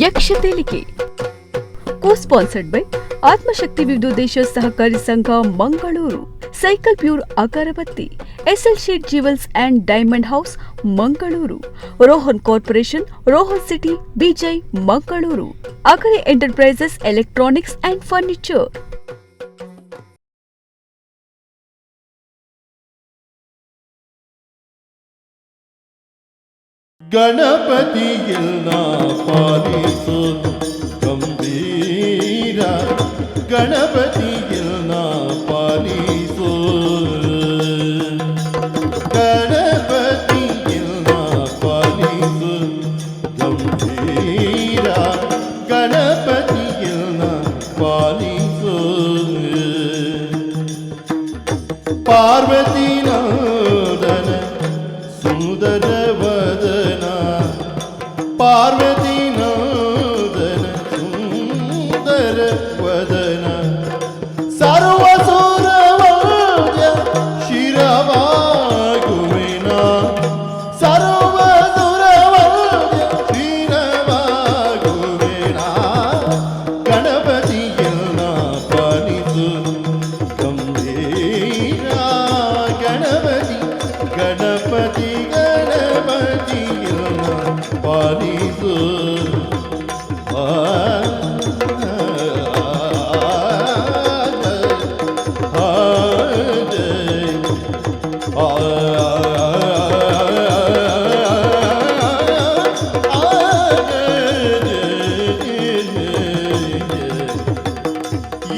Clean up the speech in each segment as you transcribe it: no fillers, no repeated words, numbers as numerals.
Yaksha Telike co sponsored by Atmashakti Vividhodesha Sahakari Sangha Mangaluru, cycle pure Agarbatti, SL Shet jewels and diamond house Mangaluru, Rohan corporation, Rohan city, Bejai, Mangaluru, Agari enterprises electronics and furniture. ಗಣಪತಿಯನ್ನ ಪಾಲಿಸು ಗಂಭೀರ, ಗಣಪತಿಯನ್ನ ಪಾಲಿಸು, ಗಣಪತಿಯನ್ನ ಪಾಲಿಸು ಗಂಭೀರ, ಗಣಪತಿಯನ್ನ ಪಾಲಿಸು. ಪಾರ್ವತಿ ನಂದನ ಸುಂದರ ವದನ, ಪಾರ್ವತಿ ನಂದನ ಸುಂದರ ವದನ, ಸರ್ವಸುರವಂದ್ಯ ಶಿರವಾಗುವೆನ, ಸರ್ವಸುರವಂದ್ಯ ಶಿರವಾಗುವೆನ. ಗಣಪತಿಯನ್ನ ಪಾಲಿಸು ಗಂಭೀರ, ಗಣಪತಿ ಗಣಪತಿ ಗಣಪತಿಯನ್ನ ಪಾಲಿಸು. ಆ, ಆ, ಆ,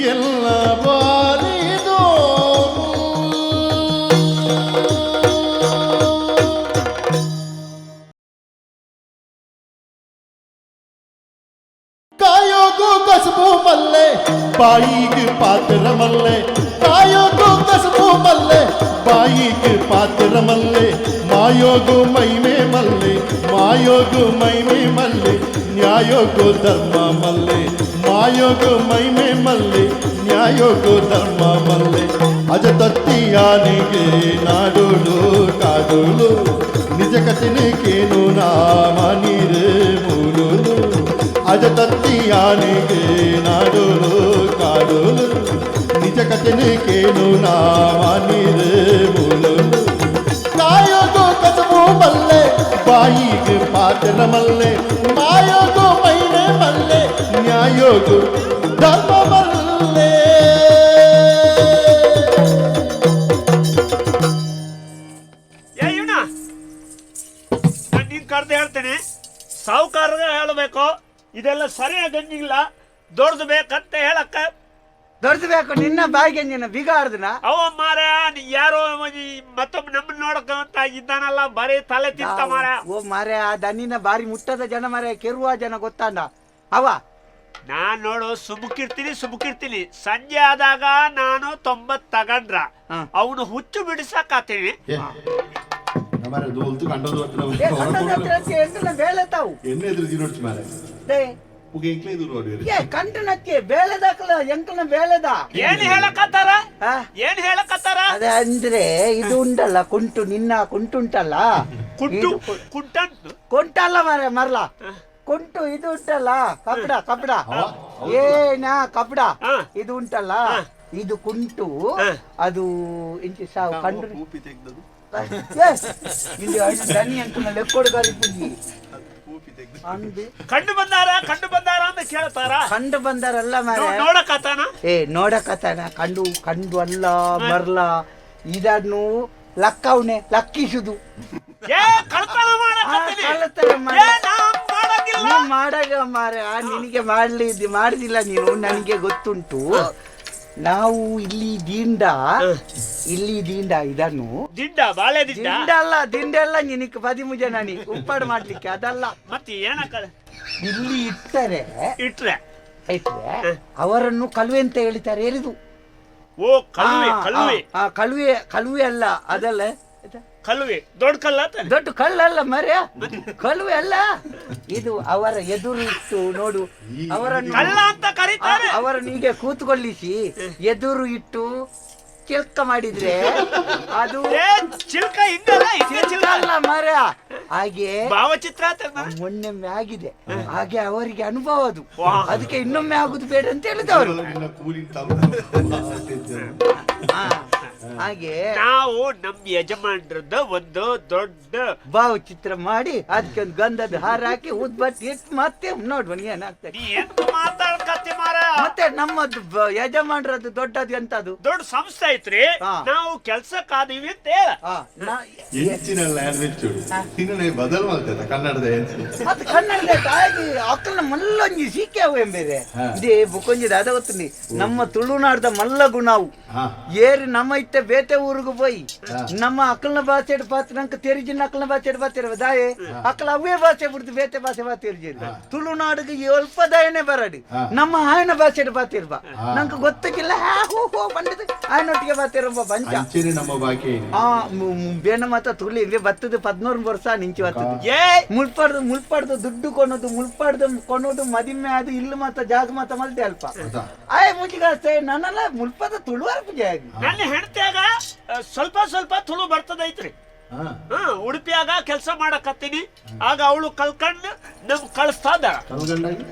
ಎಲ್ಲ ಬಾರಿದೋ. ಕಾಯೋಗು ಕಸಬು ಮಲ್ಲೆ, ಬಾಯಿಗೆ ಪಾತ್ರ ಮಲ್ಲೆ, ಕಾಯೋಗು ಕಸಬು ಮಲ್ಲೆ, ಬಾಯಿಗೆ ಪಾತ್ರ ಮಲ್ಲೆ, ಮಾಯೋಗು ಮೈಮೆ ಮಲ್ಲೆ, ಮಾಯೋಗು ಮೈಮೆ ಮಲ್ಲೆ, ನ್ಯಾಯೋಗು ಧರ್ಮ ಮಲ್ಲೆ, ಮಾಯೋಗು ಮೈಮೆ ಮಲ್ಲೆ, ನ್ಯಾಯೋಗು ಧರ್ಮ ಮಲ್ಲೆ. ಅಜತತ್ತಿಯಾನಿಗೆ ನಾಡುಳು ಕಾಡುಳು, ನಿಜ ಕಥೆನೇಕೇನು ನಾಮನೀರು ಮೂಲುಲು. ಅಜತತ್ತಿಯಾನಿಗೆ ನಾಡುಳು ಕಾಡುಳು, ನಿಜ ಕಥೆನೇಕೇನು ನಾಮನೀರು ಮೂಲುಲು. ಕಾಯೋಗು ಕಸಬು ಮಲ್ಲೆ, ಬಾಯಿಗೆ ಪಾತ್ರ ಮಲ್ಲೆ, ಮಾಯೋಗು ಮೈನೆ ಮಲ್ಲೆ, ನ್ಯಾಯೋಗು ಧರ್ಮ ಮಲ್ಲೆ. ಏ ಇವನ, ನಾನು ನೀನ್ ಕರೆದು ಹೇಳ್ತೇನೆ, ಸಾಹುಕಾರಗ ಹೇಳಬೇಕು, ಇದೆಲ್ಲ ಸರಿಯಾಗಂಗಿಲ್ಲ, ದೊಡ್ಡದು ಬೇಕಂತ ಹೇಳಕ್ಕ. ದೊಡ್ಡದು ಬೇಕು ನಿನ್ನ ಬಾಯಿಗೆ, ನಿನ್ನ ಬೀಗ ಆಡ್ದನ. ಅವ ಮಾರ, ನೀ ಯಾರೋ ಈ ಮತ್ತೊಬ್ಬ ನಮ್ಮನ್ನ ನೋಡಕ ಅಂತ ಇದ್ದಾನಲ್ಲ, ಬರೀ ತಲೆ ತಿಂತ ಮಾರ. ಓ ಮಾರೆ, ಆ ದನಿನ ಬಾರಿ ಮುಟ್ಟದ ಜನ ಮಾರೆ, ಕೆರುವ ಜನ ಗೊತ್ತಾಂಡ ಅವ. ನಾನ್ ನೋಡು ಸುಮ್ಮಕಿರ್ತೀನಿ ಸುಮ್ಮಕಿರ್ತೀನಿ, ಸಂಜೆ ಆದಾಗ ನಾನು 90 ತಗಂಡ್ರ ಅವನು ಹುಚ್ಚು ಬಿಡಿಸಕಾತೀನಿ. ಏ, ಕಂಡದ ಹತ್ರ ಎಂಕಲ್ನ ಬೇಳೆ ತಾವು. ಎಣ್ಣೆ ಎದುರು ಜೀರೋಡ್ಚು ಮಾರೆ. ದೇ, ಪುಗೆ ಎಂಕ್ಲೆ ಎದುರು ನೋಡಿ. ಏ ಕಂಡನಕ್ಕೆ ಬೇಳೆದಾಕಲ ಎಂಕಲ್ನ ಬೇಳೆದ. ಏನ್ ಹೇಳಕತ್ತಾರ? ಆ? ಏನ್ ಹೇಳಕತ್ತಾರ? ಅದೇ ಅಂದ್ರೆ ಇದು ಉಂಟಲ್ಲ ಕುಂಟು, ನಿನ್ನ ಕುಂಟು ಉಂಟಲ್ಲ. ಕುಂಟು? ಇದು ಕುಂಟಂತು. ಕುಂಟಲ್ಲ ಮಾರೆ, ಮರ್ಲ ಕುಂಟು ಇದು ಉಂಟಲ್ಲ, ಕಪಡ ಕಪಡ ಏನಾ ಕಪಡ. ಇದು ಉಂಟಲ್ಲ, ಇದು ಕುಂಟು. ಅದು ಇಂಚಿ ಸಾವು ಕಂಡು ಕೂಪಿ ತೆಗ್ದದು. ಇಲ್ಲಿ ದನಿ ಅಂತ ಲೆಕ್ಕೋಡು ಗಾರಿ ಪುಂಜಿ ಕೂಪಿ ತೆಗ್ದು. ಅಂದು. ಕಂಡು ಬಂದಾರ, ಕಂಡು ಬಂದಾರ ಅಂತ ಕೇಳ್ತಾರ. ಕಂಡು ಬಂದಾರಲ್ಲ ಮಾರೆ. ನೋಡಕತ್ತಾನ. ಏ ನೋಡಕತ್ತಾನ, ಕಂಡು ಕಂಡು ಅಲ್ಲ ಮರ್ಲ, ಇದನ್ನು ಲಕ್ಕವನೆ ಲಕ್ಕಿಸುದು. ಏ ಕಳ್ತನ ಮಾಡಕತ್ತೀನಿ. ಕಳ್ಳತನ ಮಾಡ- ಏ, ನಾ ಮಾಡಂಗಿಲ್ಲ. ನೀ ಮಾಡಾಗ ಮಾರೆ, ನಿನಗೆ ಮಾಡ್ಲಿ ಮಾಡುದಿಲ್ಲ ನೀನು, ನನಗೆ ಗೊತ್ತುಂಟು. ನಾವು ಇಲ್ಲಿ ದಿಂಡ, ಇಲ್ಲಿ ದಿಂಡ ಇದನ್ನು ದಿಂಡ, ಬಾಳೆ ದಿಂಡ. ದಿಂಡ ಅಲ್ಲ, ದಿಂಡ ಅಲ್ಲ, ನಿನಗೆ 13 ಜನ ನೀ ಉಪ್ಪಾಡು ಮಾಡ್ಲಿಕ್ಕೆ ಅದಲ್ಲ. ಮತ್ತೆ ಏನಕ್ಕ? ಇಲ್ಲಿ ಇಟ್ಟರೆ ಇಟ್ರೆ ಇಟ್ರೆ ಅವರನ್ನು ಕಳುವೆ ಅಂತ ಹೇಳ್ತಾರೆ ಎರಿದು. ಓ ಕಳುವೆ. ಕಳುವೆ. ಕಳುವೆ, ಕಳುವೆ ಅಲ್ಲ, ಅದಲ್ಲ. ಕಳುವೆ ದೊಡ್ಡ ಕಲ್ಲ ತಾನೆ? ದೊಡ್ಡ ಕಳ್ಳಲ್ಲ ಮರ್ಯ, ಕಳುವೆ ಅಲ್ಲ ಇದು. ಅವರ ಎದುರು ಇಟ್ಟು ನೋಡು ಅವರನ್ನು ಕಳ್ಳ ಅಂತ ಕರೀತಾರೆ. ಅವರನ್ನು ಹೀಗೆ ಕೂತ್ಕೊಳ್ಳಿಸಿ ಎದುರು ಇಟ್ಟು ಚಿಲ್ಕ ಮಾಡಿದ್ರೆ ಅದು ಚಿಲ್ಕ ಹಿಂಗಲ್ಲ, ಹಿಂಗೆ ಚಿಲ್ಕ ಚಿಲ್ಕ ಅಲ್ಲ ಮರ. ಹಾಗೆ ಭಾವಚಿತ್ರ ತೆಗ್ದ? ಮೊನ್ನೆಮ್ಮೆ ಆಗಿದೆ, ಹಾಗೆ ಅವರಿಗೆ ಅನುಭವ ಅದು, ಅದಕ್ಕೆ ಇನ್ನೊಮ್ಮೆ ಆಗುದು ಬೇಡ ಅಂತ ಹೇಳಿದವರು. ನಿನ್ನ ಕೂಲಿನ ಹಾಗೆ ನಾವು ನಮ್ ಯಜಮಾನ್ರದ್ದು ಒಂದು ದೊಡ್ಡ ಭಾವಚಿತ್ರ ಮಾಡಿ ಅದಕ್ಕೆ ಒಂದು ಗಂಧದ ಹಾರ ಹಾಕಿ ಉದ್ಬತ್ತಿ ಇಟ್ಟು ಮತ್ತೆ ನೋಡುವ ಏನಾಗ್ತದೆ. ನೀ ಎಂತ ಮಾತಾಡ್ಕತ್ತಿ ಮಾರ? ಮತ್ತೆ ನಮ್ಮದು ಯಜಮಾನ್ರದ್ದು ದೊಡ್ಡದು ಎಂತದು? ದೊಡ್ಡ ಸಂಸ್ಥೆ ಐತ್ರಿ, ನಾವು ಕೆಲ್ಸಕ್ಕಾದೀವಿ ಅಂತ ಹೇಳ. ಹೆಚ್ಚಿನ ಲ್ಯಾಂಗ್ವೇಜ್ ನಿನ್ನ ಬದಲು ಮಾಡ್ತೈತ ಕನ್ನಡದ ಹೆಚ್ಚು. ಅದು ಕನ್ನಡದ ತಾಯಿ ಅಕ್ಕನ ಮಲ್ಲೊಂಜಿ ಸೀಕೆ ಅವು ಎಂಬೇರೆ ಇದೇ ಬುಕ್ಕೊಂಜಿ ದಾದ ಗೊತ್ತುಂಡಿ ನಮ್ಮ ತುಳುನಾಡ್ದ ಮಲ್ಲ ಗುಣವು ಏರಿ ನಮ್ಮ ಇತ್ತೆ ಬೇತೆ ಊರಿಗೆ ಪೋಯಿ ನಮ್ಮ ಅಕ್ಕಲ್ನ ಭಾಷೆ ಪಾತ್ರ ನಂಗೆ ತೆರಿಜಿನ ಅಕ್ಕಲ್ನ ಭಾಷೆ ಪಾತಿರುವ ದಾಯೆ ಅಕ್ಕಲ ಅವೇ ಭಾಷೆ ಬಿಡ್ದು ಬೇತೆ ಭಾಷೆ ಪಾತಿರ್ಜಿಲ್ಲ. ತುಳುನಾಡಿಗೆ ಅಲ್ಪ ದಯನೆ ಬರಡಿ ನಮ್ಮ ಆಯನ ಭಾಷೆ ಪಾತಿರ್ಬ ನಂಗೆ ಗೊತ್ತಕ್ಕಿಲ್ಲ. ಹಾ ಹೋ ಹೋ ಬಂದದ್ದು ಆಯನೊಟ್ಟಿಗೆ ಪಾತಿರುವ ಬಂಚ ಅಂಚೆನೆ ನಮ್ಮ ಬಾಕಿ. ಆ ಬೇನ ಮಾತ ತುಳಿ ಹಿಂಗೆ ಬತ್ತದ 14 ವರ್ಷ ನಿಂಚಿ ಬತ್ತದ. ಏ ಮುಳ್ಪಾಡ್ದು ಮುಳ್ಪಾಡ್ದು ದುಡ್ಡು ಕೊನೋದು, ಮುಳ್ಪಾಡ್ದು ಕೊನೋದು, ಮದಿಮೆ ಅದು ಇಲ್ಲು ಮಾತ ಜಾಗ ಮಾತ ಮಲ್ದೆ ಅಲ್ಪ ಆಯ್ ಮುಜಿಗಾಸ್ತೆ ನನ್ನಲ್ಲ ಮುಳ್ಪದ ತುಳುವಾರ ಪೂಜೆ ಆಗಿ. ನನ್ನ ಹೆಂಡತಿಯಾಗ ಸ್ವಲ್ಪ ಸ್ವಲ್ಪ ತುಳು ಬರ್ತದೈತ್ರಿ. ಉಡುಪಿಯಾಗ ಕೆಲಸ ಮಾಡಕತ್ತೀನಿ, ಆಗ ಅವಳು ಕಲ್ಕಂಡ್ ನಮ್ ಕಳಿಸ್ತಾ ಇದ್ದಾಳ. ಕಲ್ಗಂಡಾಗಿ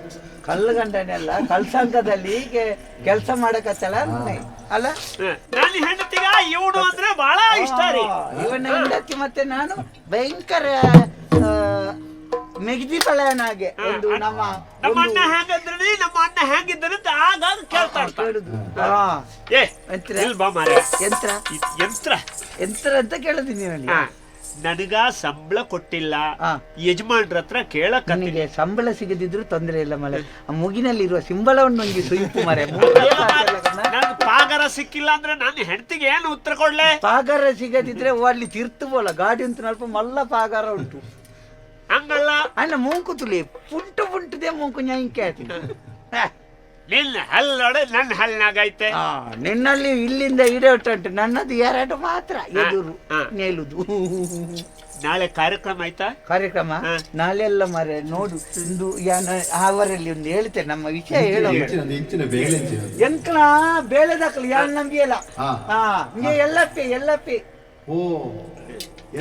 ಕಲ್ಲುಗಂಡನೆಲ್ಲ ಕಲ್ಸಂಕದಲ್ಲಿ ಕೆಲಸ ಮಾಡಕತ್ತಲ್ಲ ಅಲ್ಲ. ನನ್ನ ಹೆಂಡತಿಗ ಇವನು ಅಂದ್ರೆ ಬಹಳ ಇಷ್ಟ ರೀ. ಇವನ ಹೆಂಡತಿ ಮತ್ತೆ ನಾನು ಭಯಂಕರ ಮೆಗ್ದಿ ಪಳಯನಾಗೆ ಒಂದು ನಮ್ಮ ನಮ್ಮ ಅಣ್ಣ ಹೆಂಗಂದ್ರಿ, ನಮ್ಮ ಅಣ್ಣ ಹೆಂಗಿದ್ರಂತ ಆಗಾಗ ಕೇಳ್ತಾ ಇರ್ತಾನೆ. ಏ ಯಂತ್ರ ಬಾ ಮಾರ್ರೆ. ಯಂತ್ರ ಯಂತ್ರ ಯಂತ್ರ ಅಂತ ಕೇಳಿದೀನಿ ನನಗೆ. ನನಗ ಸಂಬಳ ಕೊಟ್ಟಿಲ್ಲ ಯಜಮಾನ್ರ ಹತ್ರ ಕೇಳಕ್. ನನಗೆ ಸಂಬಳ ಸಿಗದಿದ್ರು ತೊಂದರೆ ಇಲ್ಲ ಮಳೆ, ಆ ಮುಗಿನಲ್ಲಿರುವ ಸಿಂಬಳವನ್ನು ಒಂಜಿ ಸುಯಿಪು ಮರೆ. ನನ್ ಪಾಗರ ಸಿಕ್ಕಿಲ್ಲ ಅಂದ್ರೆ ನನ್ನ ಹೆಂಡತಿಗೆ ಏನು ಉತ್ತರ ಕೊಡ್ಲೆ? ಪಾಗಾರ ಸಿಗದಿದ್ರೆ ಅಲ್ಲಿ ತೀರ್ತು ಬೋಲ ಗಾಡಿ ಉಂಟು ನಲ್ಪ ಮಲ್ಲ ಪಾಗಾರ ಉಂಟು. ಹಂಗಲ್ಲ ಅಣ್ಣ ಮೂಂಕು ತುಲಿ ಪುಂಟು ಪುಂಟುದೇ ಮೂಂಕು ನ್ಯಾಯಕ್ಕೆ ನಿನ್ನ ಹಲ್ ನೋಡು, ನನ್ನ ಹಲ್ನಾಗೈತೆ. ನಿನ್ನಲ್ಲಿ ಇಲ್ಲಿಂದ ಇಡೆ ಉಂಟು, ನನ್ನದು ಎರಡು ಮಾತ್ರ ಎದುರು ನೇಲುದು. ನಾಳೆ ಕಾರ್ಯಕ್ರಮ ಆಯ್ತಾ? ಕಾರ್ಯಕ್ರಮ ನಾಳೆ ಎಲ್ಲ ಮಾರೆ ನೋಡು ಇಂದು ಅವರಲ್ಲಿ ಒಂದು ಹೇಳ್ತೇನೆ ನಮ್ಮ ವಿಷಯ ಹೇಳೋ. ಎಂಕಲ ಬೇಳೆದಾಕಲು ಯಾರು ನಂಬಿಯಲ್ಲ. ಎಲ್ಲಪ್ಪೆ ಎಲ್ಲಪ್ಪೆ. ಓ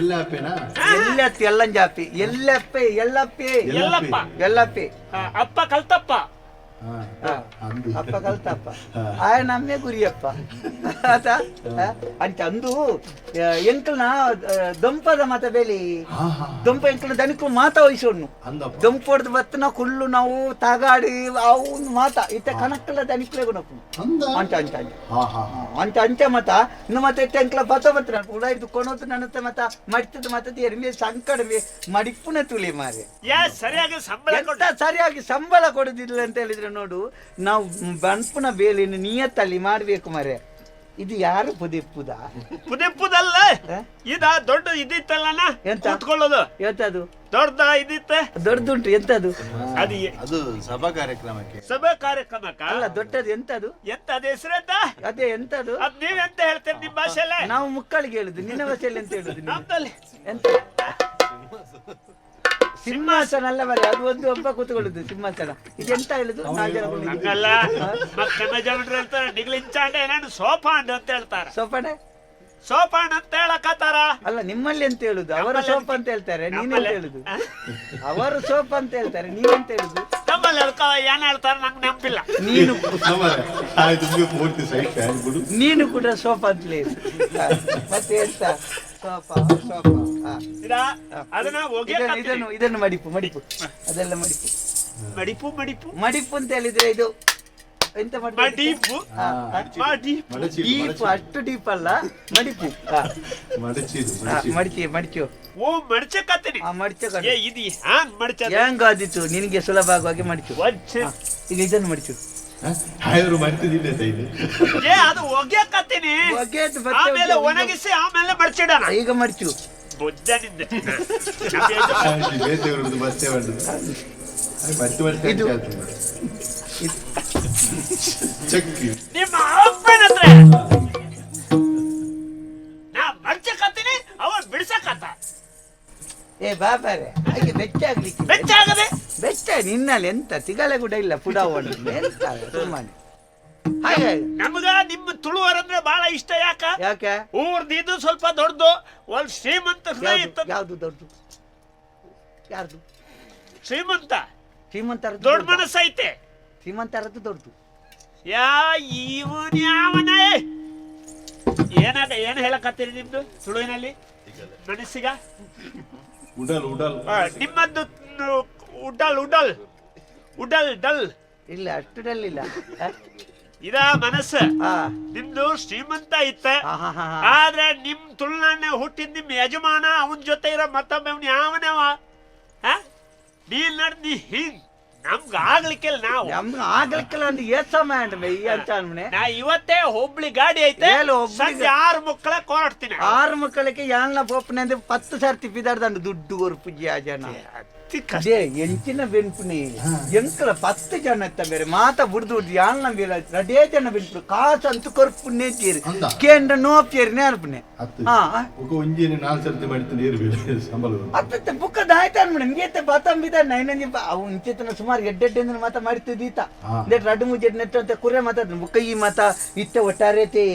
ಎಲ್ಲಪ್ಪೇನಾ? ಎಲ್ಲತ್ತಿ ಎಲ್ಲಂಜಾಪಿ ಎಲ್ಲಪ್ಪೆ ಎಲ್ಲಪ್ಪೆ ಎಲ್ಲಪ್ಪ ಎಲ್ಲಪ್ಪೆ. ಅಪ್ಪ ಕಲ್ತಪ್ಪ. ಅಪ್ಪ ಕಲ್ತಪ್ಪ ಆಯ ನಮ್ಮೆ ಗುರಿಯಪ್ಪ ಆತ ಅಂಚ ಅಂದು ಎಂಕಲ್ನ ದೊಂಪದ ಮಾತ ಬೇಲಿ ದೊಂಪ ಎಂಕಲ್ನ ದನಿಕು ಮಾತ ವಹಿಸೋಣ್ಣು ದೊಂಪೊಡ್ದು ಬತ್ತನ ಕುಲ್ಲು ನಾವು ತಗಾಡಿ ಅವು ಮಾತ ಇತ್ತ ಕಣಕ್ಕಲ್ಲ ದನಿಕ್ಲೆ ಗುಣಪ್ಪು ಅಂಚ ಅಂಚ ಅಂಚ ಅಂಚ ಅಂಚ ಮತ ಇನ್ನು ಮತ್ತೆ ಇತ್ತ ಎಂಕಲ ಬತ್ತ ಬತ್ತ ಉಡಾಯ್ದು ಕೊನೋದು ನನ್ನತ್ತೆ ಮತ ಮಡಿತದ ಮತ ಎರ್ಮೆ ಸಂಕಡಮೆ ಮಡಿಪುನ ತುಳಿ ಮಾರೆ. ಸರಿಯಾಗಿ ಸಂಬಳ ಸರಿಯಾಗಿ ಸಂಬಳ ಕೊಡುದಿಲ್ಲ ಅಂತ ಹೇಳಿದ್ರೆ ನೋಡು ನಾವು ಬನ್ಪುನ ಬೇಲಿನ ನಿಯತ್ತಲ್ಲಿ ಮಾಡ್ಬೇಕು ಮರೆ. ಇದು ಯಾರು ಪುದೆಪ್ಪುದ? ಪುದೆಪ್ಪುದಲ್ಲ ಇದ ದೊಡ್ಡ ಇದಿತ್ತಲ್ಲ ಕೂತ್ಕೊಳ್ಳೋದು. ಎಂತದು ದೊಡ್ಡ ಇದಿತ್ತ? ದೊಡ್ಡದುಂಟು ಎಂತದು? ಅದು ಅದು ಸಭಾ ಕಾರ್ಯಕ್ರಮಕ್ಕೆ. ಸಭಾ ಕಾರ್ಯಕ್ರಮಕ್ಕ ಅಲ್ಲ ದೊಡ್ಡದು ಎಂತದು? ಎಂತ ಅದ ಹೆಸರು ಎಂತ? ಅದೇ ಎಂತದು? ಅದ್ ನೀವೆಂತ ಹೇಳ್ತೀರಿ ನಿಮ್ಮ ಭಾಷೆಯಲ್ಲೇ? ನಾವು ಮುಕ್ಕಳಿಗೆ ಹೇಳುದು, ನಿನ್ನ ಭಾಷೆಯಲ್ಲಿ ಎಂತ ಹೇಳುದು? ಎಂತ ಸಿಂಹಾಸನ ಅಲ್ಲ ಮರೆ, ಅದು ಒಂದು ಒಬ್ಬ ಕೂತ್ಕೊಳ್ಳುದು ಸಿಂಹಾಸನ. ಇದೆಂತ ಹೇಳುದು? ಹಂಗಲ್ಲ ಸೋಪಾಂಡ್ ಅಂತ ಹೇಳ್ತಾರೆ. ಸೋಪಾನೆ ಸೋಪಾಂಡ್ ಅಂತ ಹೇಳಕತ್ತಾರ ಅಲ್ಲ ನಿಮ್ಮಲ್ಲಿ ಅಂತ ಹೇಳುದು? ಅವರು ಸೋಪ್ ಅಂತ ಹೇಳ್ತಾರೆ, ನೀನೆಂತ ಹೇಳುದು? ಅವರು ಸೋಪ್ ಅಂತ ಹೇಳ್ತಾರೆ, ನೀನೆಂತ ಹೇಳುದು? ನಮ್ಮಲ್ಲಿ ಅದಕ್ಕ ಏನ್ ಹೇಳ್ತಾರೆ ನಂಗೆ ನೆನಪಿಲ್ಲ. ನೀನು ನೀನು ಕೂಡ ಸೋಪ್ ಅಂತಲೇ. ಮತ್ತೆ ಎಂತ ಸೋಪ ಸೋಪ ಇದನ್ನು ಇದನ್ನು ಮಡಿಪು ಮಡಿಪು ಅದೆಲ್ಲ ಮಡಿಪು ಮಡಿಪು ಮಡಿಪು ಮಡಿಪು ಅಂತ ಹೇಳಿದ್ರೆ ಇದು ಎಂತ ಮಡಿಪು ಡೀಪ್, ಅಷ್ಟು ಡೀಪ್ ಅಲ್ಲ ಮಡಿಪು. ಮಡಿಚಿ ಮಡಿಚು. ಓ ಮಡಚಕತ್ತೀನಿ. ಮಡಚ ಇದು ಹ್ಯಾಂಗ್ ಮಡಚ ಹೆಂಗ ಆದಿತ್ತು ನಿನಗೆ ಸುಲಭ ಆಗುವಾಗೆ ಮಡಿಚು. ಈಗ ಇದನ್ನು ಮಡಿಚು. ಏ ಅದು ಒಗೆಯಕತ್ತೀನಿ, ಆಮೇಲೆ ಒಣಗಿಸಿ ಆಮೇಲೆ ಮಡಚಿಡೋಣ. ಈಗ ಮಡಿಚು. ಬುದ್ಧನಿಂದ ನಿಮ್ಮ ಅಪ್ಪನ ಹತ್ರ ನಾ ಮಡ್ಚಕತ್ತೀನಿ, ಅವ ಬಿಡ್ಸಕತ್ತ. ಏ ಬಾಬಾರೆ ಹಾಗೆ ಬೆಚ್ಚ ಆಗ್ಲಿಕ್ಕೆ ಬೆಚ್ಚ ಆಗದೆ ಬೆಚ್ಚ ನಿನ್ನಲ್ಲಿ ಎಂತ ತಿಗಲೆ ಕೂಡ ಇಲ್ಲ ಪುಡಾವಣ ಎಂತ ಸುಮ್ಮನೆ. ಹಾಗೆ ನಮಗ ನಿಮ್ಮ ತುಳುವರಂದ್ರೆ ಬಹಳ ಇಷ್ಟ. ಯಾಕ? ಯಾಕೆ? ಊರ್ದಿದ್ದು ಸ್ವಲ್ಪ ದೊಡ್ಡದು, ಒಂದ್ ಶ್ರೀಮಂತ ಹೃದಯ ಇತ್ತು. ಯಾವ್ದು ದೊಡ್ಡದು? ಯಾರ್ದು? ಶ್ರೀಮಂತ. ಶ್ರೀಮಂತರ ದೊಡ್ಡ ಮನಸ್ಸೈತೆ. ಶ್ರೀಮಂತರದ್ದು ದೊಡ್ಡದು. ಯಾ ಇವನ್ ಯಾವನೇ ಏನಾಗ ಏನ್ ಹೇಳಕತ್ತೀರಿ ನಿಮ್ದು ತುಳುವಿನಲ್ಲಿ ಮನಸ್ಸಿಗ? ಉಡಲ್ ಉಡಲ್. ನಿಮ್ಮದ್ದು ಉಡಲ್ ಉಡಲ್ ಉಡಲ್ ಡಲ್. ಇಲ್ಲ, ಅಷ್ಟು ಡಲ್ ಇಲ್ಲ. ಇದ ಮನಸ್ಸು ನಿಮ್ದು ಶ್ರೀಮಂತ ಇತ್ತ. ಆದ್ರೆ ನಿಮ್ ತುಳುನಾಡ್ನ ಹುಟ್ಟಿದ ನಿಮ್ ಯಜಮಾನ ಅವನ್ ಜೊತೆ ಇರೋ ಮತ್ತೊಬ್ಬ ಅವ್ನ ಯಾವನವ? ನೀನ್ ನಡ್ದಿ ಹಿಂಗ್ ನಮ್ಗ ಆಗ್ಲಿಕ್ಕಿಲ್ಲ. ನಾವು ನಮ್ಗೆ ಆಗ್ಲಿಕ್ಕಿಲ್ಲ ಅಂದ್ರೆ ಏತ್ ಸಮಯ ಅಂಡ್ ಈ ಅಂತ ಅನ್ಮನೆ. ನಾ ಇವತ್ತೇ ಹುಬ್ಳಿ ಗಾಡಿ ಐತೆ, ಸಂಜೆ 6 ಮಕ್ಕಳ ಕೊರಡ್ತೀನಿ. 6 ಮಕ್ಕಳಿಗೆ ಯಾನ್ಲ ಪೋಪನೆ ಅಂದ್ರೆ 10 ಸರ್ತಿ ಪಿದಾರ್ದಂಡು ದುಡ್ಡು ಕೊರ್ಪುಜಿ ಆ ಜನ. ಅದೇ ಎಂಚಿನ ಬೆನ್ಪುನಿ ಎಂಕಲ 10 ಜನ ಇತ್ತ ಬೇರೆ ಮಾತ ಬುಡ್ದು ಬುಡ್ದು ಯಾನ್ಲ ಬೇರೆ ರಡೇ ಜನ ಬೆನ್ಪು ಕಾಸು ಅಂತೂ ಕೊರ್ಪುನೇ ತೀರಿ ಕೇಂದ್ರ ನೋಪ್ತೇರಿನೇ ಅರ್ಪುನೆ. ಒಂಜಿನ 4 ಸರ್ತಿ ಮಾಡ್ತೀನಿ ಸಂಬಳ ಅತ್ತ ಬುಕ್ಕದ ಆಯ್ತು ಅನ್ಬಿಡ ನಿಂಗೆ ಬಾತಂಬಿದ ನೈನಂಜಿ ಅವು ಇಂಚಿತನ ಸುಮಾರು ಎಡ್ಡೆಡ್ಡೆ ಮಾತ ಮಾಡ್ತಿದ್ದೀತ ರಡ್ಡು ಮುಜ್ಜೆಡ್ ನೆಟ್ಟು ಅಂತ ಕುರೆ ಮಾತಾಡ್ ಬುಕ್ಕ ಈ ಮಾತ ಇತ್ತ ಒಟ್ಟಾರೇತಿ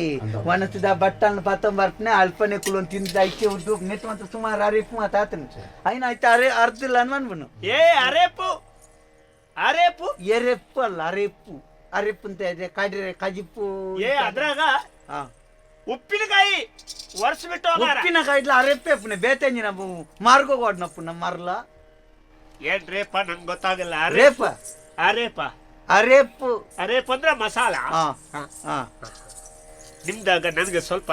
ಒಣಸಿದ ಬಟ್ಟನ್ ಪಾತಂಬರ್ಪನೆ ಅಲ್ಪನೆ ಕುಲೊಂದು ತಿಂದ ಇಚ್ಚೆ ಉದ್ದು ನೆಟ್ಟು ಅಂತ ಸುಮಾರು ಅರೇಪು ಮಾತಾತನ ಐನ ಆಯ್ತು ಅರೆ ಅರ್ಧಿಲ್ಲ ಅನ್ಬನು. ಏ ಅರೇಪು ಅರೇಪು ಎರೆಪ್ಪು ಅಲ್ಲ ಅರೇಪು ಅರೇಪು ಅಂತ ಇದೆ ಕಡಿರೆ ಕಜಿಪ್ಪು. ಏ ಅದ್ರಾಗ ಉಪ್ಪಿನಕಾಯಿ ಒರೆಸ್ಬಿಟ್ಟು ಉಪ್ಪಿನಕಾಯಿ ಇಡ್ಲ ಅರೆಪ್ಪೆ ಪುನೆ ಬೇತೆಂಜಿ ನಮ್ಮ ಮಾರ್ಗೋ ಕೊಡ್ನಪ್ಪು ನಮ್ಮ ಮರ್ಲ. ಏನ್ ರೇಪ ನಂಗೆ ಗೊತ್ತಾಗಲ್ಲ. ರೇಪ ಅರೇಪ ಅರೇಪು ಅರೇಪು ಅಂದ್ರೆ ಮಸಾಲ. ನಿಮ್ದಾಗ ನನ್ಗೆ ಸ್ವಲ್ಪ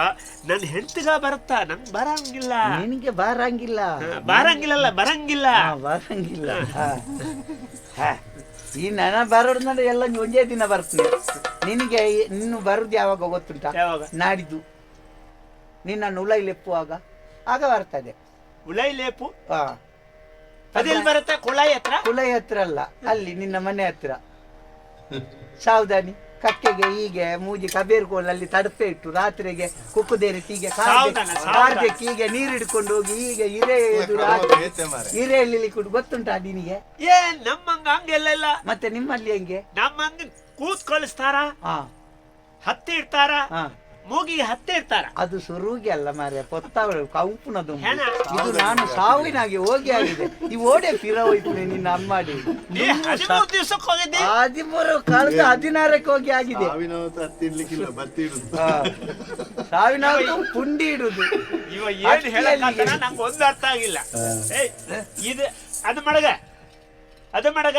ನನ್ನ ಹೆಂಡತಿಗ ಬರುತ್ತಾ, ನಂಗೆ ಬರಂಗಿಲ್ಲ. ನಿನಗೆ ಬರಂಗಿಲ್ಲ? ಬರಂಗಿಲ್ಲಲ್ಲ, ಬರಂಗಿಲ್ಲ ಬರಂಗಿಲ್ಲ. ಈ ನನ್ನ ಬರೋದ್ನಂದ್ರೆ ಎಲ್ಲ ಒಂದೇ ದಿನ ಬರ್ತದೆ. ನಿನಗೆ ಇನ್ನು ಬರುದು ಯಾವಾಗ ಗೊತ್ತುಂಟಾ? ನಾಡಿದ್ದು ನಿನ್ನನ್ನು ಉಲೈ ಲೆಪ್ಪುವಾಗ ಆಗ ಬರ್ತದೆ. ಉಲೈ ಲೇಪು ಅದೆಲ್ಲಿ ಬರುತ್ತೆ? ಕುಳಾಯಿ ಹತ್ರ? ಕುಳಾಯಿ ಹತ್ರ ಅಲ್ಲ, ಅಲ್ಲಿ ನಿನ್ನ ಮನೆ ಹತ್ರ ಸಾವಧಾನಿ ಕಕ್ಕೆಗೆ ಹೀಗೆ ಮೂಜಿ ಕಬೇರ್ಕೋಲಲ್ಲಿ ತಡಪೆ ಇಟ್ಟು ರಾತ್ರಿಗೆ ಕುಕ್ಕುದೇರಿ ಹೀಗೆ ಕಾರ್ದಕ್ಕೆ ಹೀಗೆ ನೀರು ಹಿಡ್ಕೊಂಡು ಹೋಗಿ ಹೀಗೆ ಹಿರೇ ಎದುರು ಹಿರೇ ಎಳಿಲಿಕ್ಕೆ ಗೊತ್ತುಂಟಾ ನಿನಗೆ? ಏ ನಮ್ಮಂಗ ಹಂಗೆಲ್ಲ ಇಲ್ಲ. ಮತ್ತೆ ನಿಮ್ಮಲ್ಲಿ ಹೆಂಗೆ? ನಮ್ಮಂಗ ಕೂತ್ ಕಳಿಸ್ತಾರ, ಹತ್ತಿ ಇಡ್ತಾರ, ಮೂಗಿಗೆ ಹತ್ತಿ ಇರ್ತಾರ. ಅದು ಸುರುಗಿ ಅಲ್ಲ ಮಾರ್ರೆ, ಪೊತ್ತವಳು ಕಂಪುನದು. ಇದು ನಾನು ಸಾವಿನಾಗಿ ಹೋಗಿ ಆಗಿದೆ. ಈ ಓಡೆ ಪಿರ ಹೋಯ್ತು ನಿನ್ನ ಅಮ್ಮಾಡಿ. 13 ಕಳೆದ 16ಕ್ಕೆ ಹೋಗಿ ಆಗಿದೆ. ಸಾವಿನ ಪುಂಡಿ ಇಡುದು. ಇವ ಏನ್ ಹೇಳಕ್ಕಾಗಲ್ಲ, ನಂಗೆ ಒಂದು ಅರ್ಥ ಆಗಿಲ್ಲ. ಇದು ಅದು ಮಡಗ, ಅದು ಮಡಗ,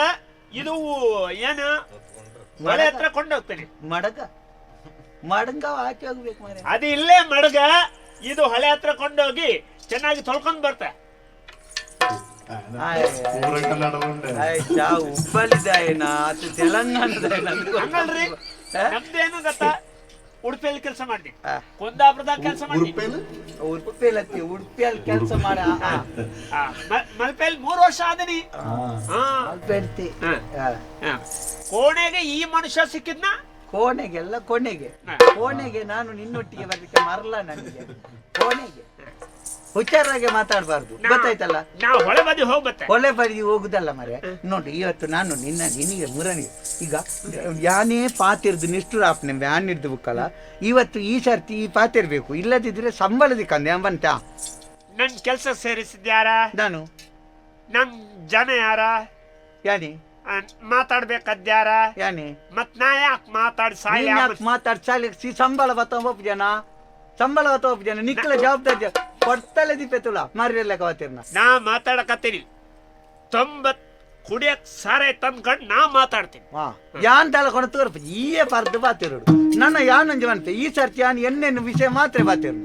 ಇದು ಏನು ಮಳೆ ಹತ್ರ ಕೊಂಡೋಗ್ತೇನೆ. ಮಡಗ ಮಡಂಗ ಆಚೆ ಹೋಗ್ಬೇಕು ಮಾರ್ರೆ. ಅದು ಇಲ್ಲೇ ಮಡಗ, ಇದು ಹೊಳೆ ಹತ್ರ ಕೊಂಡೋಗಿ ಚೆನ್ನಾಗಿ ತೊಳ್ಕೊಂಡ್ ಬರ್ತಾ. ಹುಬ್ಬಳ್ಳಿದಾಯನ ಅದು ತೆಲಂಗಾಣದಾಯನ ಹಂಗಲ್ರಿ ನಮ್ದೇನು ಗೊತ್ತಾ, ಉಡುಪಿಯಲ್ಲಿ ಕೆಲಸ ಮಾಡ್ತೀನಿ, ಕುಂದಾಪುರದಾಗ ಕೆಲಸ ಮಾಡ್ತೀನಿ. ಉಡುಪಿಯಲ್ಲಿ ಉಡುಪಿಯಲ್ಲಿ ಕೆಲಸ ಮಾಡ ಮಲ್ಪೆಯಲ್ಲಿ 3 ವರ್ಷ ಆದನಿ. ಕೋಣೆಗೆ ಈ ಮನುಷ್ಯ ಸಿಕ್ಕಿದ್ನ? ಕೋಣೆಗೆಲ್ಲ ಕೊನೆಗೆ ಕೋಣೆಗೆ ನಾನು ನಿನ್ನೊಟ್ಟಿಗೆ ಬರ್ಲಿಕ್ಕೆ ಮರಲ್ಲ ನನಗೆ. ಕೋಣೆಗೆ ಹುಷಾರಾಗಿ ಮಾತಾಡಬಾರ್ದು, ಗೊತ್ತಾಯ್ತಲ್ಲ? ನಾವು ಹೊಳೆ ಬದಿ ಹೋಗ್ಬತ್ತೆ. ಹೊಳೆ ಬದಿ ಹೋಗುದಲ್ಲ ಮರೆ. ನೋಡಿ ಇವತ್ತು ನಾನು ನಿನ್ನ ನಿನಗೆ ಮುರನಿ ಈಗ ಯಾನೇ ಪಾತಿರ್ದು ನಿಷ್ಠುರಾಪ್ನೆ ವ್ಯಾನ್ ಹಿಡ್ದು ಬುಕ್ಕಲ್ಲ. ಇವತ್ತು ಈ ಸರ್ತಿ ಈ ಪಾತಿರ್ಬೇಕು, ಇಲ್ಲದಿದ್ರೆ ಸಂಬಳದಿಕ್ಕಂದೆ ಅಂಬಂತ. ನನ್ ಕೆಲಸ ಸೇರಿಸಿದ್ಯಾರ? ನಾನು. ನನ್ ಜನ ಯಾರ? ಯಾನಿ ಮಾತಾಡ್ಬೇಕಾದ್ಯಾರ? ಯಾನಿ ಮತ್ ನಾ ಯಾಕೆ ಮಾತಾಡ್ ಸಾಯ? ಮಾತಾಡ್ ಸಾಲಿ ಸಂಬಳ ಬತ್ತ ಒಬ್ಬ ಜನ, ಸಂಬಳ ಬತ್ತ ಒಬ್ಬ ಜನ ನಿಕ್ಕಲ ಜವಾಬ್ದಾರಿ ಕೊಡ್ತಲೇ ದಿಪ್ಪೆತುಲ ಮಾರಿಲ್ಲ ಕವತಿರ್ನ. ನಾ ಮಾತಾಡಕತ್ತೀನಿ, 90 ಕುಡಿಯಕ್ ಸಾರೆ ತಂದ್ಕೊಂಡು ನಾ ಮಾತಾಡ್ತೀನಿ. ಯಾನ್ ತಲ ಕೊಂಡು ತೋರ್ಪ ಈಯೇ ಪರ್ದು ಬಾತಿರೋಡು ನನ್ನ ಯಾನೊಂಜಿ ಮಂತೆ ಈ ಸರ್ತಿ ಯಾನ್ ಎಣ್ಣೆನ್ನು ವಿಷಯ ಮಾತ್ರ ಬಾತಿರು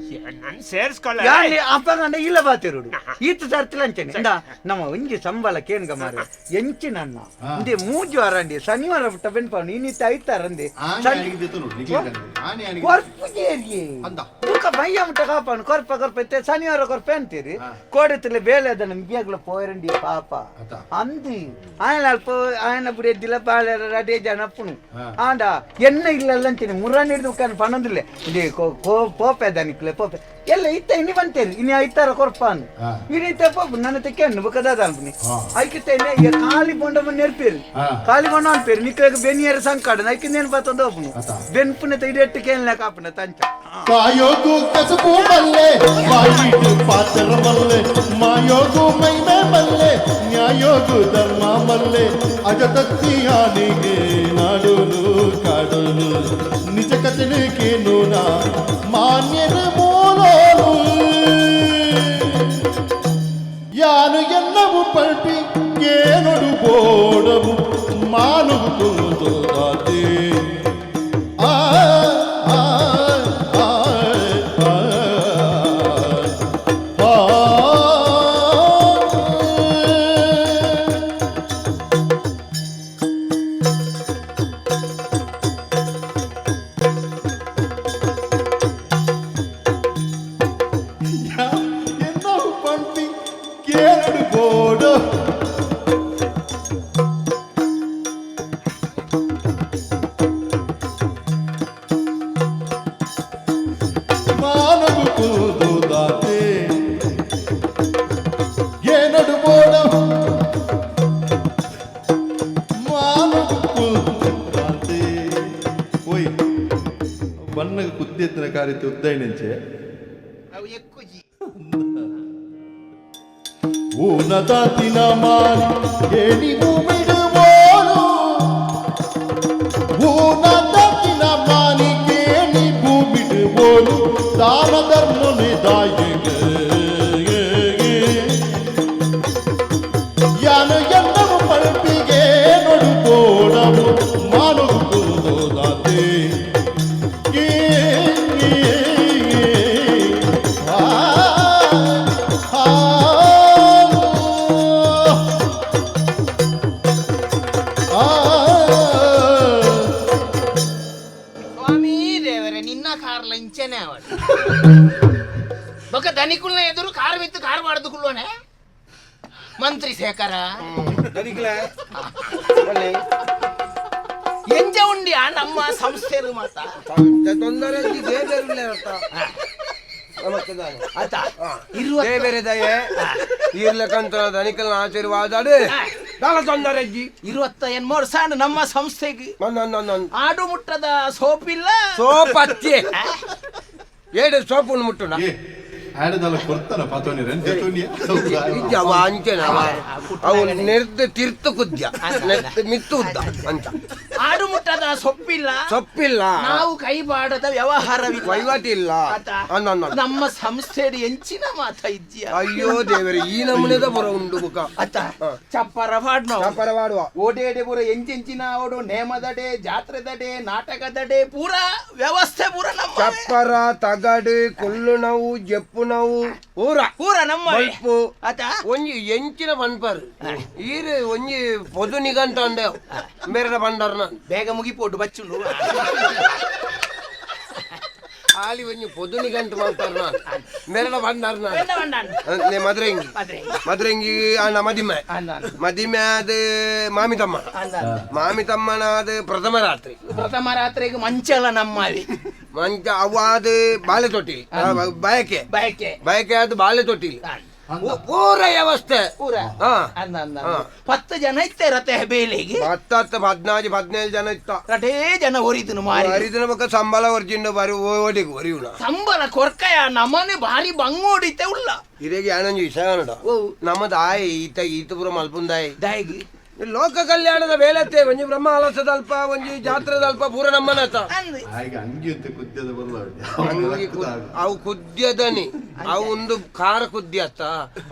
ನನ್ ಸೇರಿಸ್ಕೊಳ್ಳ ಯಾನ್ ಅಪ್ಪಗಂಡ ಇಲ್ಲ ಬಾತಿರೋಡು ಈತ ಸರ್ತಿ ಲಂಚನೆ ಇಂದ ನಮ್ಮ ಒಂಜಿ ಸಂಬಳ ಕೇನ್ಗ ಮಾರ ಎಂಚಿ ನನ್ನ ಇಂದೆ ಮೂಜು ವಾರಂಡಿ ಶನಿವಾರ ಬಿಟ್ಟ ಬೆನ್ಪಾವನು ಇನ್ನಿತ್ತ ಐತಾರಂದೆ ಕೊರ್ಪು ಜೇರಿಗೆ ಬುಕ್ಕ ಬಯ್ಯ ಮುಟ್ಟ ಕಾಪಾನು ಕೊರ್ಪ ಕೊರ್ಪ ಶನಿವಾರ ಕೊರ್ಪೆ ಅಂತೀರಿ ಕೋಡತ್ತಲೆ ಬೇಲೆ ಅದ ನಮ್ಗೆ ಆಗ್ಲ ಪೋಯರಂಡಿ ಪಾಪ ಅಂದು ಆಯನ ಅಲ್ಪ ಆಯನ ಬುಡಿ ಎದ್ದಿಲ್ಲ ಬಾಳೆ ರಡೇ ಜನ ಅಪ್ಪನು ಆಂಡ ಎಣ್ಣೆ ಇಲ್ಲ ಅಂತೀನಿ ಮುರಾಣಿ ಹಿಡಿದು ಪಣಂದಿಲ್ಲ ಇಂಡಿ ಪೋಪೆ ದನಿಕ್ಲೆ ಪೋಪೆ ಎಲ್ಲ ಇತ್ತ ಇನಿ ಬಂತೇರಿ ಇನಿ ಐತಾರ ಕೊರ್ಪಾನ್ ಇನಿ ಇತ್ತ ಪೋಪು ನನ್ನ ತೆಕ್ಕೆನ್ನು ಬುಕ್ಕದಾದ ಅನ್ಪುನಿ ಐಕಿತ್ತ ಇನ್ನ ಖಾಲಿ ಬೊಂಡ ನೆರ್ಪೇರಿ ಖಾಲಿ ಬೊಂಡ ಅನ್ಪೇರಿ ನಿಕ್ಲೆಗ್ ಬೆನಿಯರ ಸಂಕಾಡ ಐಕಿಂದೇನು ಬತ್ತಂದ ಹೋಪುನು ಬೆನ್ಪುನ ಇಡೆಟ್ಟು ಕೇಳಲೆ ಕಾಪುನ ತಂಚ ಕಾಯೋಗು ಕಸಬು ಬಲ್ಲೆ ಬಾಯಿಡು ಪಾತ್ರ ಬಲ್ಲೆ ಮಾಯೋಗು ಮೈಮೆ ಬಲ್ಲೆ ನ್ಯಾಯೋಗು ಧರ್ಮ ಬಲ್ಲೆ ಅಜತತ್ತಿಯಾನಿಗೆ ನಾಡೋನು ಕಾಡೋನು ನಿಜ ಕಥೆನೇಕೇನು ನಾ ಮಾನ್ಯರ ಮೂಲೋನು ಯಾನು ಎಲ್ಲವೂ ಪಲ್ಟಿ ಕೇನೊಡು ಬೋಡವು ಮಾನವು ಕುಂದೋದಾತೆ ಆ ಆ ಆ ಆ ಆ. ಎನ್ನವು ಪಂಪಿ ಕೇಳಡು ಬೋಡು ಮಾನವು ಕೂದುದಾತೆ ಏನಡು ಬೋಡ ಮಾನವು ಕೂದುದಾತೆ. ಓಯ್ ಬಣ್ಣಗ ಕುದ್ದೆತ್ತಿನ ಕಾರ್ಯತೆ ಉದ್ದೈನೆಂಚೆ ಅವು ಎಕ್ಕುಜಿ. ಊನದಾತಿನ ಮಾರಿ ಏನಿ ಭೂಮಿಡುವೋನು ಊನದಾತಿನ ಮಾನಿ ಕೇಣಿ ಭೂಮಿಡುವೋನು ದಾನ ಧರ್ಮನೆ ದಾಯಗ ಯಾನು ಎಲ್ಲವು ಪಲ್ಪಿಗೆ ನೊಡು ಬೋಡವು ಮಾನವು ಕುಂದೋದಾತೆ ಏ ಏ, ಏ, ಆ, ಆ, ಆ. ಸ್ವಾಮಿ ದೇವರೇ, ನಿನ್ನ ಕಾರ್ಲ ಇಂಚನೆ ಅವಳು ಬೊಕ ದನಿಕುಲ್ನ ಎದುರು ಕಾರ್ ಬಿತ್ತು ಕಾರ್ ಬಾಡ್ದುಕುಳ್ಳೋನೆ ಮಂತ್ರಿ ಶೇಖರ ಎಂಜ ಉಂಡಿಯ ನಮ್ಮ ಸಂಸ್ಥೆರು ಮಾತ ತೊಂದರೆ ಆತ ಇರುವ ಬೇರೆ ದಯೆ ಇರ್ಲಕ್ಕಂತ ದನಿಕಲ್ನ ಆಶೀರ್ವಾದ ದಾಲ ತೊಂದರೆ ಅಜ್ಜಿ ಇರುವತ್ತ ಎನ್ಮೋರ್ ಸಾಂಡ್ ನಮ್ಮ ಸಂಸ್ಥೆಗೆ ಆಡು ಮುಟ್ಟದ ಸೋಪಿಲ್ಲ. ಸೋಪ್ ಹಚ್ಚಿ ಏಡು ಸೋಪ್ ಉಂಡು ಮುಟ್ಟುನ. ಆಡದಲ್ಲ ಕೊಡ್ತಾನ ಪಾತೋನಿ ರೆನ್ ಇಜ್ಜ ಅವ ಅಂಚೆನ ಅವ ಅವು ನೆರ್ದು ತಿರ್ತು ಕುದ್ಯ ನೆರ್ದು ಮಿತ್ತು ಉದ್ದ ಅಂಚ. ಆಡು ಮುಟ್ಟದ ಸೊಪ್ಪಿಲ್ಲ. ಸೊಪ್ಪಿಲ್ಲ. ನಾವು ಕೈ ಬಾಡದ ವ್ಯವಹಾರವಿಲ್ಲ. ವಹಿವಾಟಿ ಇಲ್ಲ. ಆತ? ಅನ್ನ ಅನ್ನ. ನಮ್ಮ ಸಂಸ್ಥೆ ಎಂಚಿನ ಮಾತ ಇಜ್ಜಿಯ. ಅಯ್ಯೋ ದೇವರೇ, ಈ ನಮೂನೆದ ಬರ ಉಂಡು ಮುಖ. ಅತ್ತ ಚಪ್ಪರ ಪಾಡ್ನೋ ವ್ಯಾಪಾರ ಮಾಡುವ. ಓಡೇಡೆ ಪೂರ ಎಂಚೆಂಚಿನ ಓಡು ನೇಮದಡೆ ಜಾತ್ರೆದಡೆ ನಾಟಕದಡೆ ಪೂರ ವ್ಯವಸ್ಥೆ ಪೂರ ನಮ್ಮ. ಚಪ್ಪರ ತಗಡು ಕುಲ್ಲು ನೋವು ಜಪ್ಪು ನೋವು ಪೂರ. ಪೂರ ನಮ್ಮ. ಬಲ್ಪು. ಆತ. ಒಂಜಿ ಎಂಚಿನ ಪನ್ಪರ್ ಈರು ಒಂಜಿ ಪೊದು ನಿಗಂಟ ಅಂಡೆ ಮೇರೆದ ಬಂಡರ್ನ. ಬೇಗ ಮುಗಿಪೋಟು ಬಚ್ಚುಂಡು. ಆಲಿ ಒಂಜಿ ಪೊದು ನಿಗಂಟು ಮಾಡ್ತಾರ ಮೇರೆದ ಬಂಡರ್ನ. ಬೇಡ ಬಂಡಾನ್. ಮದ್ರೆಂಗಿ. ಮದ್ರೆಂಗಿ. ಮದ್ರೆಂಗಿ ಅಣ್ಣ ಮದಿಮೆ. ಅಣ್ಣ. ಮದಿಮೆ ಅದು ಮಾಮಿ ತಮ್ಮ. ಅಣ್ಣ. ಮಾಮಿ ತಮ್ಮನಾದ ಪ್ರಥಮ ರಾತ್ರಿ. ಪ್ರಥಮ ರಾತ್ರಿಗೆ ಮಂಚಲ ನಮ್ಮವಿ. ಮಂಚ ಅವ ಅದು ಬಾಳೆ ತೊಟ್ಟಿಲ್ ಬಯಕೆ. ಬಯಕೆ. ಬಯಕೆ ಅದು ಬಾಳೆ ತೊಟ್ಟಿಲ್. ಅಣ್ಣ. ಪೂರ ವ್ಯವಸ್ಥೆ. ಪೂರ. ಹಾ. ಅಂದ ಅಂದ. ಹಾ. 10 ಜನ ಇತ್ತೆ ರತೆ ಬೇಲೆಗೆ. 10 10 14 15 ಜನ ಇತ್ತ. ರಟೇ ಜನ ಒರಿದನು ಮಾರಿ. ಹರಿದಿನ ಬೊಕ್ಕ ಸಂಬಳ ಒರ್ಜಿಂಡು ಬಾರಿ ಓಡಿಗೆ ಒರಿಯುಣ. ಸಂಬಳ ಕೊರ್ಕಯ ನಮನೆ ಭಾರಿ ಬಂಗೋಡಿತೆ ಉಲ್ಲ. ಇರೆಗೆ ಆನಂಜಿ ವಿಷಯ ನೋಡ. ಓ. ನಮ್ಮ ದಾಯಿ ಈತ ಈತ ಪೂರ ಮಲ್ಪುಂದಾಯಿ. ದಾಯಿಗೆ. ಲೋಕ ಕಲ್ಯಾಣದ ಬೇಲತ್ತೆ ಒಂಜಿ ಬ್ರಹ್ಮ ಹಲಸದಲ್ಪ ಒಂಜಿ ಜಾತ್ರೆದಲ್ಪ ಪೂರ ನಮ್ಮನತ. ಅಂದ್ ಹಾಗೆ ಅಂಗಿ ಅಂತ ಕುದ್ಯದ ಬರಲ್ಲ. ಅಂಗಿ ಅವು ಕುದ್ಯದನಿ ಅವು ಒಂದು ಖಾರ ಕುದ್ಯತ್ತ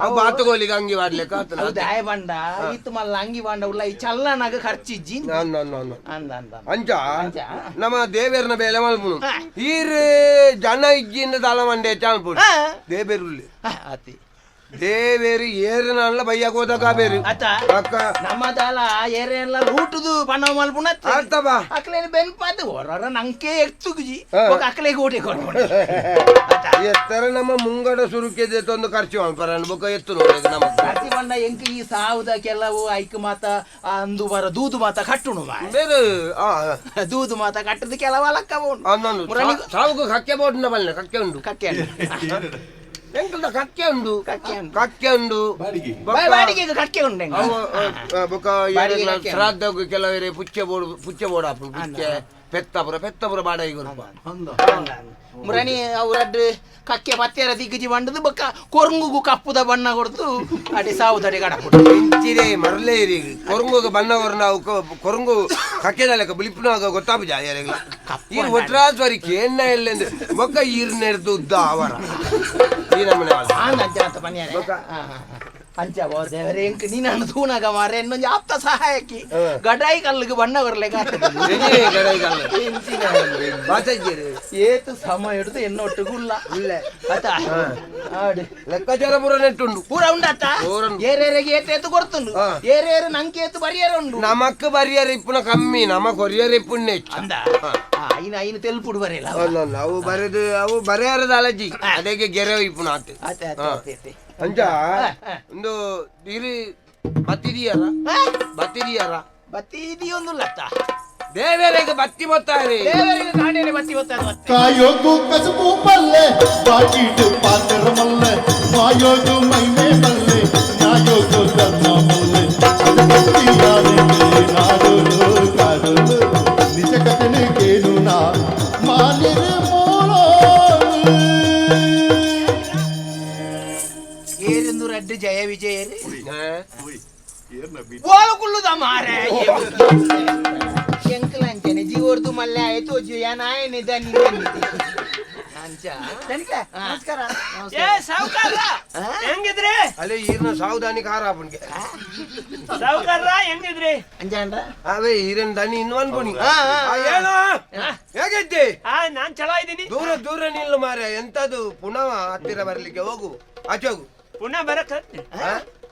ಅವು ಬಾತುಗೋಲಿಗೆ ಅಂಗಿ ಮಾಡ್ಲಿಕ್ಕೆ ಆತನ. ಅವು ದಾಯ ಬಂಡ ಈತ ಮಲ್ಲ ಅಂಗಿ ಬಂಡ ಉಲ್ಲ ಈ ಚಲ್ಲನಾಗ ಖರ್ಚಿಜ್ಜಿ. ಅನ್ನ ಅನ್ನ ಅನ್ನ. ಅಂದ ಅಂದ. ಅಂಚ. ಅಂಚ. ನಮ್ಮ ದೇವೇರ್ನ ಬೇಲೆ ಮಲ್ಪುನು. ಹಾ. ಈರ್ ಜನ ಇಜ್ಜಿಂದ ತಲ ಮಂಡೆ ಚಾಲ್ಪುಡು. ಹಾ. ದೇಬೇರುಲ್ಲಿ. ಹಾ, ಆತಿ. ದೇವೇರು ಏರಿನಲ್ಲ ಬಯ್ಯಾಗ ಹೋದಾಗ ಬೇರು ಅತ್ತ ನಮ್ಮದಲ್ಲ ಏರೆಲ್ಲ ರೂಟುದು ಪಣ ಮಲ್ಪುನ ಅತ್ತಬಾ ಅಕ್ಲೇನು ಬೆನ್ಪಾದು ಹೊರರ ನಂಗೆ ಎತ್ತುಗುಜಿ ಅಕ್ಲೆ ಗೋಟೆ ಕೊಡ್ಕೊಂಡು ಎತ್ತರ ನಮ್ಮ ಮುಂಗಡ ಸುರುಕಿದೆ ಒಂದು ಖರ್ಚು ಮಾಡ್ಪಾರ ಬೊಕ್ಕ ಎತ್ತು ನೋಡಿ ನಮ್ಮ ಖರ್ಚು ಬಂದ ಎಂಕ್ ಈ ಸಾವುದ ಕೆಲವು ಐಕ್ ಮಾತ ಅಂದು ಬರ ದೂದು ಮಾತ ಕಟ್ಟುಣು ಬೇರೆ ದೂದು ಮಾತ ಕಟ್ಟದ ಕೆಲವು ಅಲಕ್ಕ ಉಂಟು. ಸಾವುకు ಕಕ್ಕೆ ಬೋಟಿನ ಬಲ್ಲೆ ಕಕ್ಕೆ ಉಂಟು ಕಕ್ಕೆ ಎಂಕಲ್ದ ಕಕ್ಕೆ ಉಂಡು ಕಕ್ಕೆ ಉಂಡು ಬಾಡಿಗೆ ಕಕ್ಕೆ ಉಂಡು ಬೊಕ್ಕ ಶ್ರಾದ್ದಕ್ಕೆ ಕೆಲವರೆ ಪುಚ್ಚೆ ಬೋಡು ಪುಚ್ಚೆ ಬೋಡು ಹಾಪುಂಡು ಪುಚ್ಚೆ ಪೆತ್ತಪುರ ಪೆತ್ತಪುರ ಬಾಡಿಗೆ ಕೊರ್ಪ ಮುರಣಿ ಅವರಡ್ಡು ಕಕ್ಕೆ ಪತ್ತೆರ ದಿಗ್ಗಜಿ ಬಂಡದು ಬೊಕ್ಕ ಕೊರಂಗುಗು ಕಪ್ಪುದ ಬಣ್ಣ ಕೊಡ್ತು ಅಡೆ ಸಾವುದಡೆ ಕಡಪುಡು ಇಂಚಿರೆ ಮರಲೇ ಇರಿ ಕೊರಂಗುಗೆ ಬಣ್ಣ ಕೊರ್ನ ಅವು ಕೊರಂಗು ಕಕ್ಕೆದಲೆಕ್ಕ ಬಿಳಿಪುನಾಗ ಗೊತ್ತಾಪುಜ ಯಾರಿಗ್ಲ ಈರ್ ಒಟ್ರಾಸ್ವರಿ ಕೇಣ್ಣ ಎಲ್ಲೆಂದು ಬೊಕ್ಕ ಈರ್ ನೆರ್ದು ಉದ್ದ ಅವರ ಈ ನಮ್ಮನೆ ಅಂಚ ಪನ್ಯಾರೆ ಅಂಚ ದೇವರೇ ಎಂಕ್ ನೀನನ್ನು ತೂನಾಗ ಮಾರೆ ಇನ್ನೊಂದು ಆಪ್ತ ಸಹಾಯಕ್ಕೆ ಗಡಾಯಿ ಕಲ್ಲಿಗೆ ಬಣ್ಣ ಬರ್ಲಿಕ್ಕೆ ಏತು ಸಮ ಹಿಡಿದು ಎನ್ನೊಟ್ಟಿಗುಲ್ಲ ಲೆಕ್ಕಾಚಾರ ಪೂರ ನೆಟ್ಟುಂಡು ಪೂರ ಉಂಡತ್ತ ಏರೇರಿಗೆ ಏತು ಏತು ಕೊಡ್ತುಂಡು ಏರೇರು ನಂಗೆ ಏತು ಬರಿಯರ ಉಂಡು ನಮಕ್ ಬರಿಯರ ಇಪ್ಪುನ ಕಮ್ಮಿ ನಮ ಕೊರಿಯರ್ ಇಪ್ಪುಣ್ಣ ಅಂದ ಐನ ಐನ ತೆಲ್ಪುಡು ಬರೆಯಲ್ಲ ಅವು ಬರೆದು ಅವು ಬರೆಯರದ ಅಲಜಿ ಅದಕ್ಕೆ ಗೆರೆ ಇಪ್ಪುನ ಆತು ಅಂಚ ಒಂದು ಇರಿ ಬತ್ತಿದೀಯರ ಬತ್ತಿದೀಯರ ಬತ್ತಿದೀಯೊಂದುಲ್ಲತ್ತ ದೇವರಿಗೆ ಬತ್ತಿ ಬತ್ತಾರೆ ದೇವರಿಗೆ ಕಾಡೇನೆ ಬತ್ತಿ ಬತ್ತಾರೆ ಕಾಯೋಗು ಕಸುಬು ಪಲ್ಲೆ ಬಾಕಿಟ್ಟು ಪಾತ್ರ ಮಲ್ಲೆ ಮಾಯೋಗು ಮೈಮೆ ಮಲ್ಲೆ ನಾಯೋಗು ಧರ್ಮ ಮಲ್ಲೆ ನಾಡೋದು ಕಾಡೋದು ನಿಜ ಕಥನೆ ಕೇಳು ನಾ ಮಾಲಿರು ಮೂಲೋ ಏರಿಂದು ರಡ್ಡು ಜಯ ವಿಜಯರು ಓಲಕುಳ್ಳುದ ಮಾರೆ ಎಂಕಲಂಚನೆ ಜೀವರ್ದು ಮಲ್ಲೆ ಆಯ್ತು ನಾಯನೆ ದನಿ ಅಂಚ ನಮಸ್ಕಾರ ಏ ಸಾವುಕಾರ ಹೆಂಗಿದ್ರಿ ಅಲ್ಲೇ ಈರ್ನ ಸಾವುದಾನಿ ಕಾರ ಆಪುನ್ಗೆ ಸಾವುಕಾರ ಹೆಂಗಿದ್ರಿ ಅಂಜಾಂಡ ಅವೇ ಈರನ್ ದನಿ ಇನ್ನು ಅನ್ಪುನಿ ಏನೋ ಹೇಗಿದ್ದಿ ನಾನ್ ಚಲೋ ಇದ್ದೀನಿ ದೂರ ದೂರ ನಿಲ್ಲು ಮಾರ್ರೆ ಎಂತದು ಪುನಃ ಹತ್ತಿರ ಬರ್ಲಿಕ್ಕೆ ಹೋಗು ಆಚೆ ಹೋಗು ಪುನಃ ಬರಕ್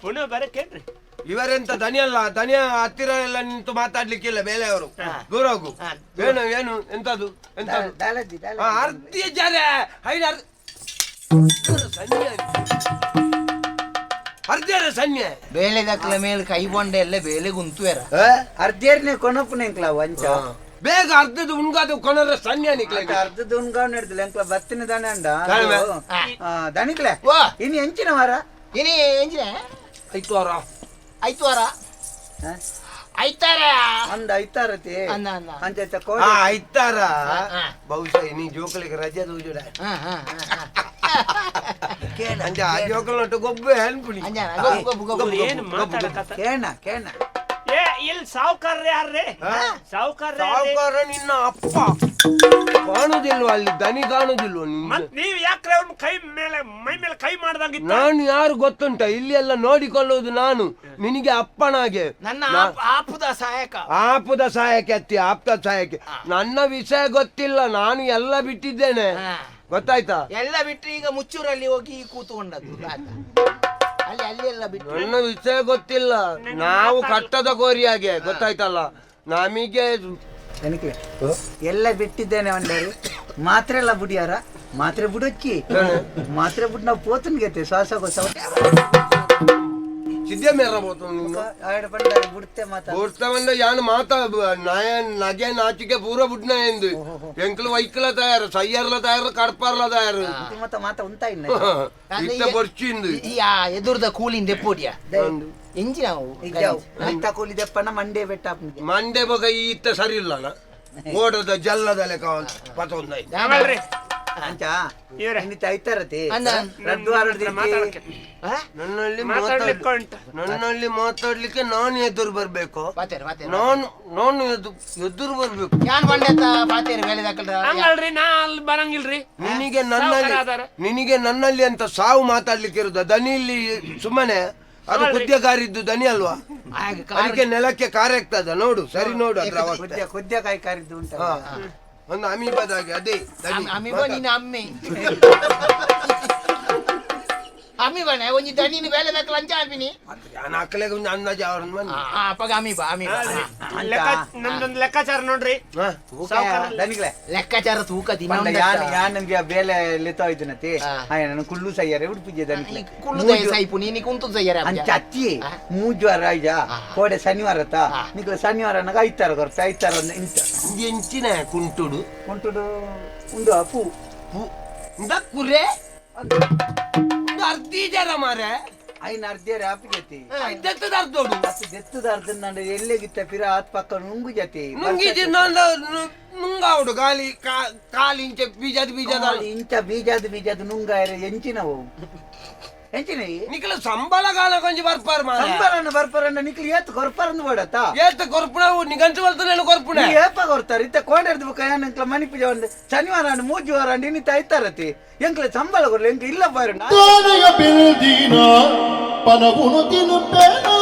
ಪುನಃ ಬರಕ್ಕೇನ್ರಿ ಇವರೆಂತ ದನಿ ಅಲ್ಲ ದನಿಯ ಹತ್ತಿರ ಎಲ್ಲ ನಿಂತು ಮಾತಾಡ್ಲಿಕ್ಕಿಲ್ಲ ಬೇಲೆಯವರು ದೂರ ಹೋಗು ಏನು ಏನು ಎಂತದು ಎಂತದು ಅರ್ಧಿ ಜರೆ ಐದು ಅರ್ಧ ಅರ್ಧರ ಸನ್ನೆ ಬೇಳೆ ದಕ್ಕಲ ಮೇಲೆ ಕೈ ಬೊಂಡೆ ಎಲ್ಲ ಬೇಲೆ ಗುಂತುವೆರ ಅರ್ಧೇರ್ನೆ ಕೊನಪ್ಪನ ಎಂಕ್ಲ ವಂಚ ಬೇಗ ಅರ್ಧದ ಉಣ್ಗಾದ ಕೊನರ ಸನ್ನೆ ನಿಕ್ಲೆ ಅರ್ಧದ ಉಣ್ಗಾವ್ ನಡೆದಿಲ್ಲ ಎಂಕ್ಲ ಬತ್ತಿನ ದನ ಅಂಡ ದನಿಕ್ಲೆ ಇನ್ನು ಎಂಚಿನ ವಾರ ಇನಿ ಎಂಚಿನ ಐತು ವಾರ ಐತು ವಾರ ಐತಾರ ಅಂದ ಐತಾರತಿ ಅಂಚ ಐತಾರ ಬಹುಶಃ ಇನಿ ಜೋಕಲಿಗೆ ರಜೆ ದೂಜುಡ ಅಂಚ ಆ ಜೋಕಲ್ ಗೊಬ್ಬೆ ಅನ್ಪುಣಿ ಏನು ಮಾತಾಡಕತ್ತ ಕೇಣ ಕೇಣ ಏ ಇಲ್ಲಿ ಸಾವುಕಾರ ಯಾರ್ರಿ ಸಾವುಕಾರ ಸಾವುಕಾರ ನಿನ್ನ ಅಪ್ಪ ಕಾಣುದಿಲ್ವ ಅಲ್ಲಿ ದನಿ ಕಾಣುದಿಲ್ವ ಮತ್ ನೀವ್ ಯಾಕ್ರೆ ಅವ್ನ ಕೈ ಮೇಲೆ ಮೈ ಮೇಲೆ ಕೈ ಮಾಡ್ದಂಗಿತ್ತು ನಾನು ಯಾರು ಗೊತ್ತುಂಟ ಇಲ್ಲಿ ಎಲ್ಲ ನೋಡಿಕೊಳ್ಳುವುದು ನಾನು ನಿನಗೆ ಅಪ್ಪನಾಗೆ ನನ್ನ ಆಪದ ಸಹಾಯಕ ಆಪದ ಸಹಾಯಕ್ಕೆ ಅತ್ತಿ ಆಪ್ತ ಸಹಾಯಕ್ಕೆ ನನ್ನ ವಿಷಯ ಗೊತ್ತಿಲ್ಲ ನಾನು ಎಲ್ಲ ಬಿಟ್ಟಿದ್ದೇನೆ ಗೊತ್ತಾಯ್ತಾ ಎಲ್ಲ ಬಿಟ್ಟು ಈಗ ಮುಚ್ಚೂರಲ್ಲಿ ಹೋಗಿ ಕೂತುಕೊಂಡದ್ದು ಅಲ್ಲಿ ಅಲ್ಲಿ ಎಲ್ಲ ಬಿಟ್ಟು ನನ್ನ ವಿಷಯ ಗೊತ್ತಿಲ್ಲ ನಾವು ಕಟ್ಟದ ಕೋರಿಯಾಗೆ ಗೊತ್ತಾಯ್ತಲ್ಲ ನಮಗೆ ಎಲ್ಲ ಬಿಟ್ಟಿದ್ದೇನೆ ಒಂದರು ಮಾತ್ರೆ ಎಲ್ಲ ಬಿಡಿಯಾರ ಮಾತ್ರೆ ಬಿಡೋಕ್ಕಿ ಮಾತ್ರೆ ಬಿಟ್ಟು ನಾವು ಪೋತನ್ಗೆತ್ತೆ ಶ್ವಾಸಕೋಶ ಸಿದ್ಧ ಮೇರ ಬೋತು ಬಿಡ್ತೆ ಮಾತಾ ಬಿಡ್ತಾ ಬಂದ ಯಾನು ಮಾತಾ ನಾಯ ನಗೆ ನಾಚಿಕೆ ಪೂರ ಬುಡ್ನ ಎಂದು ಎಂಕ್ಲು ವೈಕ್ಲ ತಯಾರು ಸಯ್ಯರ್ಲ ತಯಾರು ಕಡ್ಪಾರ್ಲ ತಯಾರು ಮತ್ತೆ ಮಾತಾ ಉಂತ ಇಲ್ಲ ಇತ್ತ ಬರ್ಚಿಂದು ಯಾ ಎದುರ್ದ ಕೂಲಿಂದ ಎಪ್ಪೋಡಿಯ ಎಂಜಿನ ಇತ್ತ ಕೂಲಿ ದೆಪ್ಪನ ಮಂಡೆ ಬೆಟ್ಟ ಮಂಡೆ ಬೊಗ ಈ ಇತ್ತ ಸರಿ ಇಲ್ಲ ಓಡದ ಜಲ್ಲದ ಲೆಕ್ಕ ಪತೊಂದಾಯ್ತು ಅಂಚ ಐತಾರತಿ ನನ್ನಲ್ಲಿ ನನ್ನಲ್ಲಿ ಮಾತಾಡ್ಲಿಕ್ಕೆ ನಾನು ಎದುರು ಬರ್ಬೇಕು ನಾನು ನಾನು ಎದುರು ಬರ್ಬೇಕು ಬರಂಗಿಲ್ರಿ ನಿನಗೆ ನನ್ನಲ್ಲಿ ನಿನಗೆ ನನ್ನಲ್ಲಿ ಅಂತ ಸಾವು ಮಾತಾಡ್ಲಿಕ್ಕೆ ಇರುದ ದನಿ ಇಲ್ಲಿ ಸುಮ್ಮನೆ ಅದು ಕುದ್ಯಕಾರಿದ್ದು ದನಿ ಅಲ್ವಾ ಅದಕ್ಕೆ ನೆಲಕ್ಕೆ ಕಾರಾಗ್ತದ ನೋಡು ಸರಿ ನೋಡು ಅದ್ರ ಅವಸ್ಥೆ ಕುದ್ಯಕಾಯಿ ಕಾರಿದ್ದು ಉಂಟು ಒಂದು ಅಮೀಬದಾಗೆ ಅದೇ ಅಮೀಬ ನೀನು ಅಮ್ಮೆ ಅಮ್ಮಿ ಬಣ್ಣ ಒಂಜಿ ದಣಿನ ಬೇಲೆ ದಕ್ಕಲ ಅಂಚ ಅಲ್ಪಿನಿ ನಾನು ಅಕ್ಕಲೆಗೆ ಒಂದು ಅಂದಾಜು ಅವ್ರನ್ನ ಬಂದು ಅಪ್ಪಗ ಅಮ್ಮಿ ಬಾ ಅಮ್ಮಿ ಬಾ. ಲೆಕ್ಕ ನಮ್ದೊಂದು ಲೆಕ್ಕಾಚಾರ ನೋಡ್ರಿ. ದನಿಗ್ಲೆ ಲೆಕ್ಕಾಚಾರ ತೂಕ ದಿನ ಯಾನ್ ಯಾನಂಗೆ ಬೇಲೆ ಲೆತ್ತೋ ಇದ್ದನತಿ ಆಯನ ಕುಳ್ಳು ಸಯ್ಯರೆ ಉಡುಪುಜೆ ದನಿಗ್ಲೆ ಕುಳ್ಳು ಸೈಪು ನೀನಿ ಕುಂತು ಸಯ್ಯರೆ ಅಂಚ ಅತ್ತಿ ಮೂಜುವಾರ ಐಜ ಕೋಡೆ ಶನಿವಾರ ತ ನಿಕ್ಲೆ ಶನಿವಾರ ನಗ ಐತಾರ ಕೊರ್ತ ಐತಾರ ಇಂಚ ಎಂಚಿನ ಕುಂಟುಡು ಕುಂಟುಡು ಉಂದು ಪೂ ಪೂ ಇಂದ ಕುರೆ ಒಂದು ಅರ್ಧಿ ಜರ ಮಾರೆ ಐನ ಅರ್ಧಿಯರೆ ಆಪಿ ಜತಿ ದೆತ್ತದ ಅರ್ಧೋಡು ದೆತ್ತದ ಅರ್ಧ ನಂಡ ಎಲ್ಲೆಗಿತ್ತ ಪಿರ ಆತ್ ಪಕ್ಕ ನುಂಗು ಜತಿ ನುಂಗಿಜಿ ನಂದ ನುಂಗಾವುಡು ಗಾಲಿ ಕಾಲಿ ಇಂಚ ಬೀಜದ ಬೀಜದ ಇಂಚ ಬೀಜದ ಬೀಜದ ನುಂಗಾಯರೆ ಎಂಚಿನವು ಎಂಚಿನ ನಿಖಲ ಸಂಬಳ ಗಾಲ ಕೊಂಚ ಬರ್ಪಾರ ಮಾರೆ ಸಂಬಳನ ಬರ್ಪಾರನ್ನ ನಿಖಲ ಏತ್ ಕೊರ್ಪಾರಂದು ಬೋಡತ್ತ ಏತ್ ಕೊರ್ಪುಣ ನಿಗಂಟು ಬರ್ತದೆ ಕೊರ್ಪುಣ ಏಪ ಕೊರ್ತಾರೆ ಇತ್ತ ಕೋಣೆರ್ದು ಬುಕ್ಕ ಏನ್ ಮನಿಪುಜ ಒಂದು ಶನಿವಾರ ಅಂಡ್ ಮೂಜುವಾರ ಅಂಡ್ ಇನ್ನಿತ ಐತಾರತಿ ಎಂಕ್ಲೆ ಸಂಬಳ ಕೊರ್ಲಿ ಎಂಕ್ ಇಲ್ಲ ಬಾರ ಪನಗುನು ತಿನ್ನುತ್ತೇನೋ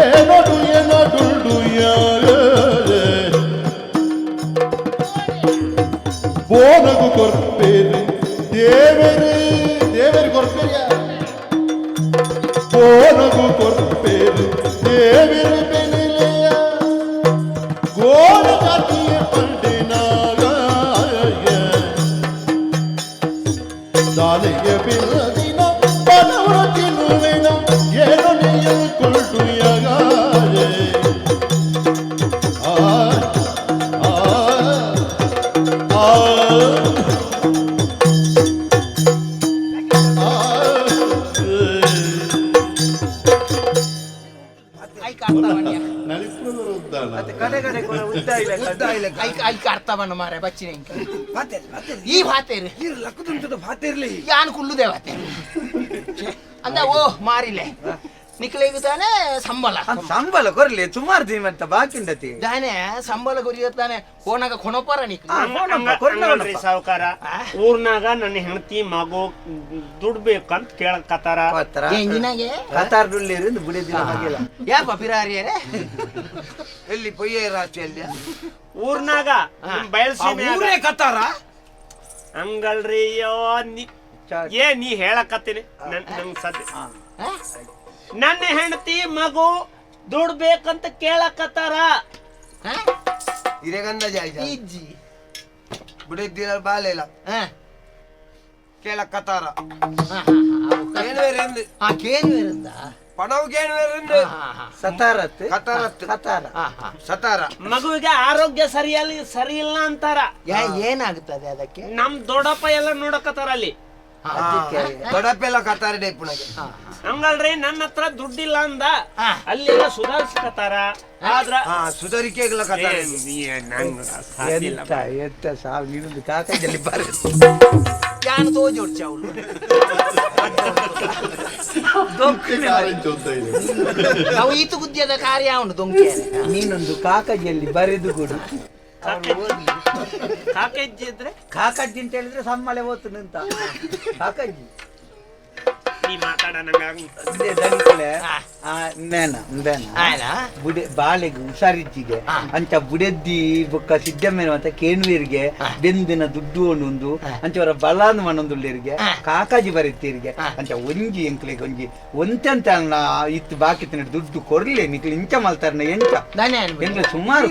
ಏನನು ಎನದು ಯಾಗ ಬೋನಗು ಕೊರ್ಪೇರು ದೇವರು ದೇವರು ಕೊರ್ಪೇರಿಯ ಬೋನಗು ಕೊರ್ಪೇರು ದೇವರು ಬೆನಿಲೆಯ ಗೋರ ಜಾತಿಯ ಪಂಡಿನಾಗ ದಾಲಿಗೆ ಬಿಲ್ಲದಿನ ಬಲವರು ತಿನ್ನುವೆನ ಏನು ನೀರು ಕೊಂಡು ಯಗಾರೆ ಆ ಅರ್ಥ ಮಾರೆ ಬಚ್ಚಿನ ಈ ಭಾತೇರು ಯಾನ್ ಕುಳ್ಳುದೇ ಭಾತೇರು ಅಂದ ಓ ಮಾರಿಲೆ ನಿಕ್ಲೆಗು ತಾನೆ ಸಂಬಳ ಸಂಬಳ ಕೊರ್ಲಿ ಸುಮಾರು ದಿನ ಅಂತ ಬಾಕಿ ಉಂಡತಿ ದಾನೆ ಸಂಬಳ ಕೊರಿಯತ್ತಾನೆ ಕೋನಾಗ ಕೊಣಪಾರ ನಿಕ್ ಹಂಗಲ್ರಿ ಸಾವುಕಾರ, ಊರ್ನಾಗ ನನ್ನ ಹೆಂಡತಿ ಮಗು ದುಡ್ಡು ಬೇಕಂತ ಕೇಳಕತ್ತಾರ. ನಿನಗೆ ಕತಾರ್ ದುಳ್ಳಿರಿಂದ ಬುಡಿದಿಲ್ಲ ಮಗಿಲ್ಲ ಯಾಪ ಪಿರಾರಿಯರೇ ಎಲ್ಲಿ ಪೊಯ್ಯ ರಾತ್ರಿ ಊರ್ನಾಗ ಬಯಲ್ಸೀಮೆ ಊರೇ ಕತಾರ ಹಂಗಲ್ರಿ. ಏ ನೀ ಹೇಳಕತ್ತೀನಿ ನಂಗ್ ಸದ್ಯ ನನ್ನ ಹೆಂಡತಿ ಮಗು ದುಡ್ಡು ಬೇಕಂತ ಕೇಳಕತ್ತಾರ. ಇಜ್ಜಿ ಬಿಡಿದ್ದಿರ ಬಾಲೆಲ್ಲ ಕೇಳಕತ್ತಾರ. ಸತಾರ ಮಗುವಿಗೆ ಆರೋಗ್ಯ ಸರಿಯಾಗಿ ಸರಿ ಇಲ್ಲ ಅಂತಾರ. ಏನಾಗುತ್ತದೆ ಅದಕ್ಕೆ? ನಮ್ ದೊಡ್ಡಪ್ಪ ಎಲ್ಲ ನೋಡಕತ್ತಾರ ಅಲ್ಲಿ. ದೊಡ್ಡಪ್ಪ ಎಲ್ಲ ಕತಾರ ಡೇಪುಣಗೆ. ಹಂಗಲ್ರಿ, ನನ್ನ ಹತ್ರ ದುಡ್ಡಿಲ್ಲ ಅಂದ ಅಲ್ಲೆಲ್ಲ ಸುಧಾರಿಸ್ಕತಾರ. ಆದ್ರ ಸುಧಾರಿಕೆ ಈತು ಗುದ್ಯದ ಕಾರ್ಯ ಉಂಟು ದೊಂಕೆ. ನೀನೊಂದು ಕಾಕಜಿಯಲ್ಲಿ ಬರೆದು ಕೊಡು. ಕಾಕಜ್ಜಿ ಅಂದ್ರೆ ಕಾಕಜ್ಜಿ ಅಂತ ಹೇಳಿದ್ರೆ ಸಮ್ಮಳೆ ಓತು ಅಂತ ಕಾಕಜ್ಜಿ. ನೀ ಮಾತಾಡ ಬುಡೆ ಬಾಳೆಗೆ ಹುಷಾರಿಜ್ಜಿಗೆ ಅಂಚ ಬುಡೆದ್ದಿ ಬೊಕ್ಕ ಸಿದ್ದಮ್ಮೇನ ಅಂತ ಕೇಣುವೀರಿಗೆ ಬೆಂದಿನ ದುಡ್ಡು ಒಂದೊಂದು ಅಂಚವರ ಬಲಾನ್ ಮನೊಂದುಳ್ಳೀರಿಗೆ ಕಾಕಾಜಿ ಬರೀತೀರಿಗೆ ಅಂಚ ಒಂಜಿ ಎಂಕ್ಲೆಗೆ ಒಂಜಿ ಒಂತೆಂತ ಇತ್ತು ಬಾಕಿ ತಿನ್ನ ದುಡ್ಡು ಕೊರ್ಲಿ ನಿಕ್ಲೆ ಇಂಚ ಮಲ್ತಾರನ ಎಂಚ ಎಂಕ್ಲೆ ಸುಮಾರು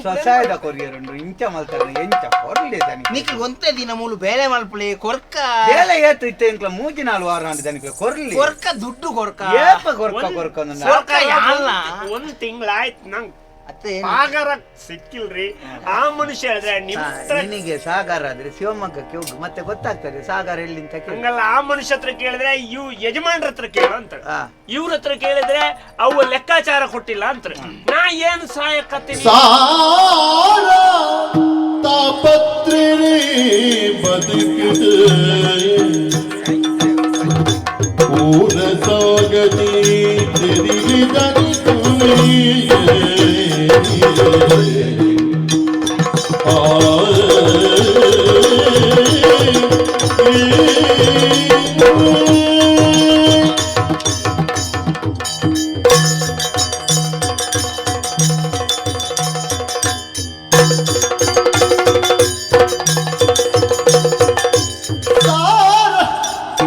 ಸೊಸಾಯದ ಕೊರಿಯರ್ ಉಂಡು ಇಂಚ ಮಲ್ತಾರನ ಎಂಚ ಕೊರ್ಲಿ ನಿಕ್ಲೆ ಒಂತೆ ದಿನ ಮೂಲು ಬೇಲೆ ಮಲ್ಪುಲೆ ಕೊರ್ಕ ಬೇಲೆ ಏತು ಇತ್ತೆ ಎಂಕ್ಲ ಮೂಜಿ ನಾಲ್ ವಾರ ಅಂಡ್ ಕೊರ್ಲಿ ಕೊರ್ಕ ದುಡ್ಡು ಕೊರ್ಕ ಏಪ ಕೊರ್ಕ ಕೊರ್ಕ ಕೊರ್ಕ ಯಾಲ್ಲ ಒಂದ್ ತಿಂಗಳಾಯ್ತು ನಂಗ್ ಸಾಗರ ಸಿಕ್ಕಿಲ್ರಿ. ಆ ಮನುಷ್ಯ ಹೇಳಿದ್ರೆ ನಿನಗೆ ಸಾಗರ ಆದ್ರೆ ಶಿವಮೊಗ್ಗಕ್ಕೆ ಹೋಗು, ಮತ್ತೆ ಗೊತ್ತಾಗ್ತದೆ ಸಾಗರ ಎಲ್ಲಿ ಅಂತ. ಹಂಗಲ್ಲ, ಆ ಮನುಷ್ಯ ಹತ್ರ ಕೇಳಿದ್ರೆ ಇವ್ ಯಜಮಾನ್ರ ಹತ್ರ ಕೇಳು ಅಂತ, ಇವ್ರ ಹತ್ರ ಕೇಳಿದ್ರೆ ಅವು ಲೆಕ್ಕಾಚಾರ ಕೊಟ್ಟಿಲ್ಲ ಅಂತ. ನಾ ಏನ್ ಸಹಾಯಕತ್ತೀನಿ? ಸಾರ ತಾಪತ್ರಿಣಿ ಬದುಕಿದೆ ಪೂರ ಸಾಗತಿ ತೆರಿಗಿದನಿ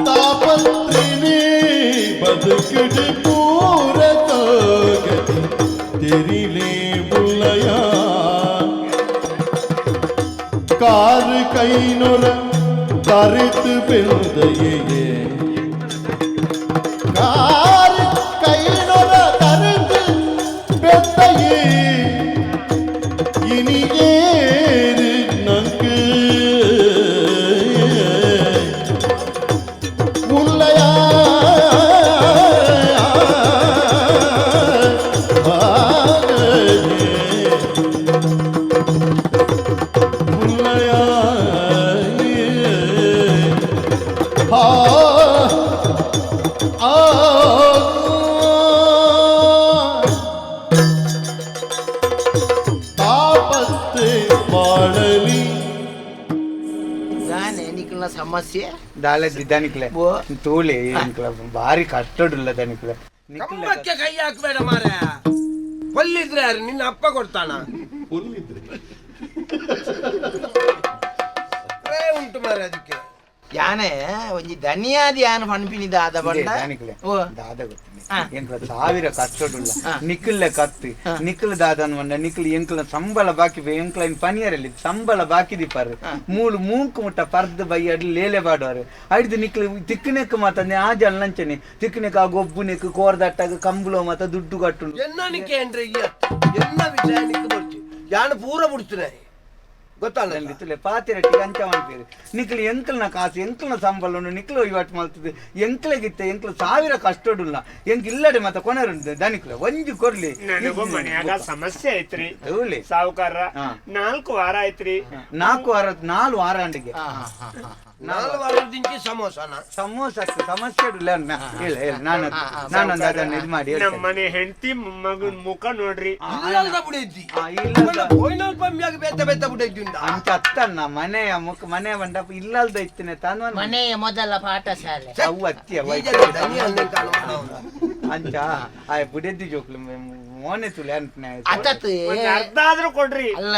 ತಾಪತ್ರಿಣಿ ಬದುಕಿಡಿ ಪೂರ ಸಾಗತಿ ತೆರಿಲೇ ಬುಲ್ಲಯ ಕಾರ್ ಕೈನೊರ ತರಿತು ಬೆಂದಯೇ ಕಾರ್ ಕೈನೊರ ತರಿತು ಬೆಂದಯೇ ಇನಿ ಏರು ನಂಗೆ ಉಲ್ಲಯ ಉಲ್ಲಯ ಆ ಆ ತಾಪತ್ತೆ ಮಾಡಲಿ ದಾನೆ ನಿಕ್ಲ ಸಮಸ್ಯೆ ದಾಲೆ ದನಿಕ್ಲೆ ಓ. ತೂಲೆ ಎಂಕ್ಲ ಬಾರಿ ಕಷ್ಟಡುಲ್ಲ ದನಿಕ್ಲೆ ಕಂಬಕ್ಕೆ ಕೈ ಹಾಕ್ಬೇಡ ಮಾರ್ರೆ. ಪೊಲ್ಲಿದ್ರೆ ಯಾರು ನಿನ್ನ ಅಪ್ಪ ಕೊಡ್ತಾನ ಪ್ರೇ ಉಂಟು ಮಾರ್ರೆ ಅದಕ್ಕೆ. ಯಾನೆ ಒಂಜಿ ದನಿಯಾದಿ ಯಾನ್ ಪನ್ಪಿನಿ ದಾದ ಬಂಡ ದನಿಕ್ಲೆ ಓ. ದಾದ ಗೊತ್ತಿನಿ ಆ. ಎಂಕ್ಲ ಸಾವಿರ ಕಷ್ಟಡುಲ್ಲ ಆ. ನಿಕ್ಲೆ ಕತ್ತು ಆ. ನಿಕ್ಲ ದಾದನ್ ಬಂಡ ನಿಕ್ಲ ಎಂಕ್ಲ ಸಂಬಳ ಬಾಕಿ ಎಂಕ್ಲ ಇನ್ ಪನಿಯರಲ್ಲಿ ಸಂಬಳ ಬಾಕಿ ದಿಪ್ಪಾರು ಮೂಲು ಮೂಂಕು ಮುಟ್ಟ ಪರ್ದು ಬೈ ಅಡ್ಲಿ ಲೇಲೆ ಬಾಡುವಾರು ಐದು ನಿಕ್ಲ ತಿಕ್ಕನೆಕ್ ಮಾತಂದೆ ಆ ಜನ ಲಂಚನೆ ತಿಕ್ಕನೆಕ್ ಆ ಗೊಬ್ಬುನೆಕ್ ಕೋರ್ದಟ್ಟಾಗ ಕಂಬುಲೋ ಮಾತ ದುಡ್ಡು ಕಟ್ಟುಂಡು. ಎನ್ನ ನಿಕ್ಕೆ ಏನ್ರಿ ಈ ಎನ್ನ ವಿಷಯ ನಿಕ್ಕೆ ಬರ್ತಿ ಯಾನು ಪೂರ ಬಿಡ್ತೀನಿ ಗೊತ್ತಲ್ಲ. ಇತ್ತಲೆ ಪಾತಿರಟ್ಟಿಗೆ ಅಂಚ ಮಲ್ಪೇರು ನಿಕ್ಲು ಎಂಕ್ಲನ ಕಾಸು ಎಂಕ್ಲನ ಸಂಬಳ ಉಂಡು ನಿಕ್ಲು ಇವತ್ತು ಮಲ್ತದೆ ಎಂಕ್ಲಗಿತ್ತ ಎಂಕ್ಲು ಸಾವಿರ ಕಷ್ಟಡುಲ್ಲ ಎಂಕ್ ಇಲ್ಲಡೆ ಮತ್ತೆ ಕೊನೆರುಂಡು ದನಿಕ್ಲು ಒಂಜಿ ಕೊರ್ಲಿ. ನನಗೂ ಮನ್ಯಾಗ ಸಮಸ್ಯೆ ಐತ್ರಿ ಹೌಲಿ. ಸಾವುಕಾರ. ಹಾ. 4 ವಾರ ಐತ್ರಿ. 4 ವಾರ 4 ವಾರ ಅಂಡಿಗೆ. ನಾಲ್ಕು ವಾರದಿಂಚಿ ಸಮೋಸನ ಸಮೋಸ ಸಮಸ್ಯೆ ಉಡ್ಲ ಅಣ್ಣ. ಹೇಳ ಹೇಳ ನಾನು ನಾನೊಂದು ಅದನ್ನು ಇದು ಮಾಡಿ ನಮ್ಮ ಹೇಳ್ತೇನೆ. ಮನೆ ಹೆಂಡತಿ ಮಗನ್ ಮುಖ ನೋಡ್ರಿ. ಇಲ್ಲಲ್ದ ಬುಡೈತಿ. ಆ, ಇಲ್ಲಲ್ದ. ಪೋಯ್ನಲ್ ಪಂಬ್ಯಾಗ ಬೇತ ಬೇತ ಬುಡೈತಿ ಉಂಡ. ಅಂಚ ಅತ್ತಣ್ಣ ಮನೆಯ ಮುಖ ಮನೆ ಮಂಟಪ ಇಲ್ಲಲ್ದ ಇತ್ತಿನ ತಾನು ಮನೆಯ ಮೊದಲ ಪಾಠಶಾಲೆ. ಅವು ಅತ್ತಿ ಅವ ಈ ಜನ ದನಿ ಅಂದೆ ಕಾಣುವ ನಾವು. ಅಂಚ ಆ ಬುಡೆದ್ದಿ ಜೋಕ್ಲು ಮೋನೆ ತುಲೆ ಅಂತ ಅತತ್ ಒಂದ್ ಅರ್ಧ ಆದ್ರೂ ಕೊಡ್ರಿ. ಅಲ್ಲ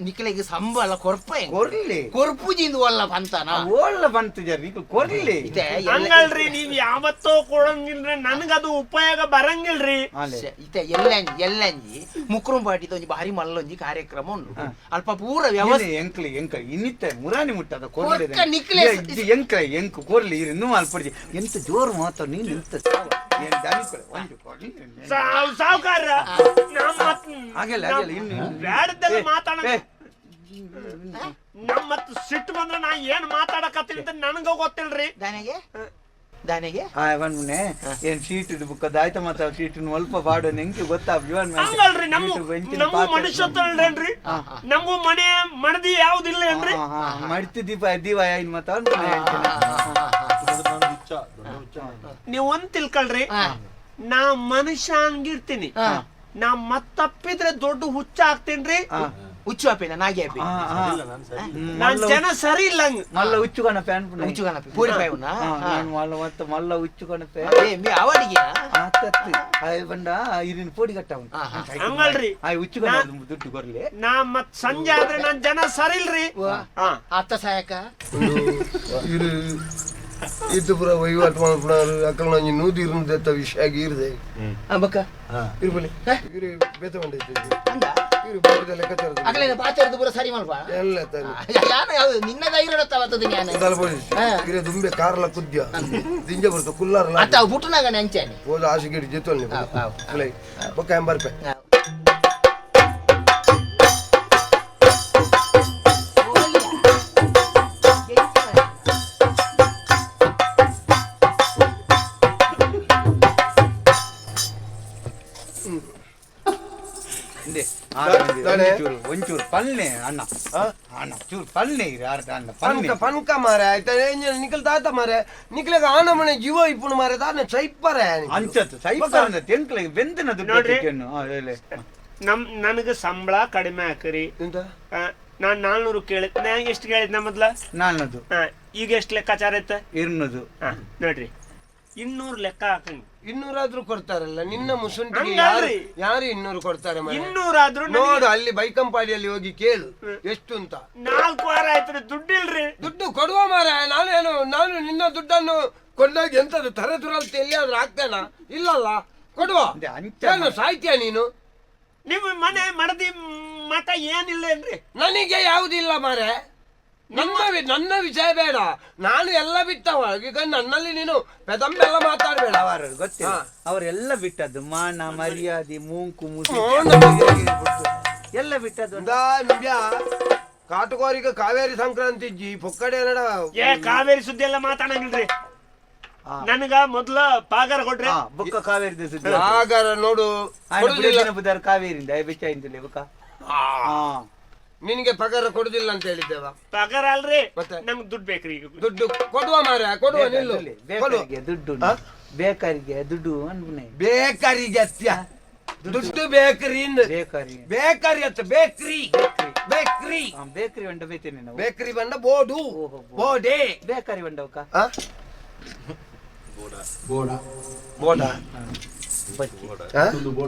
ನಿಕ್ಲೆಗ್ ಸಂಬಳ ಕೊರ್ಪ ಎಂಕ್. ಕೊರ್ಲಿ. ಕೊರ್ಪುಜಿಂದು ಒಲ್ಲ ಪಂತನ ಓಳ್ಳ ಬಂತು ಜರ್ ಈಗ ಕೊರ್ಲಿ. ಇತ್ತೆ ಎಲ್ಲ- ಹಂಗಲ್ರಿ, ನೀವ್ ಯಾವತ್ತೋ ಕೊಡಂಗಿಲ್ರಿ, ನನ್ಗದು ಉಪಯೋಗ ಬರಂಗಿಲ್ರಿ. ಆಲೆ. ಇತ್ತೆ ಎಲ್ಲಂಜಿ ಎಲ್ಲಂಜಿ ಮುಕ್ರುಂಪಾಟಿದ ಒಂಜಿ ಭಾರಿ ಮಲ್ಲೊಂಜಿ ಕಾರ್ಯಕ್ರಮ ಉಂಡು ಅಲ್ಪ ಪೂರ ವ್ಯವಸ್ಥೆ. ಏನೇ ಎಂಕ್ಲಿ ಎಂಕ ಇನ್ನಿತ್ತ ಮುರಾನಿ ಮುಟ್ಟದ ಕೊರ್ಲಿ. ಕೊರ್ಕ ನಿಕ್ಲೆ ಎಂಕ್ಲ ಎಂಕ್ ಕೊರ್ಲಿ ಇನ್ನು ಮಲ್ಪಡ್ಜಿ ಎಂತ ಜೋರು ಮಾತು ನೀನ್ ಎಂತ ಸಾವ ಏನ್ ದಾನಿ ಕೊಡ ಒಂದು ಕೊರ್ಲಿ. ಸಾವ್ಕಾರ ಹಾಗೆಲ್ಲ ಹಾಗೆಲ್ಲ ಇನ್ನು ಇನ್ನು. ಬ್ಯಾಡದ್ದೆಲ್ಲ ಏ, ಮಾತಾಡ ಏ, ನಮ್ ಮತ್ ಸಿಟ್ಟು ಬಂದ್ರ ನಾ ಏನ್ ಮಾತಾಡಕತ್ತೀನಿ ಅಂತ ನನ್ಗ ಗೊತ್ತಿಲ್ರಿ. ದಾನೆಗೆ ದಾನೆಗೆ ಆ ಬಂದ್ಮನೆ ಏನ್ ಸೀಟ್ ಇದು ಬುಕ್ ಅದಾಯ್ತ ಮಾತ್ರ ಸೀಟ್ ಸ್ವಲ್ಪ ಬಾಡು ಎಂಕೆ ಗೊತ್ತಾಗ ಹಂಗಲ್ರಿ, ನಮ್ಮ ನಮ್ಮ ಮನುಷ್ಯತ್ವ ಇಲ್ರೇನ್ರಿ? ನಮಗೂ ಮನೆ ಮಣದಿ ಯಾವ್ದಿಲ್ಲ ಏನ್ರಿ? ಮಡ್ತಿ ದೀಪ ದೀವ ಏನ್ ಮಾತ ನೀವ್ ಒಂದ್ ತಿಳ್ಕೊಳ್ರಿ, ನಾ ಮನುಷ್ಯ ಹಂಗಿರ್ತೀನಿ, ನಾ ಮತ್ ತಪ್ಪಿದ್ರೆ ದೊಡ್ಡ ಹುಚ್ಚ ಆಗ್ತೀನ್ರಿ. ಹುಚ್ಚು ಅಪ್ಪಿನ ನಾಗಿ ಅಪ್ಪಿ. ನಾನ್ ಜನ ಸರಿ ಇಲ್ಲ ಹಂಗ್. ಮಲ್ಲ ಉಚ್ಚುಕಣ ಪ್ಯಾನ್ ಹುಚ್ಚು ಕಣಪ್ಪಿ ಪೂರಿ ಪಾಯ್ವುನ. ನಾನು ಮಲ್ಲ ಮತ್ತೆ ಮಲ್ಲ ಉಚ್ಚುಕಣಪೆ. ಏ ಮೀ ಅವಡಿಗೆ ಆತತ್ತು ಆಯ್ ಬಂಡ ಇದನ್ನ ಪೋಡಿ ಕಟ್ಟ ಹಂಗಲ್ರಿ. ಆಯ್ ಉಚ್ಚುಕಣ ದುಡ್ಡು ಕೊರ್ಲಿ. ನಾ ಮತ್ ಸಂಜೆ ಆದ್ರೆ ನಾನ್ ಜನ ಸರಿ ಇಲ್ರಿ. ಹಾ. ಅತ್ತ ಸಹಾಯಕ ಇರು ಇತ್ತು ಪೂರ ವಹಿವಾಟು ಮಲ್ಪುನಾರು ಅಕ್ಕಲ ನಂಜಿ ನೂದು ಇರುಂದೆತ್ತ ವಿಷಯ ಇರುದೆ. ಬಕ್ಕ ಇರುಬಲಿ ಇರು ಬೇತ ಬಂಡೈತೆ. ಅಂದ ಇರು ಬೇಟದ ಲೆಕ್ಕಾಚಾರ ಅಗಲೇನ ಪಾಚರದ ಪೂರ ಸರಿ ಮಲ್ಪ. ಎಲ್ಲ ತಾನೆ. ಯಾನ ಯಾವ್ದು ನಿನ್ನ ಧೈರ್ಯ ತವತ್ತದ ಜ್ಞಾನ. ತಲಪೊಡಿ ಇರೆ ದುಂಬೆ ಕಾರ್ಲ ಕುದ್ಯ ದಿಂಜ ಬರ್ತ ಕುಲ್ಲಾರಲ್ಲ. ಅತ್ತ ಅವು ಪುಟ್ಟನಾಗನೆ ಅಂಚಾನೆ. ಹೋದ ಆಶೆಗೇಡಿ ಜೆತ್ತೊಲ್ನಿ ಅವ್. ಬೊಕ್ಕ ಎಂಬರ್ಪೆ. ಇಂದೆ. ಆ, ದಾನೆ? ಒಂಚೂರು ಒಂಚೂರು ಪಲ್ನೆ ಅಣ್ಣ. ಅಣ್ಣ, ಚೂರು ಪಲ್ನೆ ಇರು ಅರ್ಧ ಅಣ್ಣ ಪಲ್ನೆ. ಪನ್ಕ ಪನ್ಕ ಮಾರೆ ಆಯ್ತಾ? ನಿಕಲ್ ತಾತ ಮಾರೆ, ನಿಕ್ಲೆಗ ಆನಮನೆ ಜೀವ ಇಪ್ಪುನು ಮಾರೆ, ದಾನೆ ಸೈಪರೆ. ಅಂಚತ್ತು ಸೈಪರ್ ಎಂಕ್ಲೆಗ್ ಬೆಂದಿನ ದುಡ್ಡು. ನೋಡ್ರಿ. ತೆಕ್ಕೆನ್ನು. ಹಾ, ಹೇಳಿ. ನನಗ ಸಂಬಳ ಕಡಿಮೆ ಹಾಕ್ರಿ. ಎಂತ? ನಾನ್ 400 ಕೇಳಿದ್, ನಾ ಎಷ್ಟು ಕೇಳಿದ್ನ ಮೊದ್ಲ? 400. ಈಗ ಎಷ್ಟು ಲೆಕ್ಕಾಚಾರ ಐತೆ? 200. ನೋಡ್ರಿ, 200 ಲೆಕ್ಕ ಹಾಕಂಗ್. 200 ಆದ್ರೂ ಕೊಡ್ತಾರಲ್ಲ ನಿನ್ನ ಮುಸುಂಟಿಗೆ? ಯಾರು ಹಂಗಲ್ರಿ. ಯಾರು 200 ಕೊಡ್ತಾರೆ ಮಾರ್ರೆ? 200 ಆದ್ರೂ ನೋಡು, ಅಲ್ಲಿ ಬೈಕಂಪಾಡಿಯಲ್ಲಿ ಹೋಗಿ ಕೇಳು ಎಷ್ಟು ಅಂತ. 4 ವಾರ ಆಯ್ತ್ರಿ, ದುಡ್ಡಿಲ್ರಿ. ದುಡ್ಡು ಕೊಡುವ ಮಾರ. ನಾನೇನು, ನಾನು ನಿನ್ನ ದುಡ್ಡನ್ನು ಕೊಂಡೋಗಿ ಎಂತದು ತರೆ ತುರಲ್ತಿ ಎಲ್ಲಿಯಾದ್ರೂ ಹಾಕ್ತೇನ? ಇಲ್ಲಲ್ಲ, ಕೊಡುವ. ಅದೇ ಅಂಚ. ಏನು ಸಾಯ್ತೀಯ ನೀನು? ನಿಮ್ಮ ಮನೆ ಮಡದಿ ಮಠ ಏನಿಲ್ಲ ಏನ್ರಿ? ನನಗೆ ಯಾವುದಿಲ್ಲ ಮಾರೆ. ನನ್ನ ವಿಷಯ ಬೇಡ, ನಾನು ಎಲ್ಲ ಬಿಟ್ಟವ. ಈಗ ನನ್ನಲ್ಲಿ ನೀನು ಪೆದಂಬೆಲ್ಲ ಮಾತಾಡಬೇಡ. ಅವರು ಗೊತ್ತಿಲ್ಲ, ಅವರೆಲ್ಲ ಬಿಟ್ಟದ್ದು ಮಾನ ಮರ್ಯಾದೆ ಮೂಂಕು ಮುಸಿ ಮಾನ ಮರ್ಯಾದೆ. ಎಲ್ಲ ಬಿಟ್ಟದ್ದು. ಕಾಟುಕೋರಿಗೆ ಕಾವೇರಿ ಸಂಕ್ರಾಂತಿ ಜಿ ಪೊಕ್ಕಡೆ ನಡ. ಏ, ಕಾವೇರಿ ಸುದ್ದಿ ಎಲ್ಲ ಮಾತಾಡಂಗಿಲ್ರಿ. ನನಗ ಮೊದ್ಲ ಪಾಗಾರ ಕೊಡ್ರಿ. ಹಾ, ಬುಕ್ಕ ಕಾವೇರಿ ಸುದ್ದಿ. ಆಗಾರ ನೋಡು, ಕೊಡುದಿಲ್ಲ. ಬುಧಾರ ಕಾವೇರಿಂದ ಬೆಚ್ಚ ಇಂದಲೇ ಬುಕ್ಕ. ಆ, ನಿನಗೆ ಪಗಾರ ಕೊಡುದಿಲ್ಲ ಅಂತ ಹೇಳಿದ್ದೇವ. ಪಗಾರ ಅಲ್ರಿ. ಮತ್ತೆ? ನಂಗ್ ದುಡ್ಡು ಬೇಕ್ರಿ ಈಗ. ದುಡ್ಡು ಕೊಡುವ ಮಾರ, ಕೊಡುವ, ನಿಲ್ಲು, ಕೊಡುವ. ಬೇಕಾರಿಗೆ ದುಡ್ಡು. ಆ? ಬೇಕಾರಿಗೆ ದುಡ್ಡು ಅನ್ಬುನೆ. ಬೇಕರಿಗೆ ಅತ್ಯ ದುಡ್ಡು, ಬೇಕರಿ ಇಂದು. ಬೇಕರಿ. ಬೇಕರಿ ಅತ್ತ, bakery, bakery. Bakery వంಡ ಬೇತೇನೆ ನಾವು. ಬೇಕರಿ ಬಂದ ಬೋಡು. ಓಹೋ, ಬೋಡು. ಬೋಡೆ. ಬೇಕರಿ వంಡವಕ. ಆ? ಬೋಡ. ಆ?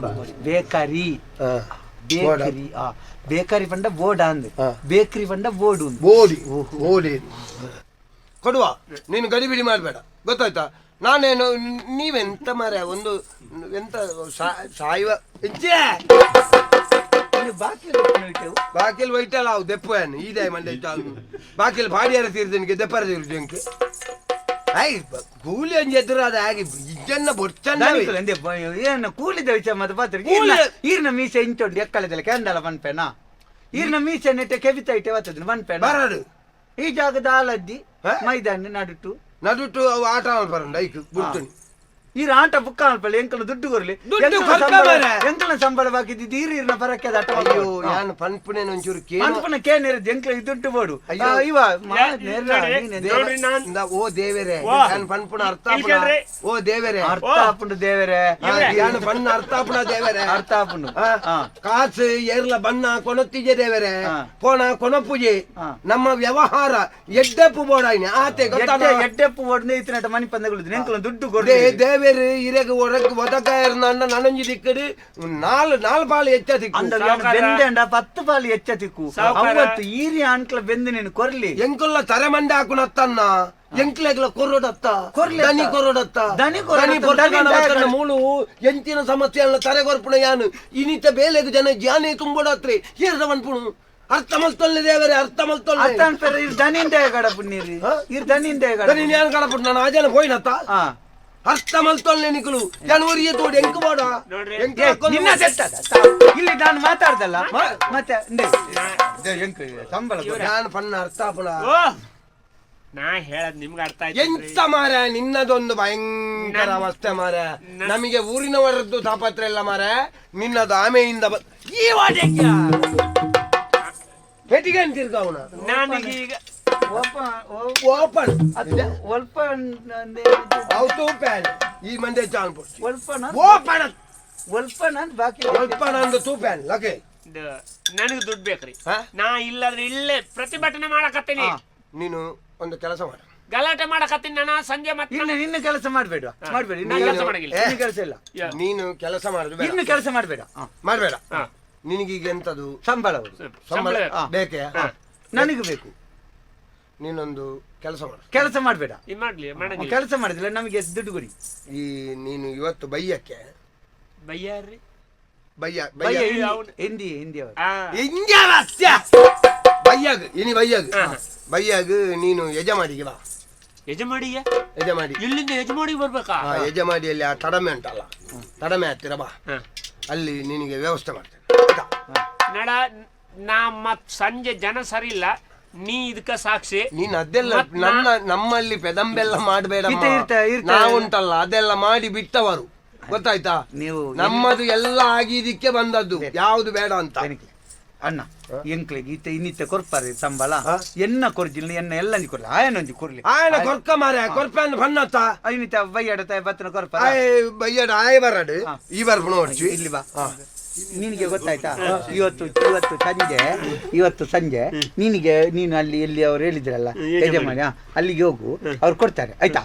ಬೇಕರಿ. ಆ. ಬೋಡ. ಬೇಕರಿ, ಆ ಬೇಕರಿ ಪಂಡ ಬೋಡ ಅಂದ್. ಆ. ಬೇಕರಿ ಪಂಡ ಬೋಡು ಅಂದ್. Body, body. ಕೊಡುವ, ನೀನು ಗಡಿಬಿಡಿ ಮಾಡಬೇಡ, ಗೊತ್ತಾಯ್ತಾ? ನಾನೇನು ನೀವೆಂತ ಮಾರ, ಒಂದು ಎಂತ ಸಾಯುವ ಇಜ್ಜೆ. ಇನ್ನು ಬಾಕಿ ಎಲ್ಲ ಇಟ್ಟೆವು. ಬಾಕಿಲ್ ವೈಟಲ್ಲ ಅವು ದೆಪ್ಪು ಏನು ಇದೆ ಮಂಡೆ ಚಾಲು ಬಾಕಿಲ್ ಬಾಡಿಯಾರ ತೀರ್ದನಿಗೆ ದೆಪ್ಪರ ತೀರ್ದು ಅಂಕೆ I ಕೂಲಿ ಒಂಜಿ ಎದುರಾದ ಆಗಿ ಇಜ್ಜನ್ನ ಬೊಚ್ಚನ್ನ. ದಾನಿಕುಲು ಅಂದೆ ಏನು ಕೂಲಿದ ವಿಚಾರ ಮತ್ತೆ ಪಾತ್ರ. ಕೂಲಿ- ಈರ್ನ ಮೀಸೆ ಇಂಚೊಂಡು ಎಕ್ಕಳದಲ್ಲ ಕೆಂಡಲ ಪನ್ಪೇನ, ಈರ್ನ ಮೀಸೆ ನೆಟ್ಟೆ ಕೆಬಿತ ಇಟ್ಟೆ ಬರ್ತದೆ ಪನ್ಪೇನ. ಬರಡು. ಈ ಜಾಗದ ಆಲದ್ದಿ. ಹ? ಮೈದಾನ ನಡುಟು. ನಡುಟು ಅವು ಆಟ ಬರಂಡ ಐಕ್ ಬಿಡ್ತೀನಿ. ಈರ ಆಟ ಬುಕ್ಕ ಅನ್ಪಲ್ಲ, ಎಂಕಲ ದುಡ್ಡು ಕೊರ್ಲಿ. ದುಡ್ಡು ಎಂಕಲ್ನ ಕೊರ್ಕ ಮಾರ್ರೆ. ಎಂಕಲ್ನ ಸಂಬಳ ಬಾಕಿ ಇದ್ದಿದ್ದು ಈರ್ ಈರ್ನ ಪರಕ್ಕೆ ಆಟ. ಅಯ್ಯೋ, ಯಾನ್ ಪನ್ಪುನೇನು ಒಂಚೂರು ಕೇಳು. ಅನ್ಪನ ಕೇನಿರದು ಎಂಕಲ ಈ ದುಡ್ಡು ಬೋಡು. ಅಯ್ಯೋ. ಆ, ಇವ ಮಾ- ನೇರ ನೋಡಿ, ನೀನೆಂತ? ನೋಡ್ರಿ ಇಂದ ಓ ದೇವರೇ, ವಾ. ಯಾನ್ ಪನ್ಪುನ ಅರ್ಥ ಇಲ್ಲಿ ಕೇಳ್ರಿ. ಓ ದೇವರೇ. ಅರ್ಥ ಆಪುಂಡು ದೇವರೇ. ಯಾನ್ ಬಣ್ಣ ಅರ್ಥ ಆಪುಣ ದೇವರೇ. ಅರ್ಥ ಆಪುಂಡು. ಆ? ಆ. ಕಾಸು ಏರ್ಲ ಬಣ್ಣ ಕೊನೊತ್ತಿಜೆ ದೇವರೇ. ಹಾ. ಪೋಣ ಕೊನಪುಜೆ. ಹಾ. ನಮ್ಮ ವ್ಯವಹಾರ ಎಡ್ಡೆಪ್ಪು ಬೋಡಾಯ್ನೆ ಆತೆ ಗೊತ್ತಾನ? ಎಡ್ಡೆಪ್ಪು ಒಡ್ನೆ ಇತ್ತಿನಟ ಮನಿ ಪಂದಗಳು ಎಂಕಲ ದುಡ್ಡು they ಕೊಡ್ಲಿ. ದೇವೇರು ಇರೆಗ್ ಒರಕ್ ಒದಕಾಯರ್ ನನ್ನ ನನಂಜಿ ದಿಕ್ಕಡು ನಾಲ್ ನಾಲ್ ಪಾಲು ಹೆಚ್ಚ ದಿಕ್ಕು. ಅಂದ ಸಾವ್ಕಾರ. ಬೆಂದೆಂಡ 10 ಪಾಲು ಹೆಚ್ಚ ತಿಕ್ಕು. ಸಾವ್ಕಾರ. ಅವತ್ತು ಈರಿ ಆಂಕ್ಲ ಬೆಂದು ನೀನು ಕೊರ್ಲಿ. ಎಂಕುಲ್ಲ ತರೆ ಮಂಡೆ ಹಾಕುನತ್ತನ್ನ ಎಂಕ್ಲೆಗ್ಲ ಕೊರೊಡತ್ತ. ಕೊರ್ಲೆ ದನಿ ಅತ್ತ. ಕೊರೊಡತ್ತ. ದನಿ ಕೊರೊಡತ್ತ, ದನಿ ಪೊರ್ತುಗನ ದನಿ ವತ್ತನ್ನ ಮೂಲು ಎಂಚಿನ ಸಮಸ್ಯೆಯನ್ನ ತರೆ ಕೊರ್ಪುಣ ಯಾನು ಇನಿತ ಬೇಲೆಗ್ ಜನ ಜಾನೆ ತುಂಬೋಡತ್ರಿ ಏರ್ದ ಮನ್ಪುಣು ಅರ್ಥ ಮಲ್ತೊಲ್ಲೆ ದೇವರೇ, ಅರ್ಥ ಮಲ್ತೊಲ್ಲೆ. ಅತ್ತ ಅನ್ಪೆರ ಇರ್ ದನಿಂದ ಗಡಪು ನೀರು. ಹಾ? ಇರ್ ದನಿಂದ ಗಡಪು. ದನಿ ಯಾನ್ ಕಡಪುಟ್ ನಾನು ಆಜನ ಪೋಯಿನತ್ತ. ಹಾ. ಅರ್ಥ ಮಲ್ತೊಲ್ಲೆ ನಿಕುಲು, ಯಾನ್ ಒರಿಯ ತೋಡಿ ಎಂಕು ಬೋಡ. ನೋಡ್ರಿ. ಎಂಕು ಏ, ಹಾಕೊಂಡು ನಿನ್ನ ಸೆಟ್ಟದ ಇಲ್ಲಿ ನಾನು ಮಾತಾಡ್ದಲ್ಲ ಮತ್ತೆ ಇಂದೆ. ಇದೆ, ಎಂಕು ಇದೆ, ಸಂಬಳ ಕೊಡು. ಯಾನ್ ಪಣ್ಣ ಅರ್ಥ ಆಪುಣ. ಓ, ನಾ ಹೇಳದ್ ನಿಮ್ಗೆ ಅರ್ಥ ಆಯ್ತು. ಎಂತ ಮಾರ, ನಿನ್ನದೊಂದು ಭಯಂಕರ ಅವಸ್ಥೆ ಮಾರ. ನಮಗೆ ಊರಿನವರದ್ದು ತಾಪತ್ರ ಇಲ್ಲ ಮಾರ, ನಿನ್ನದು ಆಮೆಯಿಂದ ಈ ವಾಡ್ಯಕ್ಕೆ ಪೆಟ್ಟಿಗೆ ಅಂತಿರ್ಕ ಅವನ. ನನಗೀಗ ಓಪನ್. ಅದು ಒಲ್ಪ ಅಂದೆ. ಅವತು ಪ್ಯಾನ್ ಈ ಮಂದೆ ಚಾನ್ ಪೊಡ್ಚಿ. ಒಲ್ಪನ. ಓಪನ್. ಒಲ್ಪನ ಅಂದ್ ಬಾಕಿ. ಓಪನ್ ಅಂದು ತೂ ಪ್ಯಾನ್ ಲಕೆ. ನನಗ್ ದುಡ್ಡು ಬೇಕ್ರಿ. ಹಾ? ನಾ ಇಲ್ಲಾದ್ರೆ ಇಲ್ಲೇ ಪ್ರತಿಭಟನೆ ಮಾಡಕತ್ತೀನಿ. ಹಾ. ನೀನು ಒಂದು ಕೆಲಸ ಮಾಡು. ಗಲಾಟೆ ಮಾಡಕತ್ತೀನಿ ನಾನು ಸಂಜೆ ಮತ್ತೆ. ಇನ್ನು ನಿನ್ನ ಕೆಲಸ ಮಾಡಬೇಡ, ಮಾಡಬೇಡ ಇನ್ನು. ನಾನ್ ಕೆಲಸ ಕೆಲಸ ಮಾಡಂಗಿಲ್ಲ. ಇನ್ನು ಕೆಲಸ ಇಲ್ಲ. ನೀನು ಕೆಲಸ ಮಾಡುದು ಬೇಡ. ಇನ್ನು ಕೆಲಸ ಮಾಡಬೇಡ. ಮಾಡಬೇಡ. ಹಾ. ನಿನಗೀಗ ಎಂತದು? ಸಂಬಳ ಅವರು. ಸಂಬಳ ಸಂಬಳ ಬೇಕು. ಬೇಕೇ? ಹಾ. ನನಗೆ ಬೇಕು. ನೀನೊಂದು ಕೆಲಸ ಮಾಡು. ಕೆಲಸ ಮಾಡಬೇಡ. ಇದ್ ಮಾಡ್ಲಿ ಮಾಡಂಗಿಲ್ಲ. ಕೆಲಸ ಮಾಡಿದಿಲ್ಲ, ನಮಗೆ ಎಷ್ಟು ದುಡ್ಡು ಕೊಡಿ. ಈ ನೀನು ಇವತ್ತು ಬೈಯಕ್ಕೆ ಬಯ್ಯಾರ್ರಿ. ಬಯ್ಯ. ಬಯ್ಯ. ಬಯ್ಯ. ಹಿಂದಿ, ಹಿಂದಿ ಅವರು. ಆ. ಇಂಜಾರಸ್ಯ ಬಯ್ಯಾಗ, ಇನಿ ಬಯ್ಯಾಗ. ಹಾ. ಬಯ್ಯಾಗ ನೀನು ಯಜಮಾಡಿಗೆ ಬಾ. ಯಜಮಾಡಿಗೆ? ಯಜಮಾಡಿ. ಇಲ್ಲಿಂದ ಯಜಮಾಡಿಗೆ ಬರ್ಬೇಕಾ? ಆ ಯಜಮಾಡಿಯಲ್ಲಿ ಆ ತಡಮೆ ಉಂಟಲ್ಲ, ತಡಮೆ ಹತ್ತಿರ ಬಾ. ಹಾ. ಅಲ್ಲಿ ನಿನಗೆ ವ್ಯವಸ್ಥೆ ಮಾಡ್ತೇನೆ, ಆಯ್ತಾ? ನಡ ನಾ ಮತ್ ಸಂಜೆ ಜನ ಸರಿ ಇಲ್ಲ, ನೀ ಇದಕ್ಕ ಸಾಕ್ಷಿ. ನೀನ್ ಅದೆಲ್ಲ ಮತ್ ನನ್ನ ನಮ್ಮಲ್ಲಿ ಪೆದಂಬೆಲ್ಲ ಮಾಡಬೇಡ. ಇರ್ತ, ಇರ್ತ, ಇರ್ತ. ನಾವುಂಟಲ್ಲ, ಅದೆಲ್ಲ ಮಾಡಿ ಬಿಟ್ಟವರು, ಗೊತ್ತಾಯ್ತಾ? ನೀವು ನಮ್ಮದು ಎಲ್ಲ ಆಗಿ ಇದಕ್ಕೆ ಬಂದದ್ದು, ಯಾವುದು ಬೇಡ ಅಂತ. ಬೆನಕಿ. ಅಣ್ಣ ಎಂಕ್ಲೆಗ್ ಇತ್ತೆ ಇನ್ನಿತ್ತೆ ಕೊರ್ಪಾರೆ ಸಂಬಳ ಎನ್ನ ಕೊರ್ಜಿಲ್ಲ ಎನ್ನ ಎಲ್ಲ ಕೊರ್ಲಿ ಆಯನೊಂಜಿ ಕೊರ್ಲಿ ಆಯನ ಕೊರ್ಕ ಮಾರೆ ಕೊರ್ಪೆ ಅಂದ್ ಬನ್ನತ್ತ ಇನ್ನಿತ್ತೆ ಬೈಯಾಡ ಬತ್ತನ ಕೊರ್ಪಾರ ಆಯ್ ಬಯ್ಯಡ ಆಯ್ ಬರಡು ಈ ಬರ್ಪು ನೋಡ್ಚಿ ಇಲ್ಲಿ ಬಾ ನಿನಗೆ ಗೊತ್ತಾಯ್ತಾ ಇವತ್ತು ಇವತ್ತು ಸಂಜೆ ಇವತ್ತು ಸಂಜೆ ನಿನಗೆ ನೀನು ಅಲ್ಲಿ ಎಲ್ಲಿ ಅವ್ರು ಹೇಳಿದ್ರಲ್ಲ ಯಜಮಾನಿ ಅಲ್ಲಿಗೆ ಹೋಗು ಅವ್ರು ಕೊಡ್ತಾರೆ ಆಯ್ತಾ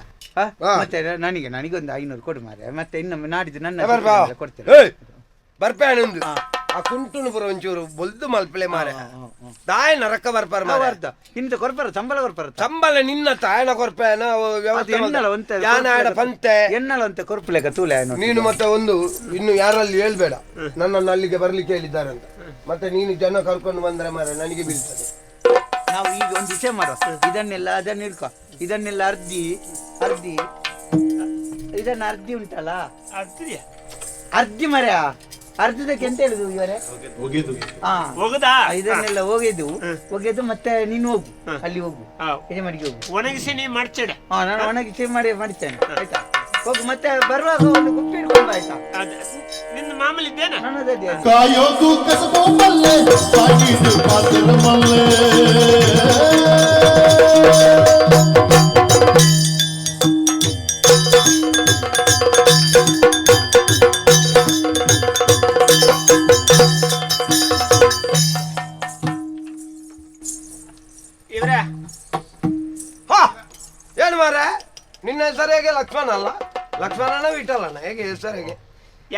ಮತ್ತೆ ನನಗೆ ನನಗೊಂದು 500 ಕೊಡು ಮಾರೆ ಮತ್ತೆ ಇನ್ನೊಮ್ಮೆ ನಾಡಿದ್ದು ನನ್ನ ಕೊಡ್ತೇನೆ ಬರ್ಪೆ ಆನಂದು ಆ ಕುಂಟುನು ಪುರ ಒಂಚೂರು ಬೊಲ್ದು ಮಲ್ಪಲೆ ಮಾರೆ ತಾಯ ನರಕ ಬರ್ಪಾರ ಮಾರೆ ಇಂತ ಕೊರ್ಪಾರ ಸಂಬಳ ಕೊರ್ಪಾರ ಸಂಬಳ ನಿನ್ನ ತಾಯನ ಕೊರ್ಪೇನ ವ್ಯವಸ್ಥೆ ಯಾನ ಆಡ ಪಂತೆ ಎನ್ನಲ ಅಂತ ಕೊರ್ಪುಲೆಕ ತೂಲೆ ನೀನು ಮತ್ತೆ ಒಂದು ಇನ್ನು ಯಾರಲ್ಲಿ ಹೇಳ್ಬೇಡ ನನ್ನನ್ನು ಅಲ್ಲಿಗೆ ಬರ್ಲಿಕ್ಕೆ ಹೇಳಿದ್ದಾರೆ ಅಂತ ಮತ್ತೆ ನೀನು ಜನ ಕರ್ಕೊಂಡು ಬಂದ್ರೆ ಮಾರೆ ನನಗೆ ಬೀಳ್ತದೆ. ನಾವು ಈಗ ಒಂದು ವಿಷಯ ಮಾಡುವ, ಇದನ್ನೆಲ್ಲ ಅದನ್ನ ಹಿಡ್ಕೊ, ಇದನ್ನೆಲ್ಲ ಅರ್ಧಿ ಅರ್ಧಿ ಇದನ್ನ ಅರ್ಧಿ ಉಂಟಲ್ಲ ಅರ್ಧಿ ಮರ್ಯ ಅರ್ಧದಕ್ಕೆ ಎಂತ ಹೇಳುದು ಇವರೇ? ಇದನ್ನೆಲ್ಲ ಒಗೆದು ಒಗೆದು ಮತ್ತೆ ನೀನು ಹೋಗು ಅಲ್ಲಿ ಹೋಗು ಯಜಮಾನಿಗೆ ಹೋಗು ಒಣಗಿಸಿ ನೀ ಮಡ್ಚಿಡ. ನಾನು ಒಣಗಿಸಿ ಮಾಡಿ ಮಾಡ್ತೇನೆ ಆಯ್ತಾ? ಹೋಗು ಮತ್ತೆ ಬರುವಾಗ ಒಂದು ಕುಪ್ಪಿ ಹಿಡ್ಕೊಂಡು ಆಯ್ತಾ? ನಿನ್ನ ಮಾಮೂಲಿ ಇದ್ದೇನೆ ಕಾಯೋದು ಕಸಬು ಮಲ್ಲೆ ಸಾಗಿದು ಪಾತ್ರ ಮಲ್ಲೆ ಇವ್ರೆ ಹಾ ಏನು ಮಾರ ನಿನ್ನ ಹೆಸರು ಹೇಗೆ? ಲಕ್ಷ್ಮಣ ಅಲ್ಲ? ಲಕ್ಷ್ಮಣನ ವಿಠಲನ ಹೇಗೆ ಹೆಸರು ಹೇಗೆ?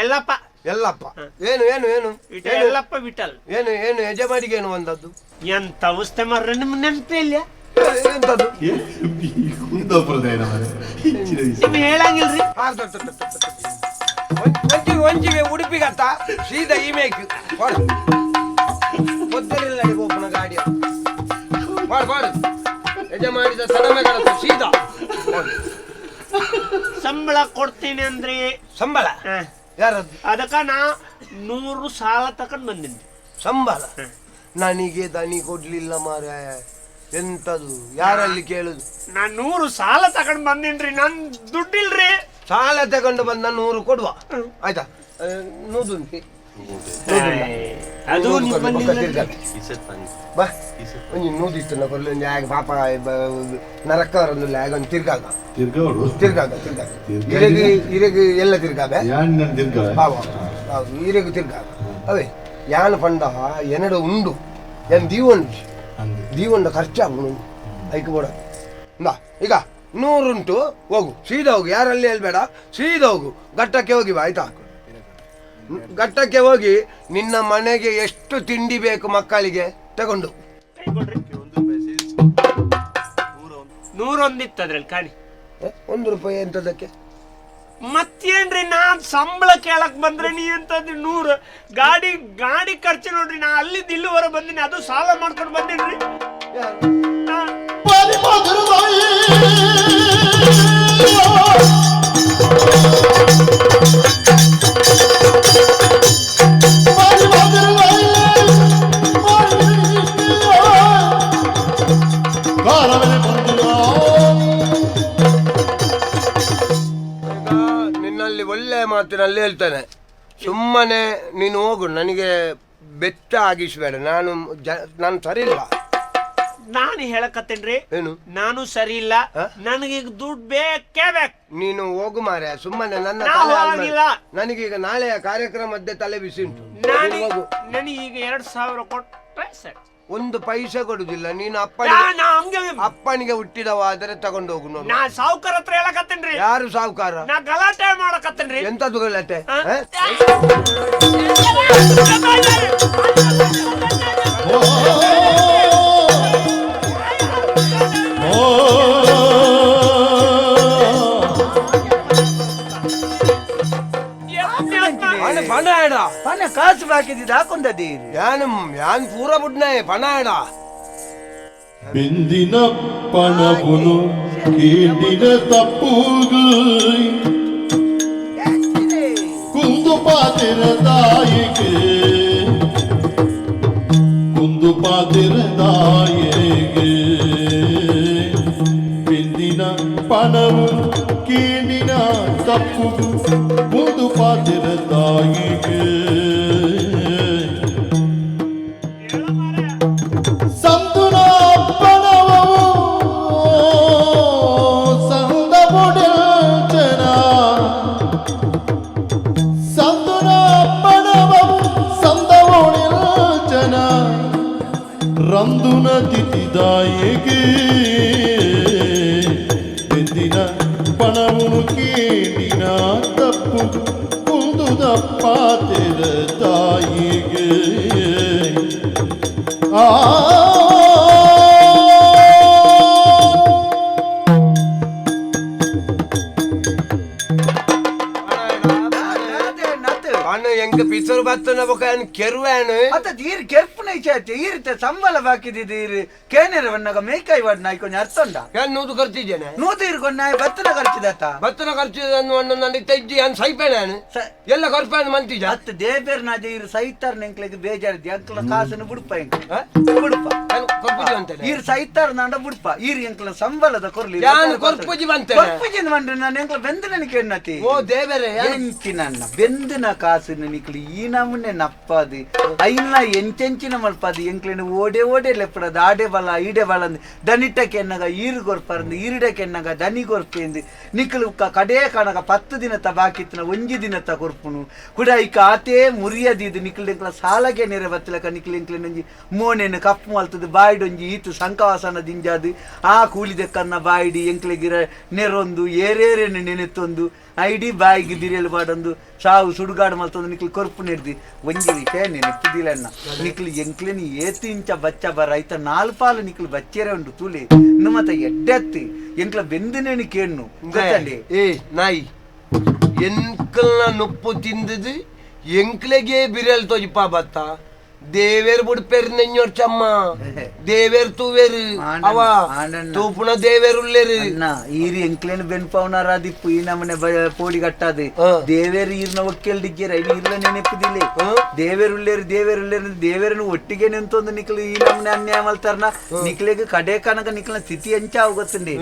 ಎಲ್ಲಪ್ಪ. ಎಲ್ಲಪ್ಪ. ಏನು ಏನು ಏನು ಎಲ್ಲಪ್ಪ ವಿಠಲ್. ಏನು ಏನು ಯಜಮಾನಿಗೆ ಏನು ಬಂದದ್ದು? ಎಂತ ಅವಸ್ಥೆ ಮಾರ್ರೆ ನಿಮ್ಮ ನೆನಪೇ ಇಲ್ಲ. ಎಂತದ್ದು ನಿಮ್ ಹೇಳಂಗಿಲ್ರಿ. ಒಂಚಿಗೆ ಒಂಚಿಗೆ ಉಡುಪಿಗತ್ತ ಸೀದಾ ಈ ಮೇಕ್ ಗೊತ್ತಲಿಲ್ಲ ಗೋಪನ ಗಾಡಿಯ ಪಾಡು ಪಾಡು ಯಜಮಾನಿದ ತಡಮೆಗಳ ಸೀದಾ ಸಂಬಳ ಕೊಡ್ತೀನಿ ಅಂದ್ರಿ. ಸಂಬಳ ಯಾರದ್ದು? ಅದಕ್ಕ ನಾ 100 ಸಾಲ ತಕೊಂಡ್ ಬಂದಿನಿ. ಸಂಬಳ ನನಗೆ ದನಿ ಕೊಡ್ಲಿಲ್ಲ ಮಾರ, ಎಂತದು ಯಾರಲ್ಲಿ ಕೇಳುದು? ನಾ 100 ಸಾಲ ತಕೊಂಡ್ ಬಂದಿನ್ರಿ, ನನ್ ದುಡ್ಡಿಲ್ರಿ. ಸಾಲ ತಗೊಂಡು ಬಂದ 100 ಕೊಡುವ ಆಯ್ತಾ? ನೂದುಂಟಿ ಅದು ಬಾ ಒಂಜಿ ನೂದಿತ್ತು ನಾ ಕೊರ್ಲಿ ಒಂಜಿ ಆಗ ಪಾಪ ನರಕವರೊಂದು ಆಗ ಒಂದು ತಿರ್ಗಾಗ ತಿರ್ಗಾಗ ತಿರ್ಗಾಗ ಇರೆಗ್ ಇರೆಗ್ ಎಲ್ಲ ತಿರ್ಗಾವೆ ಹೌದು ಇರೆಗ್ ತಿರ್ಗಾಗ ಅವೇ ಯಾನ್ ಪಂಡ ಎನ್ನಡ ಉಂಡು ಏನ್ ದೀವೊಂಡು ದೀವೊಂಡ ಖರ್ಚಾಗುನು ಐಕ್ ಬೋಡ ಇಂದಾ ಈಗ 100 ಉಂಟು ಹೋಗು ಸೀದಾ ಹೋಗು, ಯಾರಲ್ಲಿ ಹೇಳ್ಬೇಡ, ಸೀದಾ ಹೋಗು ಘಟ್ಟಕ್ಕೆ ಹೋಗಿ ಬಾ ಆಯ್ತಾ? ಘಟ್ಟಕ್ಕೆ ಹೋಗಿ ನಿನ್ನ ಮನೆಗೆ ಎಷ್ಟು ತಿಂಡಿ ಬೇಕು ಮಕ್ಕಳಿಗೆ ತಗೊಂಡು 101 ಅದ್ರಲ್ಲಿ ಕಾಣಿ. 1 ರೂಪಾಯಿ ಎಂತದಕ್ಕೆ? ಮತ್ತೇನ್ರಿ ನಾನ್ ಸಂಬಳ ಕೇಳಕ್ ಬಂದ್ರೆ ನೀ ಅಂತಂದ್ರೆ 100 ಗಾಡಿ ಗಾಡಿ ಖರ್ಚು ನೋಡ್ರಿ. ನಾ ಅಲ್ಲಿದ್ದ ಇಲ್ಲಿವರೆ ಬಂದಿನಿ, ಅದು ಸಾಲ ಮಾಡ್ಕೊಂಡು ಬಂದಿನ್ರಿ. ನಿನ್ನಲ್ಲಿ ಒಳ್ಳೆ ಮಾತಿನಲ್ಲಿ ಹೇಳ್ತೇನೆ, ಸುಮ್ಮನೆ ನೀನು ಹೋಗು, ನನಗೆ ಬೆತ್ತ ಆಗಿಸ್ಬೇಡ. ನಾನು ನಾನು ಸರಿ ಇಲ್ಲ. ನಾನು ಹೇಳಕತ್ತೇನ್ರಿ, ಏನು ನಾನು ಸರಿ ಇಲ್ಲ, ನನಗೀಗ ದುಡ್ಡು ಬೇಕೇ ಬೇಕು. ನೀನು ಹೋಗು ಮಾರ್ರೆ, ಸುಮ್ಮನೆ ನನ್ನ ನನಗೀಗ ನಾಳೆಯ ಕಾರ್ಯಕ್ರಮದ್ದೇ ತಲೆ ಬಿಸಿ ಉಂಟು. ನನಗೀಗ 2000 ಕೊಟ್ಟರೆ ಸರಿ. 1 ಪೈಸೆ ಕೊಡುದಿಲ್ಲ ನೀನು. ಅಪ್ಪನಿಗೆ ಹುಟ್ಟಿದವಾದರೆ ತಗೊಂಡು ಹೋಗು. ನಾ ಸಾಹುಕಾರ ಹತ್ರ ಹೇಳಕತ್ತೇನ್ರಿ. ಯಾರು ಸಾಹುಕಾರ? ನಾ ಗಲಾಟೆ ಮಾಡಕತ್ತೇನ್ರಿ. ಎಂತದ್ದು ಗಲಾಟೆ? ಪಣ ಕಾಸು ಬಾಕಿದ್ದು ಹಾಕೊಂಡದಿ ಯಾನು ಯಾನ್ ಪೂರ ಬುಡ್ನಾಯ ಪಣ ಇಡ ಬಿಂದಿನ ಪಣವುನು ಕೇಳಿನ ತಪ್ಪುಗು ಕುಂದು ಪಾತಿರ ತಾಯಿಗೆ ಕುಂದು ಪಾತಿರ ತಾಯಿಗೆ ಬಿಂದಿನ ಪಣವು ಕೇಳಿನ ತಪ್ಪುಗು ಕುಂದು ಪಾತಿರ ತಾಯಿಗೆ. ತಾಯಿಗೆ ಬೆಂದಿನ ಪಣವುನು ಕೇಳಿನ ತಪ್ಪು ಕುಂದುದ ಪಾತೆರ ತಾಯಿಗೆ ಆ ಎಂಕ್ ಪಿಸರು ಬತ್ತನ ಬೊಕ ಯಾನ್ ಕೆರುವೇನು ಅತ್ತ ಈರ್ ಕೆರ್ಪುನ ಇಚ್ಛೆ ಈರ್ತ ಸಂಬಳ ಬಾಕಿದಿದ್ದು ಈರ್ ಕೇನೆರ ವನ್ನಗ ಮೇಕಾಯಿ ವಾಡ್ ನಾಯಿ ಕೊಂಚ ಅರ್ಥಂಡ ಯಾನ್ ನೂದು ಖರ್ಚಿದ್ದೇನೆ ನೂದು ಈರ್ ಕೊಂಡ ನಾಯಿ ಬತ್ತನ ಖರ್ಚಿದತ್ತ ಬತ್ತನ ಖರ್ಚು ಅನ್ನ ನನ್ನ ತೆಜ್ಜಿ ಯಾನ್ ಸೈಪೇನೆ ಯಾನ್ ಎಲ್ಲ ಖರ್ಪಾನ್ ಮಂತಿಜ ಅತ್ತ ದೇಬೇರ್ ನಾಜ ಈರ್ ಸೈತಾರ್ ನೆಂಕ್ಲೆಗ್ ಬೇಜಾರಿದ್ದಿ ಅಂಕ್ಲ ಕಾಸನ್ನು ಬುಡ್ಪ ಎಂಕ್ ಬುಡ್ಪ ಕೊರ್ಪುಜಿ ಅಂತಾನೆ ಈರ್ ಸೈತಾರ್ ನಾಂಡ ಬುಡ್ಪ ಈರ್ ಎಂಕ್ಲ ಸಂಬಳದ ಕೊರ್ಲಿ ಯಾನ್ ಕೊರ್ಪುಜಿ ಬಂತೆ ಕೊರ್ಪುಜಿ ಮಂಡ್ರೆ ನಾನು ಎಂಕ್ಲ ಬೆಂದನ ಕೇಣ್ಣತಿ ಓ ದೇವರೇ ಎಂಚಿನ ಬೆಂದಿನ ಕಾಸು ನಿಕ್ಲು ಈ ನಮೂನೆ ನಪ್ಪಾದು ಐನ ಎಂಚೆಂಚಿನ ಮಲ್ಪಾದು ಎಂಕ್ಲಿನ ಓಡೆ ಓಡೆ ಲೆಪ್ಪಡದು ಆಡೆ ಬಲ ಈಡೆ ಬಲ ಅಂದ್ ದನಿಟ್ಟಕ್ಕೆ ಎನ್ನಗ ಈರು ಕೊರ್ಪರಂದು ಈರಿಡಕ್ಕೆ ಎನ್ನಗ ದನಿ ಕೊರ್ಪೇಂದು ನಿಕ್ಲು ಕಡೇ ಕಣಗ 10 ದಿನತ ಬಾಕಿತ್ತಿನ ಒಂಜಿ ದಿನತ ಕೊರ್ಪುನು ಕುಡ ಐಕ ಆತೇ ಮುರಿಯದಿದ್ದು ನಿಕ್ಲು ಎಂಕ್ಲ ಸಾಲಗೆ ನೆರೆ ಬತ್ತಲಕ ನಿಕ್ಲು ಎಂಕ್ಲಿನ ಒಂಜಿ ಮೋನೆನು ಕಪ್ಪು ಮಲ್ತದು ಬಾಯಿಡೊಂಜಿ ಈತು ಸಂಕವಾಸನ ದಿಂಜಾದು ಆ ಕೂಲಿದಕ್ಕನ್ನ ಬಾಯಿಡಿ ಎಂಕ್ಲೆಗಿರ ನೆರೊಂದು ಏರೇರೇನು ನೆನೆತ್ತೊಂದು ಐಡಿ ಬಾಯಿಗೆ ಬಿರಿಯಲು ಬಾಡೊಂದು ಸಾವು ಸುಡುಗಾಡು ಮಲ್ತೊಂದು ನಿಕ್ಲು ಕೊರ್ಪು ನೆಡ್ದಿ ಒಂಜಿ ವಿಷಯ ನೆನಪಿದಿಲ್ಲ ನಿಕ್ಲು ಎಂಕ್ಲಿನಿ ಏತು ಇಂಚ ಬಚ್ಚ ಬರ ಐತ ನಾಲ್ ಪಾಲು ನಿಕ್ಲು ಬಚ್ಚೇರೆ ಉಂಡು ತೂಲಿ ಇನ್ನು ಮತ್ತೆ ಎಡ್ಡೆತ್ತಿ ಎಂಕ್ಲ ಬೆಂದಿನೇನು ಕೇಣ್ಣು ಗೊತ್ತಂಡಿ ಏ ನಾಯಿ ಎಂಕಲ್ನ ನುಪ್ಪು ತಿಂದದು ಎಂಕ್ಲೆಗೆ ಬಿರಿಯಲ್ ತೋಜಿಪ್ಪ ಬತ್ತ ದೇವೇರ್ ಬುಡ್ಪೇರ್ ನೆಂಜೋರ್ಚಮ್ಮ ದೇವೇರ್ ತೂವೇರು ಅವ ತೂಪುಣ ದೇವೇರ್ ಉಲ್ಲೇರು ಅಣ್ಣ ಈರಿ ಎಂಕ್ಲೇನು ಬೆನ್ಪವನಾರಾದಿಪ್ಪು ಈ ನಮನೆ ಪೋಡಿ ಕಟ್ಟಾದೆ ದೇವೇರು ಈರ್ನ ಒಕ್ಕೆಲ್ಡಿಜ್ಜೇರ ಈರ್ಲ ನೆನಪಿದಿಲ್ಲ ದೇವೇರು ಉಲ್ಲೇರು ದೇವೇರು ಉಲ್ಲೇರು ದೇವೇರನ್ನು ಒಟ್ಟಿಗೆ ನಿಂತೊಂದು ನಿಕ್ಲು ಈ ನಮನೆ ಅನ್ಯಾಯ ಮಲ್ತಾರನ ನಿಕ್ಲೆಗ್ ಕಡೆ ಕನಕ ನಿಕ್ಲ ಸ್ಥಿತಿ ಎಂಚಾವು ಗೊತ್ತುಂಡಿ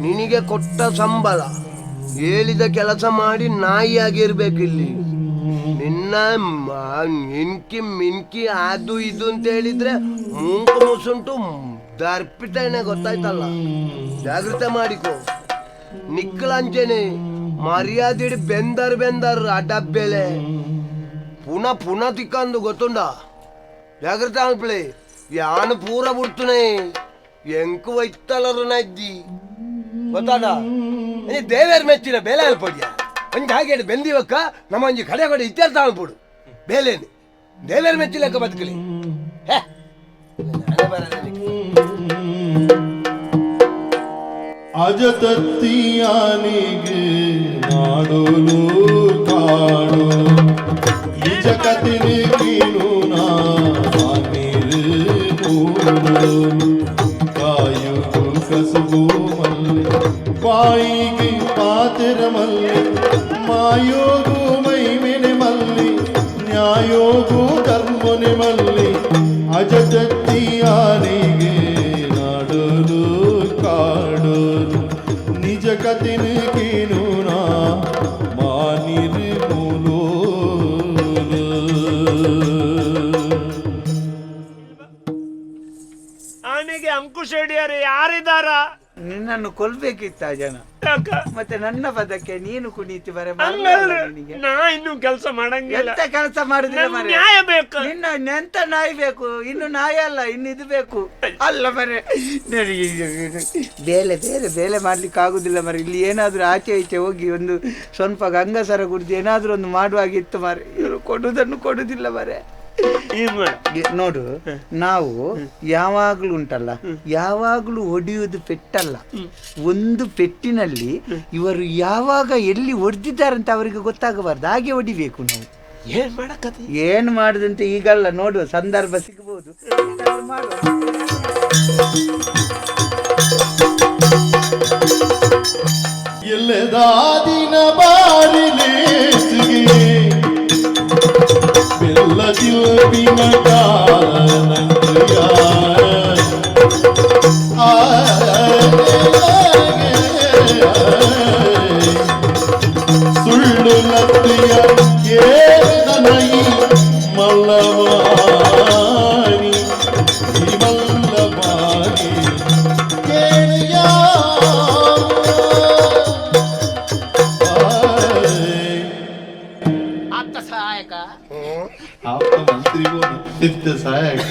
ನಿನಗೆ ಕೊಟ್ಟ ಸಂಬಳ ಹೇಳಿದ ಕೆಲಸ ಮಾಡಿ ನಾಯಿಯಾಗಿರ್ಬೇಕು ಇಲ್ಲಿ. ನಿನ್ನ ಇನ್ಕಿ ಮಿನ್ಕಿ ಅದು ಇದು ಅಂತ ಹೇಳಿದ್ರೆ ಮೂಂಕು ಮುಸುಂಟು ದರ್ಪಿತೇನೆ, ಗೊತ್ತಾಯ್ತಲ್ಲ? ಜಾಗೃತೆ ಮಾಡಿಕೊ. ನಿಕ್ಕಲಂಚೇನೆ ಮರ್ಯಾದಿಡಿ ಬೆಂದರ್ ಬೆಂದರ್ ಆ ಡಬ್ಬೆಲೆ ಪುನಃ ಪುನಃ ತಿಕ್ಕಂದು ಗೊತ್ತುಂಡ? ಜಾಗೃತೆ ಅನ್ಪಳಿ. ಯಾನು ಪೂರ ಬಿಡ್ತುನೆ ಎಂಕು ವೈತಲರು ನಜ್ಜಿ ಗೊತ್ತಾಡ. ದೇವೇರ್ ಮೆಚ್ಚಿನ ಬೇಲೆ ಅಲ್ಪಡಿಯ ಒಂಜಿ ಹಾಗೆ ಬೆಂದಿವಕ್ಕ ನಮ್ಮ ಒಂಜಿ ಕಡೆ ಕಡೆ ಇತ್ಯರ್ಥ ಅನ್ಪಡು ಬೇಲೇನು ದೇವೇರ್ ಮೆಚ್ಚಿಲೆಕ್ಕ ಬದುಕಲಿ. ಹೇ ಅಜತತ್ತಿಯಾನಿಗೆ ನಾಡೋಲು ಕಾಡು ನಿಜ ಕತಿನಿ ಕೀನು ಕಾಯುಗು ಕಸುಬು ಮಲ್ಲೆ ಬಾಯಿಗೆ ಪಾತಿರ ಮಲ್ಲೆ ಮಾಯೋಗು ಮೈಮೆನೆ ಮಲ್ಲಿ ನ್ಯಾಯೋಗು ಧರ್ಮನೆ ಮಲ್ಲಿ ಅಜತತ್ತಿಯಾನಿಗೆ ನಾಡೋಲು ಕಾಡು ನಿಜ ಕತಿನಿ ಕೀನು ಮಾನಿರು ಮೂಲೋ. ಆನೆಗೆ ಅಂಕುಶ ಹಿಡಿಯಾರೆ ಯಾರಿದಾರ? ನಿನ್ನನ್ನು ಕೊಲ್ಬೇಕಿತ್ತ ಜನ. ಮತ್ತೆ ನನ್ನ ಪದಕ್ಕೆ ನೀನು ಕುಣಿತಿ ಬರೆ. ನಾ ಇನ್ನು ಕೆಲಸ ಮಾಡಂಗಿಲ್ಲ. ಎಂತ ಕೆಲಸ ಮಾಡುದಿಲ್ಲ? ನ್ಯಾಯ ಬೇಕು. ನಿನ್ನ ಎಂತ ನಾಯಿ ಬೇಕು? ಇನ್ನು ನಾಯಿ ಅಲ್ಲ, ಇನ್ನು ಇದು ಬೇಕು ಅಲ್ಲ ಮರೆ. ಬೇಲೆ ಬೇರೆ ಬೇಲೆ ಮಾಡ್ಲಿಕ್ಕೆ ಆಗುದಿಲ್ಲ ಮರೆ. ಇಲ್ಲಿ ಏನಾದ್ರೂ ಆಚೆ ಈಚೆ ಹೋಗಿ ಒಂದು ಸ್ವಲ್ಪ ಗಂಗಸರ ಕುಡಿದು ಏನಾದ್ರೂ ಒಂದು ಮಾಡುವಾಗಿತ್ತು ಮರೆ. ಇವರು ಕೊಡುವುದನ್ನು ಕೊಡುದಿಲ್ಲ ಮರೆ. ನೋಡು, ನಾವು ಯಾವಾಗ್ಲೂ ಉಂಟಲ್ಲ, ಯಾವಾಗ್ಲೂ ಹೊಡೆಯುವುದು ಪೆಟ್ಟಲ್ಲ. ಒಂದು ಪೆಟ್ಟಿನಲ್ಲಿ ಇವರು ಯಾವಾಗ ಎಲ್ಲಿ ಹೊಡೆದಿದ್ದಾರಂತ ಅವರಿಗೆ ಗೊತ್ತಾಗಬಾರ್ದು, ಹಾಗೆ ಹೊಡಿಬೇಕು ನಾವು. ಏನ್ ಮಾಡಕತ್ತಿ? ಏನ್ ಮಾಡುದಂತ ಈಗಲ್ಲ, ನೋಡುವ ಸಂದರ್ಭ ಸಿಗಬಹುದು. ಮಾಡುವ ಎಲ್ಲದಾದಿನ ಬಾರಿಲೇಸಿಗೆ ಬೆಲ್ಲದಿಲ್ಬಿನ ಕಾಲನಂದ್ರಿಯ ಆ ಮಲ್ಲವಾಣಿ ಈ ಮಲ್ಲವಾಣಿ ಕೇಳೆಯ. ಆಪ್ತ ಸಹಾಯಕ. ಆಪ್ತ ಮಂತ್ರಿಗೂ ನಿತ್ಯ ಸಹಾಯಕ.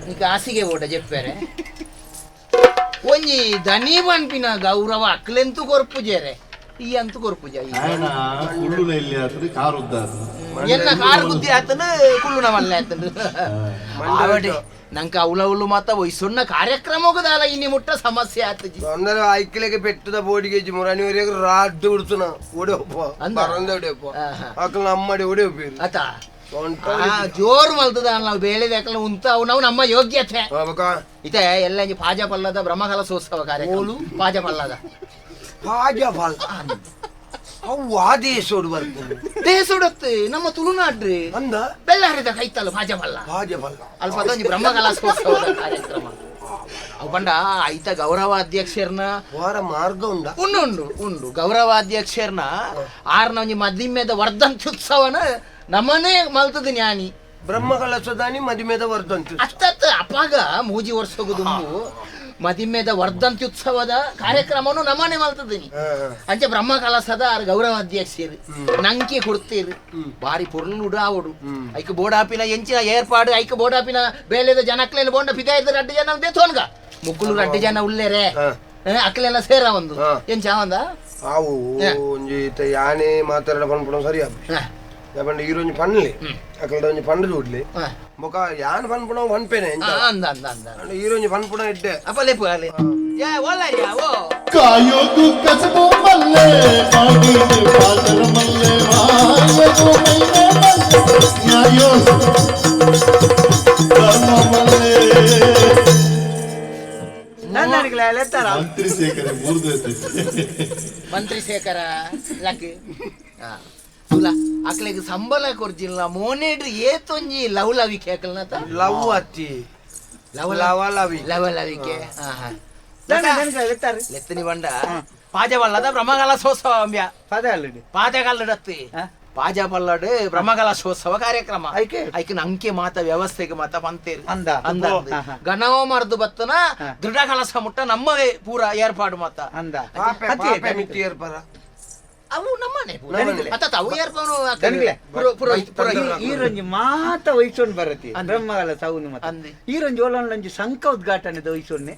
నీకు ఆసిగే ఓట చెప్పారే ಒಂಜಿ ದನಿ ಪನ್ಪಿನ ಗೌರವ ಅಕ್ಲೆಂತು ಕೊರ್ಪು ಜೇರೆ ಈ ಅಂತು ಕೊರ್ಪು ಜ. ఆయన ಕುಳ್ಳುನ ಇಲ್ಲಿ ಆತದು ಕಾರು ಉದ್ದ ಆತದು. ಎನ್ನ ಕಾರು ಬುದ್ಧಿ ಆತನು ಕುಳ್ಳುನ ಮಲ್ಲೆ ಆತನು ಆವಡೆ ನಂಕ ಅವಲವಲು ಮಾತ ವಯಸ್ಸುನ್ನ ಕಾರ್ಯಕ್ರಮಗದಾಲ ಇನ್ನಿ ಮುಟ್ಟ ಸಮಸ್ಯೆ ಆತಜಿ. అందరూ ఐక్యలకి పెట్టుద బోడిగేజి మురాని వరకు రాడ్డు ఉడుతున్నా ఓడోపో. ಅಂದ? బరంద ఓడోపో. ಆಹಾ. అక్కడ అమ్మడి ఓడోపోయారు. ಆತ ಜೋರು ಮಲ್ತದ ನಾವು ಬೇಳೆ ದಾಖಲೆ ಉಂತಾವು ನಾವು ನಮ್ಮ ಯೋಗ್ಯತೆ ಇತ್ತೆ ಎಲ್ಲ ಇಂಜಿ ಪಾಜ ಪಲ್ಲದ ಬ್ರಹ್ಮಕಲಶೋತ್ಸವ ಕಾರ್ಯಕ್ರಮ ಪಾಜ ಪಲ್ಲದ. ಪಾಜ ಪಲ್ಲ ಅವು ಆದೇಶೋಡು ಬರ್ತೀನಿ. ದೇಶಡತ್ತು ನಮ್ಮ ತುಳುನಾಡ್ರಿ. ಅಂದ. ಬೆಳ್ಳಾರಿದ ಕೈತಲ್ಲ ಪಾಜ ಪಲ್ಲ. ಪಾಜ ಪಲ್ಲ. ಅಲ್ಪ ಒಂಜಿ ಬ್ರಹ್ಮಕಲಶೋತ್ಸವದ ಕಾರ್ಯಕ್ರಮ ಅವು ಪಂಡ ಐತ ಗೌರವಾಧ್ಯಕ್ಷರ್ನ ವಾರ ಮಾರ್ಗ ಉಂಡ. ಉಂಡು ಉಂಡು ಉಂಡು ಗೌರವಾಧ್ಯಕ್ಷರ್ನ ಆರ್ನ ಒಂಜಿ ಮದಿಮೆದ ವರ್ಧಂತ್ಯುತ್ಸವನ ನಮ್ಮನೇ ಮಲ್ತದ ಜ್ಞಾನಿ. ಬ್ರಹ್ಮಕಲಶದಾನಿ ಮದಿಮೆದ ವರ್ಧಂತಿ. ಅತ್ತತ್ತ ಅಪಾಗ ಮೂಜಿ ವರ್ಷಗು ದುಂಬು ಮದಿಮೆದ ವರ್ಧಂತ್ಯುತ್ಸವದ ಕಾರ್ಯಕ್ರಮನು ನಮ್ಮನೆ ಮಲ್ತದಿನಿ. ಅಂಚೆ ಬ್ರಹ್ಮ ಕಲಸದ ಆರ್ ಗೌರವಾಧ್ಯಕ್ಷರು ನಂಕೆ ಕೊಡ್ತೀರು ಬಾರಿ ಪೊರ್ಲು ಆವಡು ಐಕ್ ಬೋಡಾಪಿನ ಎಂಚಿನ ಏರ್ಪಾಡು ಐಕ್ ಬೋಡಾಪಿನ ಬೇಲೆದ ಜನಕ್ಲೇನು ಬೋಂಡ ಪಿದಾಯ್ದ ರಡ್ಡು ಜನ ದೇತೋನ್ಗ ಮುಕ್ಕುಲು ರಡ್ಡು ಜನ ಉಲ್ಲೇರೆ ಅಕ್ಲೆಲ್ಲ ಸೇರ ಒಂದು ಎಂಚ ಅವಂದ. ಆವು ಒಂಜಿ ಇತ್ತೆ ಯಾನೆ ಮಾತಾಡ ಪನ್ಪುಣ ಸರಿ ಆಪು ಯಾಪಂಡ ಈರೊಂಜಿ ಪನ್ಲೆ ಅಕಲ್ಡ ಒಂಜಿ ಪಂಡು ಜೋಡ್ಲಿ ಬೊಕ ಯಾನ್ ಪನ್ಪುಣ ಪನ್ಪೇನೆ. ಅಂದ ಅಂದ ಅಂದ. ಈರೊಂಜಿ ಪನ್ಪುಣ ಇಡ್ಡೆ. ಅಪ್ಪ ಲೇಪು ಅಲೆ ಯಾ ಓಲಾರಿಯಾ ಓ. ಕಾಯೋದು ಕಸಬು ಮಲ್ಲೆ ಮಾಡಿದೆ ಪಾದರ ಮಲ್ಲೆ ಮಾಯಗು ಮೈನೆ ಮಲ್ಲೆ ನ್ಯಾಯೋ ಧರ್ಮ ಮಲ್ಲೆ. ಮಂತ್ರಿ ಶೇಖರ ಮೂರ್ದು. ಮಂತ್ರಿ ಶೇಖರ ಲಕ್ ತುಲ ಅಕ್ಲೆಗ್ ಸಂಬಳ ಕೊರ್ಜಿಲ್ಲ ಮೋನೇಡ್ರಿ ಏತೊಂಜಿ ಲವ್ ಲವಿಕೆ ಅಕಲ್ನತ. ಲವ್ ಅತ್ತಿ. ಲವ್ ಲವ ಲವಿ. ಲವ ಲವಿಕೆ ಲೆತ್ತನಿ ಬಂಡ ಪಾಜ ಬಲ್ಲದ ಬ್ರಹ್ಮಕಲಶೋತ್ಸವ ಅಂಬ್ಯ ಪಾಜಗಲ್ಲಡತ್ತಿ ಪಾಜ ಬಲ್ಲಡು ಬ್ರಹ್ಮಕಲಶೋತ್ಸವ ಕಾರ್ಯಕ್ರಮ ಐಕೆ? ಐಕ್ ನಂಕೆ ಮಾತ ವ್ಯವಸ್ಥೆಗೆ ಮಾತ ಪಂತೇರು ಅಂದ. ಅಂದ ಗಣವ ಮರ್ದು ಬತ್ತನ ದೃಢ ಕಲಸ ಮುಟ್ಟ ನಮ್ಮವೇ ಪೂರ ಏರ್ಪಾಡು ಮಾತ. ಅಂದ. ಪಾಪೆ ಪಾಪೆ ಮಿತಿ ಏರ್ಪರ. ಅವು ನಮ್ಮನೆ ಪೂರ. ನಮ್ಮನೆ. ಅತ್ತ ಅವು ಏರ್ಪಾನು ದನಿಗ್ಲೆ. ಪುರೋಹಿತ ಪುರೋಹಿತ. ಈರೊಂಜಿ ಮಾತ ವಹಿಸೋನ್ ಬರತಿ ಬ್ರಹ್ಮಗಲ ಸೌನು ಮತ. ಅಂದೆ. ಈರೊಂಜಿ ಓಲೊಂಜಿ ಶಂಖ ಉದ್ಘಾಟನೆ ವಹಿಸೋನ್ನೆ.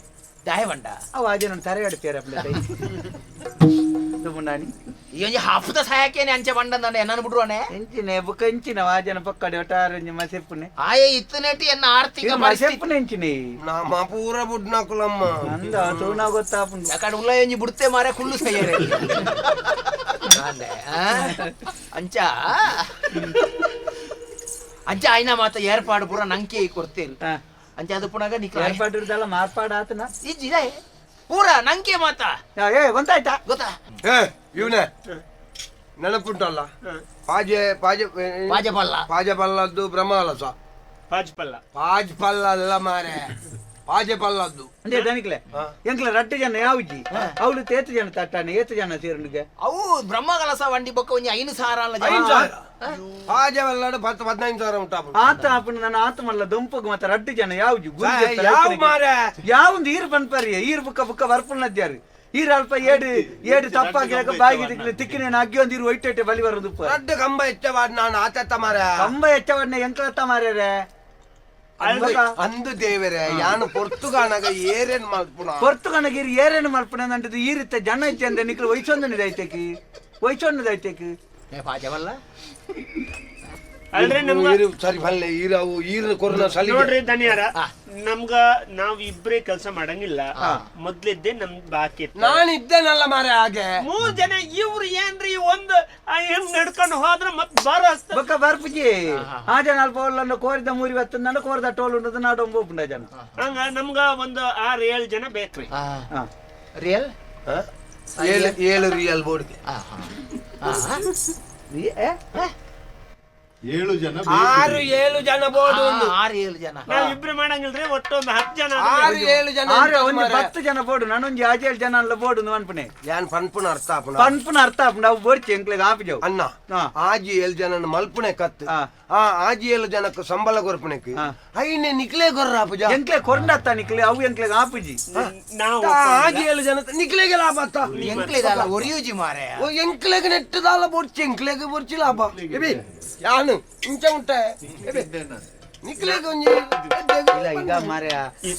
ದಾಯ ಬಂಡ. ಅವ ಅದೇ ನಾನು ತರೆ ಆಡ್ತೀರ ತುಮುಂಡಾನಿ. ಈ ಒಂಜಿ ಹಾಫ್ದ ಸಹಾಯಕೇನೆ ಅಂಚೆ ಬಂಡ ಎನ್ನನು ಬಿಡ್ರುವನೆ. ಎಂಚಿನ ಬುಕ್ಕ ಎಂಚಿನ ವಾಜನ ಪಕ್ಕಡೆ ಒಟ್ಟಾರೊಂಜಿ ಮಸೆಪ್ಪುನೆ. ಆಯೆ ಇತ್ತನೆಟಿ ಎನ್ನ ಆರ್ಥಿಕ ಪರಿಸ್ಥಿತಿ. ಮಸೆಪ್ಪುನೆ ಎಂಚಿನ. ನಮ್ಮ ಪೂರ ಬುಡ್ನಾಕುಲಮ್ಮ. ಅಂದ ತೂನ ಗೊತ್ತಾಪುಂಡು. ಯಾಕಡೆ ಉಲ್ಲ ಒಂಜಿ ಬುಡ್ತೆ ಮಾರೆ ಕುಳ್ಳು ಸಯ್ಯರೆ ಅಂದೆ, ಆ? ಅಂಚ ಅಂಚ ಆಯ್ನ ಮಾತ ಏರ್ಪಾಡು ಪೂರ ನಂಕೆ ಕೊಡ್ತೇರು. ಅಂಚ ಅದು ಪುನಗ ನಿಕ್ಲ ಏರ್ಪಾಡು ಇರ್ದಲ್ಲ ಮಾರ್ಪಾಡು ಆತನ. ಇಜ್ಜಿ ಪೂರ ನಂಕೆ ಮಾತ. ಏ ಗೊತ್ತಾಯ್ತಾ? ಗೊತ್ತಾ? ಏ ಇವನೇ ನೆನಪುಂಟಲ್ಲ ಪಾಜೆ ಪಾಜೆ ಪಾಜೆ ಪಲ್ಲ. ಪಾಜೆ ಪಲ್ಲದ್ದು ಬ್ರಹ್ಮಕಲಶ. ಪಾಜ್ ಪಲ್ಲ. ಪಾಜ್ ಪಲ್ಲ ಅಲ್ಲ ಮಾರೆ ಪಾಜೆ ಪಲ್ಲದ್ದು. ಅಂದ್ರೆ ದನಿಕ್ಲೆ ಎಂಕ್ಲ ರಡ್ಡು ಜನ ಯಾವ್ಜಿ ಅವಳು ತೇತು ಜನ ತಟ್ಟಾನೆ ಏತು ಜನ ಸೇರುಂಡಿಗೆ. ಅವು ಬ್ರಹ್ಮಕಲಶ ವಂಡಿ ಬೊಕ್ಕ ಒಂಜಿ 5,000 ಅಲ್ಲ ಜನ. 5,000 ಪಾಜೆ ಪಲ್ಲಾಡು 10 15,000 ಉಂಟಾಪು. ಆತ ಆಪುಂಡು ನನ್ನ ಆತ ಮಲ್ಲ ದೊಂಪಗ್ ಮಾತ ರಡ್ಡು ಜನ ಯಾವ್ಜಿ ಯಾವ ಮಾರೆ ಯಾವೊಂದು ಈರು ಪನ್ಪರಿ ಈರು ಬುಕ್ಕ ಬುಕ್ಕ ಬರ್ಪುನದ್ಯಾರು ಈರು ಅಲ್ಪ ಏಡು ಏಡು ತಪ್ಪಾಗಿ ಬಾಯಿಗೆ ತಿಕ್ಕಿನ ಅಗ್ಗಿ ಒಂದು ಈರು ಒಯ್ಟೆ ಇಟ್ಟೆ ಬಲಿ ಬರೋದು ಉಪ್ಪ. ರಡ್ಡು ಕಂಬ ಹೆಚ್ಚವಾಡ್ ನಾನು ಆತತ್ತ ಮಾರೆ. ಕಂಬ ಹೆಚ್ಚವನ್ನ ಎಂಕ್ಲತ್ತ ಮಾರ್ಯಾರೆ. ಅಂದು ದೇವರೇ ಯಾನು ಪೊರ್ತುಗಾನಗ ಏರೇನ್ ಮಲ್ಪುಣ. ಪೊರ್ತುಗನಗಿರಿ ಏರೇನು ಮಲ್ಪುಣ ನಂಟದು ಈ ರೀತಿ ಜನ ಇತ್ತೆ ಅಂದ್ರೆ ನಿಕ್ಲು ವಯಸ್ಸೊಂದನಿದೆ ಐತೆಕಿ ವಯಸ್ಸೊಂದದ ಐತೆಕಿ. ಏ ಪಾಜೆ ಪಲ್ಲ. ಅಲ್ರಿ ನಮ್ಗ ಈರು ಸರಿ ಪಲ್ಲೆ ಈರು ಅವು ಈರು ಕೊರ್ನ ಸಲಿ. ನೋಡ್ರಿ ದನಿಯಾರ ನಮ್ಗ ನಾವ್ ಇಬ್ರೇ ಕೆಲಸ ಮಾಡಂಗಿಲ್ಲ ಮೊದ್ಲಿದ್ದೆ ನಮ್ ಬಾಕಿ ಇತ್ತು. ನಾನು ಇದ್ದೇನಲ್ಲ ಮಾರೆ ಹಾಗೆ ಮೂರ್ ಜನ ಇವ್ರು ಏನ್ರಿ ಒಂದ್ ಹಿಂಗ್ ನಡ್ಕೊಂಡು ಹೋದ್ರ ಮತ್ ಬಾರ ಬೊಕ್ಕ ಬರ್ಪುಜಿ ಆ ಜನ ಅಲ್ಪ ಒಲ್ಲನ್ನು ಕೋರಿದ ಮೂರಿ ಬತ್ತ ನನ್ನ ಕೋರಿದ ಟೋಲ್ ಉಂಡದ ನಾಡೊಂಬ ಉಪ್ಪುಂಡ ಜನ. ಹಂಗ ನಮ್ಗ ಒಂದ್ 6-7 ಜನ ಬೇಕ್ರಿ. ರಿಯಲ್ ಹ? ಏಳು ಏಳು ರಿಯಲ್ ಬೋರ್ಡ್ಗೆ 7 ಜನ. 6-7 ಜನ ಬೋರ್ಡ್ ಒಂದು. 6-7 ಜನ. ನಾವ್ ಇಬ್ರು ಮಾಡಂಗಿಲ್ರಿ ಒಟ್ಟು ಒಂದ್ 10 ಜನ. 6-7 ಜನ. ಆರು ಒಂದು 10 ಜನ ಬೋರ್ಡು ನಾನೊಂದು ಆಜೇಳು ಜನ ಅಲ್ಲ ಬೋರ್ಡು ಅನ್ಪುಣೆ. ಯಾನ್ ಪನ್ಪುನ ಅರ್ಥ ಆಪುನ. ಪನ್ಪುನ ಅರ್ಥ ಆಪುಂಡು ಅವು ಬೋರ್ಚಿ ಎಂಕ್ಲೆಗ್ ಆಪಿಜವು. ಅಣ್ಣ ಆಜಿ 7 ಜನ ಮಲ್ಪುಣೆ ಕತ್ತು. ಆ ಆಜಿ 7 ಜನಕ್ಕೆ ಸಂಬಳ ಕೊರ್ಪಣೆಕ್ ಐನೆ ನಿಕ್ಲೆ ಕೊರ್ರ ಆಪುಜ ಎಂಕ್ಲೆ ಕೊರ್ಂಡತ್ತ ನಿಕ್ಲೆ ಅವು ಎಂಕ್ಲೆ ಆಪುಜಿ ನಾವು ಆಜಿ 7 ಜನ ನಿಕ್ಲೆಗೆ ಲಾಭ ಅತ್ತ ಎಂಕ್ಲೆದಲ್ಲ ಒರಿಯೂಜಿ ಮಾರೆ ಓ ಎಂಕ್ಲೆಗ್ ನೆಟ್ಟದಾಲ ಬೊರ್ಚಿ ಎಂಕ್ಲೆಗ್ ಬೊರ್ಚಿ ಲಾಭ ಎಬಿ ಯಾನು ಇಂಚ ಉಂಟೆ ಎಬಿ ನಿಕ್ಲೆಗ್ ಒಂಜಿ ಇಲ್ಲ ಈಗ ಮಾರ್ಯ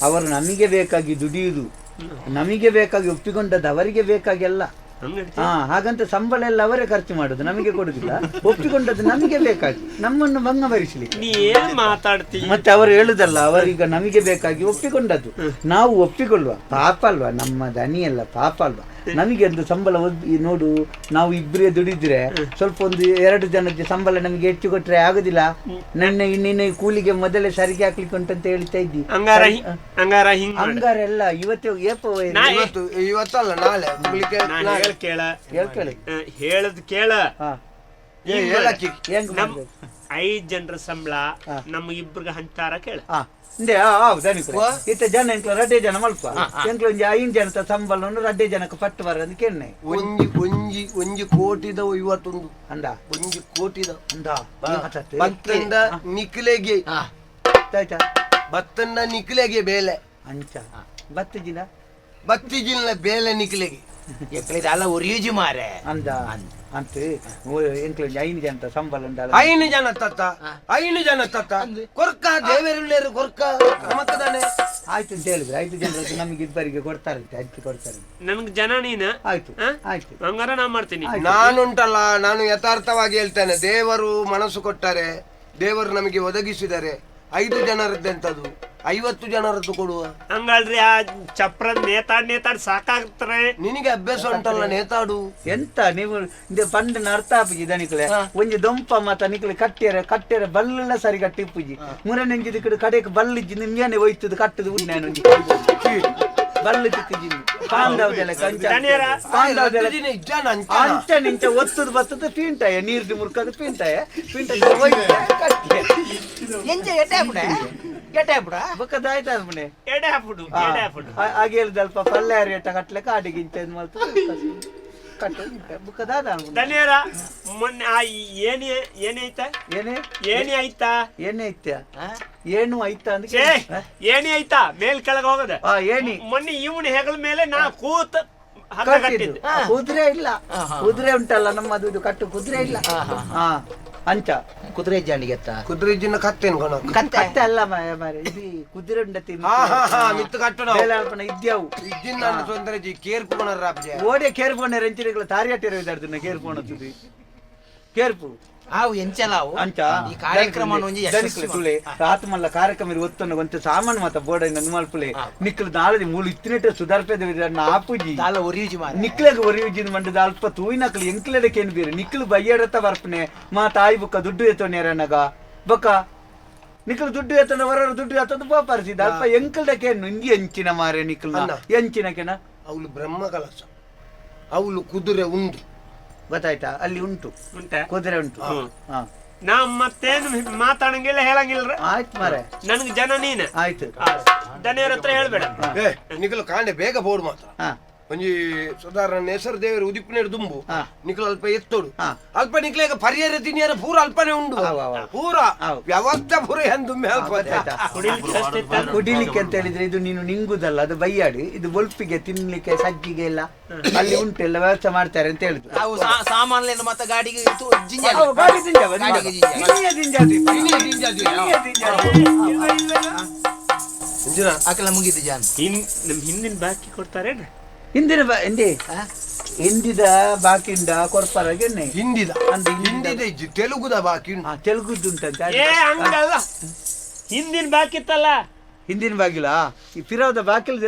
ಅವರು ನಮಗೆ ಬೇಕಾಗಿ ದುಡಿಯುವುದು, ನಮಗೆ ಬೇಕಾಗಿ ಒಪ್ಪಿಕೊಂಡದ್ದು ಅವರಿಗೆ ಬೇಕಾಗಿ ಅಲ್ಲ. ಹಾ, ಹಾಗಂತ ಸಂಬಳ ಎಲ್ಲ ಅವರೇ ಖರ್ಚು ಮಾಡುದು, ನಮಗೆ ಕೊಡುದಿಲ್ಲ. ಒಪ್ಪಿಕೊಂಡದ್ದು ನಮಗೆ ಬೇಕಾಗಿ, ನಮ್ಮನ್ನು ಭಂಗ ಭರಿಸಲಿಕ್ಕೆ. ನೀ ಏನ್ ಮಾತಾಡ್ತಿ? ಮತ್ತೆ ಅವರು ಹೇಳುದಲ್ಲ, ಅವರೀಗ ನಮಗೆ ಬೇಕಾಗಿ ಒಪ್ಪಿಕೊಂಡದ್ದು, ನಾವು ಒಪ್ಪಿಕೊಳ್ಳುವ ಪಾಪ ಅಲ್ವಾ, ನಮ್ಮ ದನಿಯಲ್ಲ ಪಾಪ ಅಲ್ವಾ. ನಮಗೆ ಒಂದು ಸಂಬಳ ನೋಡು, ನಾವು ಇಬ್ಬರೇ ದುಡಿದ್ರೆ ಸ್ವಲ್ಪ ಒಂದು 2 ಜನಕ್ಕೆ ಸಂಬಳ ನಮಗೆ ಹೆಚ್ಚು ಕೊಟ್ರೆ ಆಗುದಿಲ್ಲ. ನನ್ನ ಇನ್ನಿನ ಕೂಲಿಗೆ ಮೊದಲೇ ಸರಿಗೆ ಹಾಕ್ಲಿಕ್ಕೆ ಉಂಟಂತ ಹೇಳ್ತಾ ಇದ್ದಿ. ಹಂಗಾರ ಹಂಗಾರ ಹಿಂಗ್ ಮಾಡು. ಹಂಗಾರೆಲ್ಲ ಇವತ್ತು ಏಪ ಇವತ್ತು ಇವತ್ತಲ್ಲ ನಾಳೆ ನಾನ್ ಕೇಳ ಹೇಳ್ಕೊಳ್ಳಿ, ಹೇಳದ್ ಕೇಳ. ಹೆಂಗ್ ನಮ್ 5 ಜನರ ಸಂಬಳ ನಮ್ ಇಬ್ರಿಗೆ ಹಂಚಾರ ಕೇಳ. ಇತ್ತ ಜನ ಎಂಕ್ಲ ರಡ್ಡೆ ಜನ ಮಲ್ಪ ಎಂಕ್ಲ ಒಂಜಿ 5 ಜನತ ಸಂಬಳವನ್ನು ರಡ್ಡೆ ಜನಕ್ಕೆ ಪಟ್ಟು ಬರ ಅಂತ ಕೇಳ್ನೆ. ಒಂಜಿ ಒಂಜಿ ಒಂಜಿ ಕೋಟಿದ 51 ಅಂದ, ಒಂಜಿ ಕೋಟಿದ ಅಂದ ಬತ್ತಂದ ನಿಕ್ಲೆಗೆ ಆಯ್ತಾ, ಬತ್ತಂದ ನಿಕ್ಲೆಗೆ ಬೇಲೆ ಅಂಚ ಬತ್ತು ಜಿನ ಬತ್ತಿ ಜಿಲ್ಲ ಬೇಲೆ ನಿಕ್ಲೆಗೆ ಅಲ್ಲ ಒರಿಯೂಜಿ ಮಾರೆ ಅಂದ ಅಂತ ಎಂಕ್ಲ 5 ಜನ ಸಂಬಳ ಉಂಟಲ್ಲ, 5 ಜನ ತತ್ತ 5 ಜನ ತತ್ತ ಕೊರ್ಕ ದೇವರುಳ್ಳೇರು ಕೊರ್ಕ ನಮಕ್ಕದಾನೆ ಆಯ್ತು ಅಂತ ಹೇಳಿದ್ರೆ 5 ಜನರದ್ದು ನಮಗೆ ಇಬ್ಬರಿಗೆ ಕೊಡ್ತಾರಂತೆ, ಹಂಚಿ ಕೊಡ್ತಾರೆ ನನ್ಗೆ ಜನ ನೀನು ಆಯ್ತು ಆಯ್ತು ಹಂಗಾರ ನಾ ಮಾಡ್ತೀನಿ. ನಾನುಂಟಲ್ಲ, ನಾನು ಯಥಾರ್ಥವಾಗಿ ಹೇಳ್ತೇನೆ, ದೇವರು ಮನಸ್ಸು ಕೊಟ್ಟಾರೆ, ದೇವರು ನಮಗೆ ಒದಗಿಸಿದರೆ 5 ಜನರದ್ದೆಂತದು 50 ಜನರದ್ದು ಕೊಡುವ. ಹಂಗಲ್ರಿ, ಆ ಚಪ್ರ ನೇತಾಡ್ ನೇತಾಡ್ ಸಾಕಾಗ್ತಾರೆ. ನಿನಗೆ ಅಭ್ಯಾಸ ಉಂಟಲ್ಲ ನೇತಾಡು. ಎಂತ ನೀವು ಪಂಡನ ಅರ್ಥ ಆಪುಜಿ ದನಿಕುಲೆ. ಒಂಜಿ ದೊಂಪ ಮಾತ ನಿಕ್ಲೆ ಕಟ್ಟಿಯರ ಕಟ್ಟಿಯರ ಬಲ್ಲ ಸರಿ ಕಟ್ಟಿಪ್ಪುಜಿ ಮುರನೆಂಜಿದ ಕಡೆ ಕಡೆಗೆ ಬಲ್ಲಿಜ್ಜಿ ನಿಮ್ಗೇನೆ ಒಯ್ತದ ಕಟ್ಟದು ಉಣ್ಣಾನು ಬಲ್ಲು ತಿಕ್ಕಿಜಿ ಪಾಂಡವದೆಲ್ಲ ಕಂಚ ಪಾಂಡವದೆಲ್ಲ ಅಂಚ ನಿಂಚ ಒತ್ತದ ಬತ್ತದ ಪೀಂಟಾಯ ನೀರ್ದು ಮುರ್ಕದ ಪೀಂಟಾಯ ಪೀಂಟ ಕಟ್ಟಿ ಹಾಗೆ ಹೇಳಿದಲ್ಪ ಪಲ್ಯ ರೇಟ ಕಟ್ಲಿಕ್ಕೆ ಆಡಿಗಿಂತ ಏನು ಆಯ್ತಾ ಅಂದ್ರೆ ಏಣಿ ಆಯ್ತಾ ಮೇಲ್ ಕೆಳಗೆ ಹೋಗದ ಏಣಿ. ಮೊನ್ನೆ ಇವನ್ ಹೆಗಲ ಮೇಲೆ ನಾ ಕೂತ ಕುದುರೆ ಇಲ್ಲ, ಕುದುರೆ ಉಂಟಲ್ಲ ನಮ್ಮದು, ಇದು ಕಟ್ಟು ಕುದುರೆ ಇಲ್ಲ. ಹಾ ಅಂಚ ಕುದುರೆ ಜಾಣಿಗೆ ಕುದುರೆ ಜಿನ್ನ ಕತ್ತೇನು ಕಣ ಕತ್ತೆ ಅಲ್ಲ ಮಾರೆ, ಇದು ಕುದುರೆ ಉಂಡತಿ ಇದ್ಯಾವು ಇದ್ದಿನ ತೊಂದರೆ ಜಿ ಕೇರ್ಪು ಕೊನರ ಓಡೆ ಕೇರ್ಪೋಣ ರೆಂಚಿನಿಗಳ ತಾರಿಯಾಟಿರೋ ಇದ್ದಾರ್ದು ಕೇರ್ಪೋಣ ಕೇರ್ಪು ಆವು ಎಂಚಲಾವು ಅಂಚ ಈ ಕಾರ್ಯಕ್ರಮ ತುಳೆ ರಾತ್ಮಲ್ಲ ಕಾರ್ಯಕ್ರಮ ಒತ್ತನ್ನು ಒಂತ ಸಾಮಾನು ಮಾತ ಬೋರ್ಡ್ ನಂಗೆ ಮಲ್ಪುಲೆ ನಿಕ್ಲು ನಾಳೆ ಮೂಲು ಇತ್ತಿನೆಟ್ಟ ಸುಧಾರ್ಪೆದ ಆಪುಜಿ ದಾಲ ಒರಿಯುಜಿ ಮಾರೆ ನಿಕ್ಲೆಗ್ ಒರಿಯುಜಿ ಮಂಡದ ಅಲ್ಪ ತೂಯಿನಕ್ಲು ಎಂಕ್ಲೆಡಕೇನು ಬೇರೆ ನಿಕ್ಲು ಬಯ್ಯಡತ್ತ ಬರ್ಪನೆ ಮಾ ತಾಯಿ ಬುಕ್ಕ ದುಡ್ಡು ಎತ್ತೊನ್ಯಾರನಗ ಬೊಕ್ಕ ನಿಕ್ಲು ದುಡ್ಡು ಎತ್ತನ ಹೊರ ದುಡ್ಡು ಎತ್ತದು ಬೋಪರಿಸಿದ ಅಲ್ಪ ಎಂಕ್ಲಡಕೇನು ಇಂಗಿ ಎಂಚಿನ ಮಾರೆ ನಿಕ್ಲು ಎಂಚಿನ ಕೆನ ಅವಳು ಬ್ರಹ್ಮ ಕಲಸ ಅವಳು ಕುದುರೆ ಉಂಟು ಗೊತ್ತಾಯ್ತಾ, ಅಲ್ಲಿ ಉಂಟು ಕುದುರೆ ಉಂಟು. ನಾ ಮತ್ತೇನು ಮಾತಾಡಂಗಿಲ್ಲ ಹೇಳಂಗಿಲ್ಲ. ಆಯ್ತು ಮಾರೆ, ನನ್ಗೆ ಜನ ನೀನು ಆಯ್ತು ದನಿಯರ ಹತ್ರ ಹೇಳ್ಬೇಡ. ನಿಖಲು ಕಾಂಡೆ ಬೇಗ ಬೋರ್ಡ್ ಮಾತ್ರ ಒಂಜಿ ಸಾಧಾರಣ ಹೆಸರು ದೇವರು ಉದಿಪಿನ ದುಂಬು ನಿಖಲು ಅಲ್ಪ ಎತ್ತೋಡು ಅಲ್ಪ ನಿಕ್ಲೇಗ ಪರಿಯರ ತಿನಿಯರ ಪೂರ ಅಲ್ಪನೆ ಉಂಡು ಪೂರ ವ್ಯವಸ್ಥೆ ಪೂರ ದುಂಬೆ ಅಲ್ಪ ಕುಡಿಲಿಕ್ಕೆ ಅಂತ ಹೇಳಿದ್ರೆ ಇದು ನೀನು ನಿಂಗುದಲ್ಲ, ಅದು ಬೈಯಾಡಿ, ಇದು ಬೊಲ್ಪಿಗೆ ತಿನ್ಲಿಕ್ಕೆ ಸಜ್ಜಿಗೆ ಎಲ್ಲ ಅಲ್ಲಿ ಉಂಟು, ಎಲ್ಲ ವ್ಯವಸ್ಥೆ ಮಾಡ್ತಾರೆ ಅಂತ ಹೇಳಿದ್ರು. ಸಾಮಾನ್ಯ ಮತ್ತೆ ಗಾಡಿಗೆ ಮುಗಿದು ಜಾನ್ ಹಿಂದಿನ ಬಾಕಿ ಕೊಡ್ತಾರೆ. ಹಿಂದಿನ ಹಿಂದಿದ ಬಾಕಿಂಡ ಕೊರ್ಪರಗೆ ಹಿಂದಿದ ಹಿಂದಿದ ತೆಲುಗುದ ಬಾಕಿ ತೆಲುಗುದ್ದು ಉಂಟಂತೆ. ಹಂಗಲ್ಲ, ಹಿಂದಿನ ಬಾಕಿ ಇತ್ತಲ್ಲ, ಹಿಂದಿನ ಬಾಗಿಲ ಈ ಫಿರಾವ್ದ ಬಾಕಿಲ್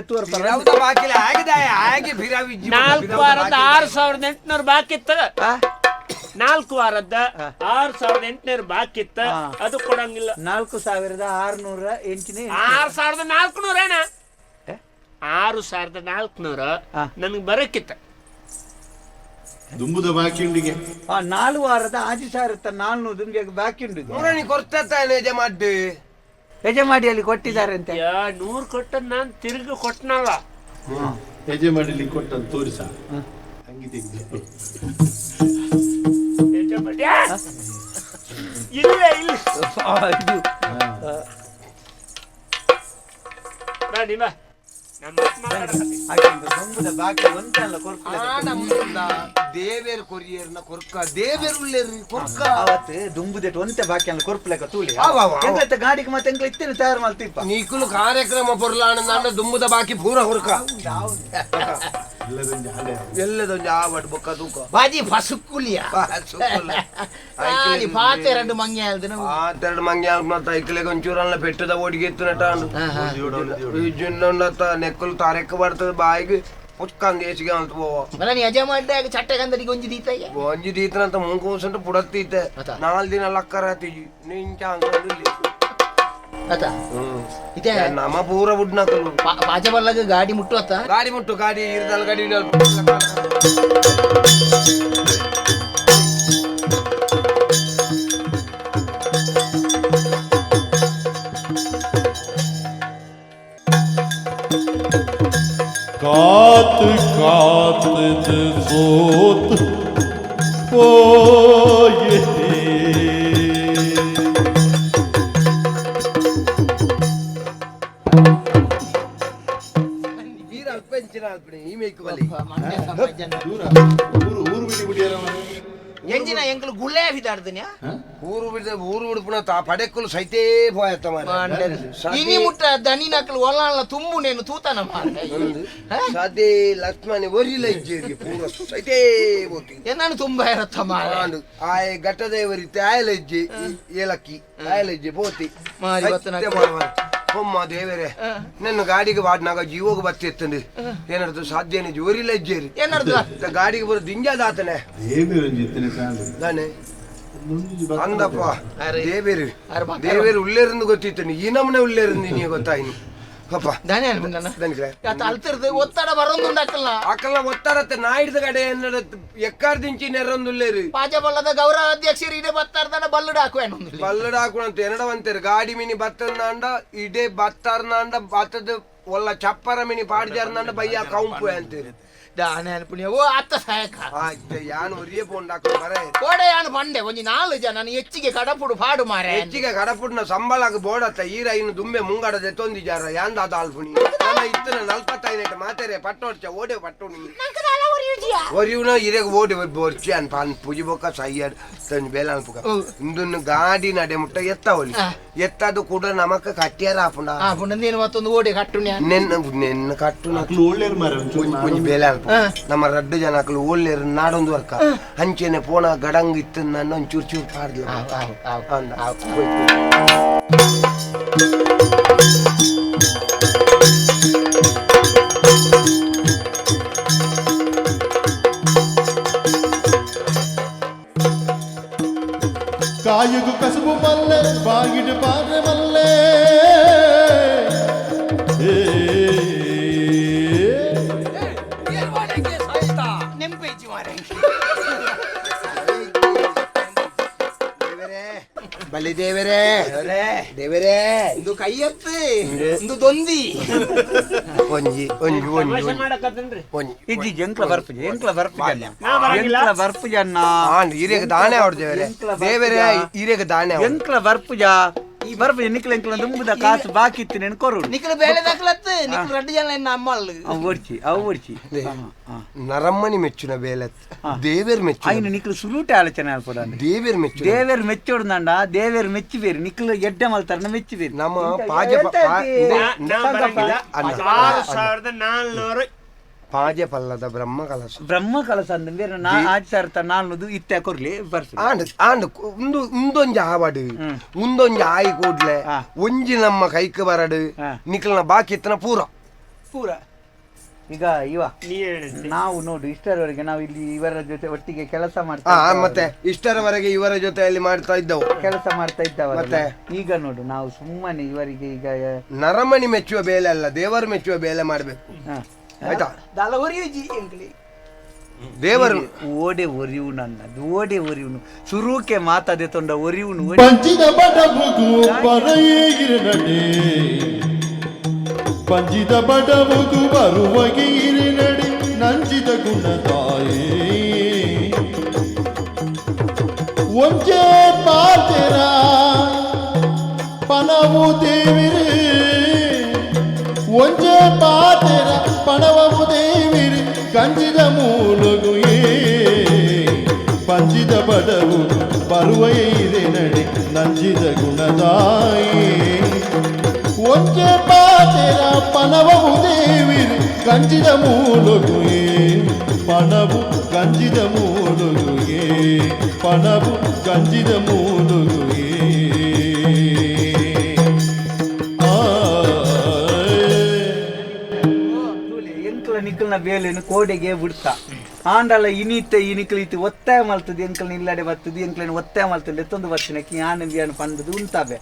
ಬಾಕಿಲ ಆಗಿದೆ ಹಾಗೆ ಫಿರಾವ್ 4 ವಾರದ 6800 ಬಾಕಿ ಇತ್ತ, 4 ವಾರದ 6800 ಬಾಕಿ ಇತ್ತ, ಅದು ಕೊಡಂಗಿಲ್ಲ. 4600 ಎಂಚಿನ 6400 ಏನ 6400 ನನ್ಗೆ ಬರಕ್ಕಿತ್ತ ದುಂಬುದ ಬಾಕಿ ಉಂಡಿಗೆ 4 ವಾರದ 6400 ದುಂಬಿಗೆ ಬಾಕಿ ಉಂಡು. ಕೊಡ್ತಾನೆ ಯಜಮಾಡಿ ಯಜಮಾಡಿಯಲ್ಲಿ ಕೊಟ್ಟಿದ್ದಾರೆ ಅಂತ 100 ಕೊಟ್ಟ ನಾನು ತಿರುಗಿ ಕೊಟ್ಟನಲ್ಲ, ಯಜಮಾಡಿಲಿ ಕೊಟ್ಟಂತ ತೋರಿಸ ಹಂಗೆ ತೆಗೆದು ಇಲ್ಲ ಇಲ್ಲ ಬಾ ನಿಮ್ಮ ದೇವೇರ್ ಕೊರಿಯರ್ನ ಕೊರ್ಕ ದೇವೇರ್ ಉಲ್ಲೇರಿ ಕೊರ್ಕ ಅವತ್ತು ದುಂಬುದೆಟ್ ಒಂತೆ ಬಾಕಿ ಅಲ್ಲ ಕೊರ್ಪುಲೆಕ ತೂಲಿ ಅವ, ಅವ, ಅವ. ಎಂಗ್ಲತ್ತ ಗಾಡಿಗೆ ಮತ್ತೆ ಎಂಗ್ಲ ಇತ್ತೇನೆ ತಯಾರು ಮಲ್ತಿಪ್ಪ ನೀಕುಲು ಕಾರ್ಯಕ್ರಮ ಪೊರ್ಲಾಣ ದುಂಬುದ ಬಾಕಿ ಪೂರ ಹೊರ್ಕ ಎಲ್ಲದೊಂಜಿ ಆವಡ್ ಬೊಕ್ಕ ತೂಕ ಬಾಜಿ ಫಸುಕುಲಿಯ ಐಕ್ಲೆ ಪಾತೆ ಎರಡು ಮಂಗೆ ಆಲ್ದಿನ ಆತೆರಡು ಮಂಗೆ ಮತ್ತ ಐಕ್ಲೆಗ್ ಒಂಚೂರಲ್ಲ ಪೆಟ್ಟದ ಓಡಿಗೆ ಎತ್ತು ನಟಾಂಡು ಈ ನೆಕ್ಕಲು ತಾರೆಕ್ಕ ಬರ್ತದೆ ಬಾಯಿಗೆ ಪುಚ್ಕಂದ್ ಏಸಿಗೆ ಅಂತ ಪೋವ ಮಲ್ಲ ನೀ ಯಜಮಾನ್ಯಾಗ ಚಟ್ಟೆ ಗಂದರಿಗೆ ಒಂಜಿ ದೀತಯ್ಯ ಒಂಜಿ ದೀತನಂತ ಮುಂಕೂಸಂಟ ಪುಡತ್ತೀತೆ ಅತ. ನಾಲ್ ದಿನ ಲಕ್ಕರ ಆತಿಜಿ ನಿಂಚ ಅಂತಂದಿಲ್ಲಿ ಅತ ಇತ್ತೆ ನಮ್ಮ ಪೂರ ಬುಡ್ನಕಲು ಪಾಜ ಬಲ್ಲಗ ಗಾಡಿ ಮುಟ್ಟುವತ್ತ ಗಾಡಿ ಮುಟ್ಟು ಗಾಡಿ ಇರ್ದಲ್ ಗಾಡಿ ಕಾತ್ ಕಾತ್ ಸೋತ್ ಪೋಯೆ. ವೀರ ಅಲ್ಪ ಇಂಚಿನ ಅಲ್ಪಣೆ ಈ ಮೇಕ್ ಬಲಿ ಊರು ಊರು ಬಿಡಿ ಬಿಡಿಯಾರ ಎಂಜಿನ ಎಂಕಲು ಗುಳ್ಳೆ ಬಿದಾಡ್ದಿನ ಊರು ಬಿಡಿದ ಊರು ಬಿಡ್ಪುನ ತಾ ಪಡೆಕ್ಕಲು ಸೈತೇ ಪೋಯತ್ತ ಮಾರ್ರೆ. ಇನಿ ಮುಟ್ಟ ದನಿನಕಲು ಒಲ್ಲಾಳ ತುಂಬು ನೇನು ತೂತನ ಮಾರ್ರೆ. ಸದೇ ಲಕ್ಷ್ಮಣಿ ಒರಿಲ ಇಜ್ಜೇರಿಗೆ ಪೂರ ಸೈತೇ ಬೋತಿ ಎನ್ನಾನು ತುಂಬಾ ಇರತ್ತ ಮಾರ್ರೆ. ಆಂಡು ಆಯ್ ಘಟ್ಟದೇವರಿತ್ತೆ ಆಯಲ ಇಜ್ಜೆ ಏಲಕ್ಕಿ ಆಯಲ ಇಜ್ಜೆ ಬೋತಿ ಮಾರಿ ಬತ್ತನ ಹೊಮ್ಮ ದೇವರೇ ನನ್ನ ಗಾಡಿಗೆ ವಾಡ್ನಾಗ ಜೀವೋಗ ಬತ್ತಿ ಎತ್ತಂಡು ಏನರ್ದು ಸಾಧ್ಯನೇ ಜೋರಿಲ್ಲ ಇಜ್ಜೇರಿ ಏನರ್ದು ಗಾಡಿಗೆ ಬರೋ ದಿಂಜಾದಾತನೆ ದೇವೇರಂಜಿ ತಾಂಡು ದಾನೆ ಅಂದಪ್ಪ ಅರೆ. ದೇವೇರು ಅರೆ ಬಾ. ದೇವೇರು ಉಳ್ಳೇರಿಂದ ಗೊತ್ತಿತ್ತು ಈ ನಮ್ಮನೆ ಉಳ್ಳೇರಿಂದ ನೀ ಗೊತ್ತಾಯ್ನಿ ಅಪ್ಪ ದಾನೆ ಅನ್ಬಿಟ್ಟನ ದನಿಕ್ಲೆ ಆತ ಅಲ್ತಿರ್ದು ಒತ್ತಡ ಬರೊಂದುಂಡಾಕಲ್ಲ ಆಕಲ್ನ ಒತ್ತಾರತ್ತೆ ನಾ ಹಿಡ್ದ ಕಡೆ ಎನ್ನಡ ಎಕ್ಕಾರ್ ದಿಂಚಿ ನೆರ್ರೊಂದುಲ್ಲೇರು ಪಾಜ ಬಲ್ಲದ ಗೌರವ ಅಧ್ಯಕ್ಷರು ಇಡೆ ಬತ್ತಾರ್ದನ ಬಲ್ಲುಡು ಹಾಕುವೇನು ಬಲ್ಲಡ ಹಾಕುಣಂತ ಎನ್ನಡವಂತೇರು ಗಾಡಿ ಮಿನಿ ಬತ್ತನಾಂಡ ಇಡೆ ಬತ್ತಾರ್ನಾಂಡ ಬತ್ತದ ಒಲ್ಲ ಚಪ್ಪರ ಮಿನಿ ಪಾಡ್ಜಾರ್ನಾಂಡ ಬಯ್ಯ ಕೌಂಪು ಅಂತೀರಿ ದಾನೆ ಅನ್ಪುಣ್ಯ ಓ ಅತ್ತ ಸಹಾಯಕ ಆಯ್ತು ಯಾನು ಒರಿಯೇ ಪೋಂಡಾಕ ಬರ ಕೋಡೆ ಯಾನು ಪಂಡೆ ಒಂಜಿ ನಾಲು ಜನ ನಾನು ಹೆಚ್ಚಿಗೆ ಕಡಪುಡು ಪಾಡು ಮಾರೆ ಹೆಚ್ಚಿಗೆ ಕಡಪುಡ್ನ ಸಂಬಳಕ್ಕೆ ಬೋಡತ್ತ ಈರ ಇನ್ನು ದುಂಬೆ ಮುಂಗಡದೆ ತೊಂದಿಜಾರ ಯಾಂದಾದ ಆಲ್ಪುಣಿ ನನ್ನ ಇತ್ತನ ನಲ್ಪತ್ತೈನೆಟ್ ಮಾತೆರೆ ಪಟ್ಟೋಡ್ಚ ಓಡೆ ಪಟ್ಟೋಣಿ ಒರಿಯುನ ಇರೆಗ್ ಓಡಿ ಬೊರ್ಚಿ ಅನ್ ಪಾನ್ ಪೂಜಿ ಬೊಕ್ಕ ಸೈಯಡ್ ತಂಜ್ ಬೇಲ ಅನ್ಪುಕ ಇಂದುನ್ನು ಗಾಡಿ ನಡೆ ಮುಟ್ಟ ಎತ್ತವಲಿ ಎತ್ತದು ಕೂಡ ನಮಕ್ ಕಟ್ಟಿಯಾರ ಆಪುಂಡ ಆ ಪುಂಡ ಮತ್ತೊಂದು ಓಡೆ ಕಟ್ಟುಣ್ಯ ನೆನ್ನ ನೆನ್ನ ಕಟ್ಟುನ ಅಕ್ಲು ಒಳ್ಳೇರು ಮಾರೆ ಒಂಚೂರು ಒಂಜಿ ಒಂಜಿ ಬೇಲೆ ಅಲ್ಪ ನಮ್ಮ ರಡ್ಡು ಜನ ಅಕ್ಲು ಓಲ್ಲೇರು ನಾಡೊಂದು ವರ್ಕ ಅಂಚೆನೆ ಪೋಣ ಗಡಂಗ್ ಇತ್ತು ನನ್ನ ಒಂದ್ ಚೂರ್ ಚೂರ್ ಪಾಡ್ಲ ಅಂದ ಹೋಯ್ತು. ಕಾಯುಗು ಕಸುಬು ಮಲ್ಲೆ ಬಾಗಿಡು ಪಾರೆ ಮಲ್ಲೆ ಏ. ನೆಂಪೈಚಿ ಮಾರೆ ದೇವರೇ ಬಲಿ ದೇವರೇ ದೇವರೇ ಇಂದು ಕೈಯತ್ತು ಇಂದು ದೊಂದಿ ಒಂಜಿ ಒಂಜಿ ಒಂಜಿ ತಮಾಷೆ ಒಂಜಿ ಮಾಡಕತ್ತೇನ್ರಿ ಒಂಜಿ ಇಜ್ಜಿ ಎಂಕ್ಲ ಬರ್ಪುಜ ಎಂಕ್ಲ ಬರ್ಪುಜ ನಾ ಬರಂಗಿಲ್ಲ. ಎಂಕ್ಲ ಬರ್ಪುಜ ಅಣ್ಣ ಆಂಡ್ ಹಿರಿಯಗ ದಾನೆ ಅವ್ರ ದೇವರೇ ದೇವರೇ ಹಿರಿಯಗ ದಾನೆ ಅವ್ರು. ಎಂಕ್ಲ ಬರ್ಪುಜ ಈ ಬರ್ಪುಜ ನಿಕ್ಲ ಎಂಕ್ಲ ದುಂಬುದ ಕಾಸು ಬಾಕಿ ಇತ್ತು ನೆನ್ ಕೊರು ನಿಕ್ಲು ಬೇಳೆ ದಾಖಲತ್ತು ನಿಕ್ಲು ರಡ್ಡು ಜನ ಎನ್ನ ಅಮ್ಮಲ್ಲು ಅವು ಓಡ್ಚಿ ಅವು ಓಡ್ಚಿ ನರಮ್ಮನಿ ಮೆಚ್ಚುನ ಬೇಲೆ ದೇವೇರ್ ಮೆಚ್ಚುನ ಐನು ನಿಕ್ಲು ಸುಲೂಟೆ ಆಲೋಚನೆ ಅಲ್ಪದ ದೇವೇರ್ ಮೆಚ್ಚುನ ದೇವೇರ್ ಮೆಚ್ಚೋಡ್ದಂಡ ದೇವೇರ್ ಮೆಚ್ಚಿ ಬೇರಿ ನಿಕ್ಲು ಎಡ್ಡೆ ಮಲ್ತಾರನ ಮೆಚ್ಚಿ ಬೇರಿ ನಮ್ಮ ಪಾಜ ನಾ ಬರಂಗಿಲ್ಲ ಅಣ್ಣ. 6400 ಪಾಜೆ ಪಲ್ಲದ ಬ್ರಹ್ಮ ಕಲಸ ಬ್ರಹ್ಮ ಕಲಸ ಅಂದ ಬೇರೆ ನಾ ಆಜ್ ಸಾವಿರ ನಾಲ್ನೂದು ಇತ್ತೆ ಕೊರ್ಲಿ ಬರ್ಸಿ ಆಂಡ್ ಆಂಡ್ ಉಂದು ಉಂದೊಂಜಿ ಆವಡು ಉಂದೊಂಜಿ ಆಯಿ ಕೂಡ್ಲೆ ಒಂಜಿ ನಮ್ಮ ಕೈಕ್ ಬರಡು ನಿಕ್ಲನ ಬಾಕಿ ಇತ್ತನ ಪೂರ ಪೂರ ಈಗ ಇವ ನೀ ಹೇಳಿದ್ರಿ ನಾವು ನೋಡು ಇಷ್ಟರವರೆಗೆ ನಾವು ಇಲ್ಲಿ ಇವರ ಜೊತೆ ಒಟ್ಟಿಗೆ ಕೆಲಸ ಮಾಡ್ತಾ ಮತ್ತೆ ಇಷ್ಟರವರೆಗೆ ಇವರ ಜೊತೆಯಲ್ಲಿ ಮಾಡ್ತಾ ಇದ್ದವು ಕೆಲಸ ಮಾಡ್ತಾ ಇದ್ದವ ಮತ್ತೆ? ಈಗ ನೋಡು ನಾವು ಸುಮ್ಮನೆ ಇವರಿಗೆ ಈಗ ನರಮಣಿ ಮೆಚ್ಚುವ ಬೇಲೆ ಅಲ್ಲ ದೇವರು ಮೆಚ್ಚುವ ಬೇಲೆ ಮಾಡ್ಬೇಕು ಆಯ್ತಾ ದಾಲ ಒರಿಯುಜಿ ಎಂಕ್ಲಿ ದೇವರು ಓಡೆ ಒರಿಯುನು ಅನ್ನದು ಓಡೆ ಒರಿಯುನು ಸುರುಕೆ ಮಾತಾದೆ ತೊಂಡ ಒರಿಯುನು ಪಂಚಿದ ಬಡಬುಗು ಬರೆಯಿರನಡೆ ಪಂಜಿದ ಬಡಬುಗು ಬರುವ ನಡಿ ನಂಜಿದ ಗುಣದಾಯೇ ಒಂಜೇ ಪಾತೆರ ಪಣವು ದೇವಿರು ಒಂಜೇ ಪಾತೆರ ಪಣವು ದೇವಿರು ಕಂಜಿದ ಮೂಲಗುಯೇ ಪಂಜಿದ ಬಡವು ಬರುವೈರೆ ನಡೆ ನಂಜಿದ ಗುಣದಾಯೇ ಒಂಜೆ ಪಾತೆರ ಪಣವು ದೇವಿರು ಕಂಜಿದ ಮೂಲಗುಯೇ ಪಣವು ಕಂಜಿದ ಮೂಲಗುಯೇ ಪಣವು ಕಂಜಿದ ಮೂಲಗುಯೇ ಆ ಎಂಕ್ಲ ನಿಕ್ಕಲ್ನ ಬೇಲೆನು ಕೋಡೆಗೆ ಬಿಡ್ತಾ ಆಂಡಲ ಇನಿತ ಇನಿಕ್ಲ ಇತ್ತು ಒತ್ತಾಯ ಮಲ್ತದೆ ಎಂಕ್ಲ ಇಲ್ಲಡೆ ಬರ್ತದೆ ಎಂಕ್ಲನ ಒತ್ತಾಯ ಮಲ್ತದೆ ಎತ್ತೊಂದು ಬರ್ತಿನಕ್ಕೆ ಯಾನ ಬಿಯಾನ ಪಂಡದು ಉಂತಾಬೆ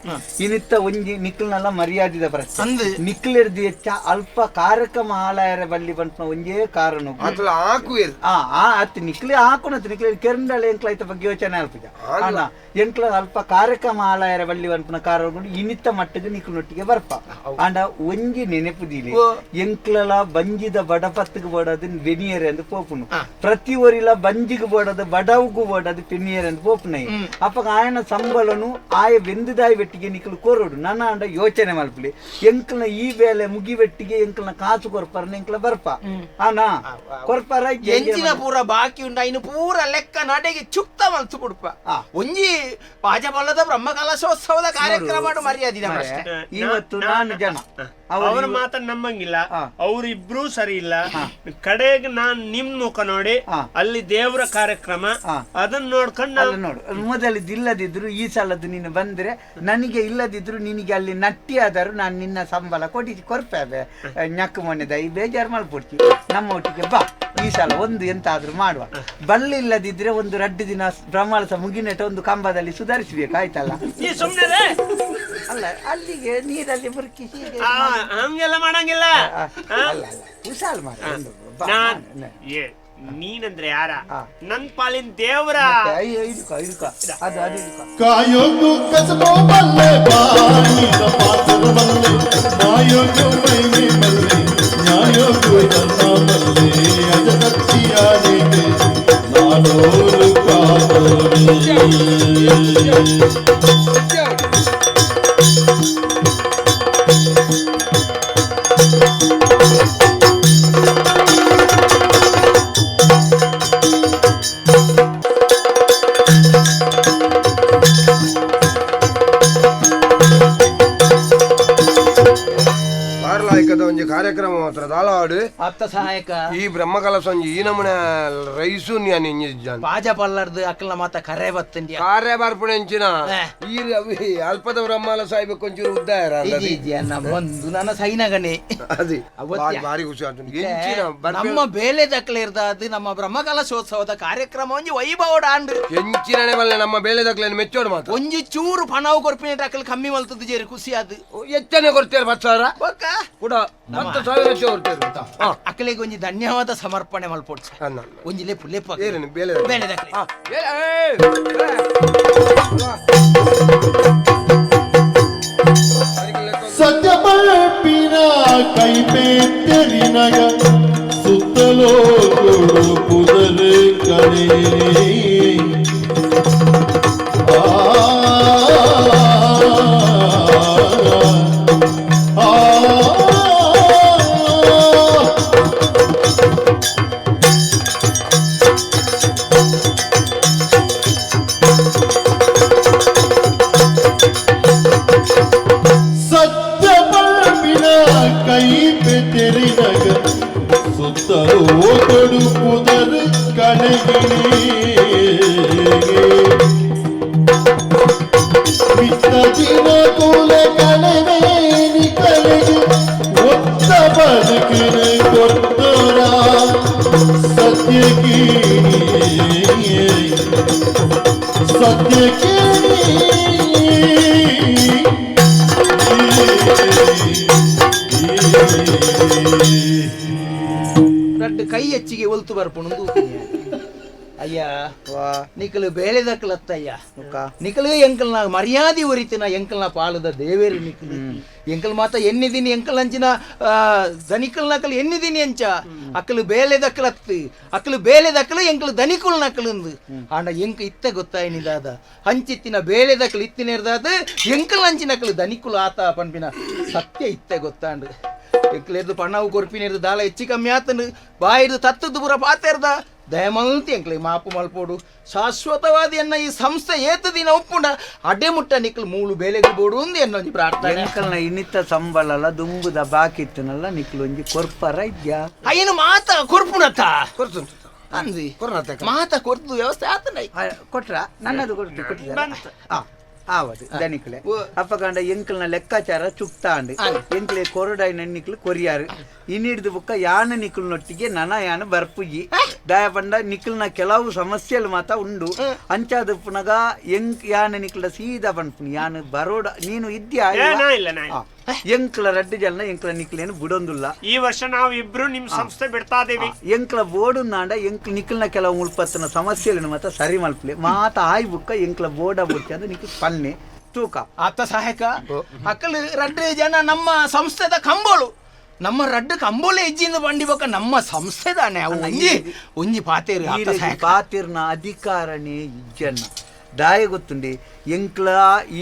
ಇನಿತ್ತ ಒಂಜಿ ನಿಕ್ಕಲ್ನೆಲ್ಲ ಮರ್ಯಾದಿದ ಪ್ರಶ್ನೆ ನಿಕ್ಲೆರ್ದಿ ಹೆಚ್ಚ ಅಲ್ಪ ಕಾರ್ಯಕ್ರಮ ಹಾಲಾಯರ ಬಲ್ಲಿ ಬಂತ ಒಂಜೇ ಕಾರಣ ಅತ್ಲ ಆಕುವೆರ್ ಆ ಆ ಅತ್ ನಿಕ್ಲೆ ಹಾಕೊನತ್ ನಿಕ್ಲೆ ಕೆರಂಡಲ ಎಂಕ್ಲ ಐತ ಬಗ್ಗೆ ಯೋಚನೆ ಅಲ್ಪಜ ಅಣ್ಣ ಎಂಕ್ಲ ಅಲ್ಪ ಕಾರ್ಯಕ್ರಮ ಆಲಾಯರ ಬಳ್ಳಿ ವನ್ಪುನ ಕಾರಣ ಇನಿತ್ತ ಮಟ್ಟದ ನಿಕ್ಲನೊಟ್ಟಿಗೆ ಬರ್ಪ ಆಂಡ ಒಂಜಿ ನೆನಪುದಿಲೆ ಎಂಕ್ಲಲ ಬಂಜಿದ ಬಡಪತ್ತಿಗೆ ಬೋಡದು ಬೆನಿಯರ್ ಎಂದು ಪೋಪುನು ಪ್ರತಿ ಒರಿಲ ಬಂಜಿಗೆ ಬೋಡದು ಬಡವುಗು ಬೋಡದು ಪೆನಿಯರ್ ಎಂದು ಪೋಪುನೈ ಅಪ್ಪಗ ಆಯನ ಸಂಬಳನು ಆಯ ಬೆಂದುದಾಯಿ ಬೆಟ್ಟಿಗೆ ನಿಕ್ಲು ಕೋರೋಡು ನನ್ನ ಅಂಡ ಯೋಚನೆ ಮಲ್ಪಲಿ ಎಂಕ್ಲನ ಈ ವೇಳೆ ಮುಗಿ ಬೆಟ್ಟಿಗೆ ಎಂಕ್ಲನ ಕಾಸು ಕೊರ್ಪರ್ನ ಎಂಕ್ಲ ಬರ್ಪ ಆನಾ ಕೊರ್ಪರ ಎಂಚಿನ ಪೂರ ಬಾಕಿ ಉಂಡ ಇನ್ನು ಪೂರ ಲೆಕ್ಕ ನಡೆಗೆ ಚುಕ್ತ ಮಲ್ತು ಕೊಡ್ಪ ಒಂಜಿ ಪಾಜಬಲ್ಲದ ಬ್ರಹ್ಮಕಲಶೋತ್ಸವದ ಕಾರ್ಯಕ್ರಮ ಮರ್ಯಾದಿದ ಪ್ರಶ್ನೆ ಇವತ್ತು ನಾನು ಜನ ಅವ್ರ ಮಾತನ್ನ ನಂಬಂಗಿಲ್ಲ, ಅವ್ರಿಬ್ರು ಸರಿ ಇಲ್ಲ. ಕಡೆಗೆ ನಾನ್ ನಿಮ್ ಮುಖ ನೋಡಿ ಅಲ್ಲಿ ದೇವರ ಕಾರ್ಯಕ್ರಮ ಅದನ್ನ ನೋಡ್ಕೊಂಡು ನೋಡು. ಮೊದಲಿದ್ದು ಇಲ್ಲದಿದ್ರು ಈ ಸಲದ್ದು ನೀನು ಬಂದ್ರೆ ನನಗೆ ಇಲ್ಲದಿದ್ರು ನಿನಗೆ ಅಲ್ಲಿ ನಟ್ಟಿ ಆದರೂ ನಾನು ನಿನ್ನ ಸಂಬಳ ಕೊಡಿ ಕೊರ್ಪೆ ನಕ್ಕು ಮೊನ್ನೆದ ಈ ಬೇಜಾರು ಮಾಡ್ಬಿಡ್ತಿ ನಮ್ಮ ಒಟ್ಟಿಗೆ ಬಾ. ಈ ಸಲ ಒಂದು ಎಂತಾದ್ರೂ ಮಾಡುವ, ಬಲ್ಲಿಲ್ಲದಿದ್ರೆ ಒಂದು 2 ದಿನ ಬ್ರಹ್ಮಾಳಸ ಮುಗಿನೆಟ ಒಂದು ಕಂಬದಲ್ಲಿ ಸುಧಾರಿಸಬೇಕು ಆಯ್ತಲ್ಲ. ಸುಮ್ಮನೆ ಅಲ್ಲ ಅಲ್ಲಿಗೆ ನೀರಲ್ಲಿ ಬುರ್ಕಿಸಿ ಹಂಗೆಲ್ಲ ಮಾಡಂಗಿಲ್ಲ. ಅಲ್ಲ ಅಲ್ಲ ಹುಷಾರ್ ಮಾಡ. ನೀನಂದ್ರೆ ಯಾರ? ನನ್ ಪಾಲಿನ ದೇವರ. ಕಾಯೋಗು ಕಸಬೋ ಬಲ್ಲೆ ಬಾಯಿದ ಪಾತ್ರ ಬಲ್ಲೆ ಮಾಯೋಗು ಮೈಮೆ ಬಲ್ಲೆ ನ್ಯಾಯೋಗು ಧರ್ಮ ಬಲ್ಲೆ ಅಜದತ್ತಿಯಾರಿಗೆ ನಾಡೋರು ಕಾದೋರಿ. ಒಂಜಿ ಕಾರ್ಯಕ್ರಮ ಮಾತ್ರ ದಾಲಾಡು ಆಪ್ತ ಸಹಾಯಕ ಈ ಬ್ರಹ್ಮಕಲಶ ಒಂಜಿ ಈ ನಮೂನೆ ರೈಸು ಪಾಜ ಪಲ್ಲರ್ದು ಅಕ್ಕಲ ಮಾತ ಕರೆ ಬತ್ತಂಡಿ ಕಾರ್ಯ ಬರ್ಪಣೆ ಅಂಚಿನ ಈ ಅಲ್ಪದ ಬ್ರಹ್ಮಲ ಸಾಹಿಬ್ ಕೊಂಚೂರು ಉದ್ದಾರ ಒಂದು ನನ್ನ ಸೈನಗಣೆ ಅದೇ ಭಾರಿ ಖುಷಿ ಆಯ್ತು. ನಮ್ಮ ಬೇಲೆ ದಕ್ಕಲೆ ಇರ್ದಾದು ನಮ್ಮ ಬ್ರಹ್ಮಕಲಶೋತ್ಸವದ ಕಾರ್ಯಕ್ರಮ ಒಂಜಿ ವೈಭವಡ ಆಂಡ್ ಎಂಚಿನನೆ ಬಲ್ಲೆ ನಮ್ಮ ಬೇಲೆ ದಕ್ಕಲೆ ಮೆಚ್ಚೋಡು ಮಾತ್ರ ಒಂಜಿ ಚೂರು ಪಣವು ಕೊರ್ಪಿನ ಟಕ್ಕಲ್ ಕಮ್ಮಿ ಮಲ್ತದ್ದು ಜೇರಿ ಖುಷಿ ಅದು ಎಚ್ಚನೆ ಕೊಡ್ತೇವೆ 10,000 ಕೂಡ 10,000 ಹೆಚ್ಚು ಕೊಡ್ತೇವೆ. ಅಕ್ಕಲಿಗೆ ಒಂಜಿ ಧನ್ಯವಾದ ಸಮರ್ಪಣೆ ಮಲ್ಪೊಡ್ಸ ಒಂಜಿ ಲೆಪ್ಪು ಲೆಪ್ಪು ಬೇಲೆ ಬೇಲೆ ದಕ್ಕಲೆ. ಸತ್ಯ ಬಲ್ಪಿನ ಕೈಪೇತ್ತರಿನಗ ಸುತ್ತಲೋ ಕೊಡು ಪುದರು ಕಡೆ ಕೈ ಹೆಚ್ಚಿಗೆ ಒಲ್ತು ಬರ್ಪುಣು ಅಯ್ಯ ನಿಕಲು ಬೇಳೆದಕ್ಕಲತ್ತಯ್ಯ ನಿಕಲು ಎಂಕಲ್ನ ಮರ್ಯಾದೆ ಒರಿತಿನ ಎಂಕಲ್ನ ಪಾಲದ ದೇವೇರು ನಿಕಲು ಎಂಕಲ್ ಮಾತ ಎನ್ನಿದೀನಿ ಎಂಕಲ್ ಅಂಚಿನ ದನಿಕಲ್ ನಕಲ್ ಎನ್ನಿದೀನಿ ಅಂಚ ಅಕಲು ಬೇಲೆದಕ್ಕಲತ್ತು ಅಕಲು ಬೇಲೆದಕ್ಕಲು ಎಂಕಲು ದನಿಕುಲ್ ನಕಲು ಆಂಡ ಎಂಕ್ ಇತ್ತ ಗೊತ್ತಾಯಿನಿದಾದ ಹಂಚಿತ್ತಿನ ಬೇಲೆದಕ್ಕಲು ಇತ್ತಿನೇರ್ದಾದ ಎಂಕಲ್ ಅಂಚಿನಕಲು ದನಿಕುಲು ಆತ ಪನ್ಪಿನ ಸತ್ಯ ಇತ್ತೆ ಗೊತ್ತಾಂಡು. ಎಂಕ್ಲೆರ್ದು ಪಣ್ಣವು ಕೊರ್ಪಿನೇರ್ದು ದಾಲ ಹೆಚ್ಚಿ ಕಮ್ಮಿ ಆತನು ಬಾಯಿರ್ದು ತತ್ತದ್ದು ಪೂರ ಪಾತೆರ್ದ ದಯಮಲ್ತಿ ಎಂಕ್ಲೆ ಮಾಪು ಮಲ್ಪೋಡು. ಶಾಶ್ವತವಾದ ಎನ್ನ ಈ ಸಂಸ್ಥೆ ಏತ ದಿನ ಒಪ್ಪುಂಡ ಅಡೆ ಮುಟ್ಟ ನಿಕ್ಲು ಮೂಲು ಬೇಲೆಗೆ ಬೋಡು ಅಂದು ಎನ್ನೊಂಜಿ ಪ್ರಾರ್ಥನೆ. ಎಂಕಲ್ನ ಇನ್ನಿತ್ತ ಸಂಬಳಲ ದುಂಬುದ ಬಾಕಿ ಇತ್ತನಲ್ಲ ನಿಕ್ಲು ಒಂಜಿ ಕೊರ್ಪರ ಇದ್ಯಾ ಅಯ್ಯನು ಮಾತ ಕೊರ್ಪುಣತ ಕೊರ್ತುಂಟು ಅಂದಿ ಕೊರ್ನತ ಮಾತ ಕೊರ್ದು ವ್ಯವಸ್ಥೆ ಆತನ ಕೊಟ್ರ ನನ್ನದು ಕೊಟ್ಟು ಕೊಟ್ಟಿದ್ದಾರೆ ಆವದು ದನಿಕ್ಲೆ ಅಪ್ಪಗಂಡ ಎಂಕಲ್ನ ಲೆಕ್ಕಾಚಾರ ಚುಕ್ತಾಂಡು ಎಂಕ್ಲೆ ಕೊರಡಾಯಿ ನನ್ನಿಕ್ಲು ಕೊರಿಯಾರು ಇನ್ನಿಡ್ದು ಬುಕ್ಕ ಯಾನ ನಿಕ್ಲ್ನೊಟ್ಟಿಗೆ ನನ ಯಾನ ಬರ್ಪುಜಿ ದಯ ಪಂಡ ನಿಕ್ಲ್ನ ಕೆಲವು ಸಮಸ್ಯೆలు ಮಾತ ಉಂಡು ಅಂಚಾದ ಪುನಗ ಎಂಕ್ ಯಾನ ನಿಕ್ಲ ಸೀದಾ ಪನ್ಪುನಿ ಯಾನ ಬರೋಡ ನೀನು ಇದ್ಯಾ ಇಲ್ಲ ಎಂಕ್ಲ ರಡ್ಡು ಜನ ಎಂಕ್ಲ ನಿಕ್ಲೇನು ಬುಡೊಂದುಲ್ಲ. ಈ ವರ್ಷ ನಾವು ಇಬ್ರು ನಿಮ್ ಸಂಸ್ಥೆ ಬಿಡ್ತಾ ಇದೀವಿ. ಎಂಕ್ಲ ಬೋರ್ಡು ನಾಂಡ ಎಂಕ್ ನಿಕ್ಲ್ನ ಕೆಲವು ಮುಲ್ಪತ್ತನ ಸಮಸ್ಯೆలను ಮಾತ ಸರಿ ಮಲ್ಪಲೆ ಮಾತ ಆಯ್ ಬುಕ್ಕ ಎಂಕ್ಲ ಬೋರ್ಡ ಬುಡ್ಚಿ ಅಂದ್ರೆ ನಿಕ್ಲು ಪನ್ನೆ ತೂಕ ಆತ ಸಹಾಯಕ ಅಕ್ಕಲು ರಡ್ಡು ಜನ ನಮ್ಮ ಸಂಸ್ಥೆದ ಕಂಬೋಳು ನಮ್ಮ ರಡ್ಡು ಕಂಬೋಳೆ ಹೆಜ್ಜಿಂದ ಬಂಡಿ ಬೊಕ್ಕ ನಮ್ಮ ಸಂಸ್ಥೆ ದಾನೆ ಅವು ಒಂಜಿ ಒಂಜಿ ಪಾತೇರು ಆತ ಸಹಾಯಕ ಪಾತಿರ್ನ ಅಧಿಕಾರನೇ ಇಜ್ಜನ್ನ ದಾಯ ಗೊತ್ತುಂಡೆ ಎಂಕ್ಲ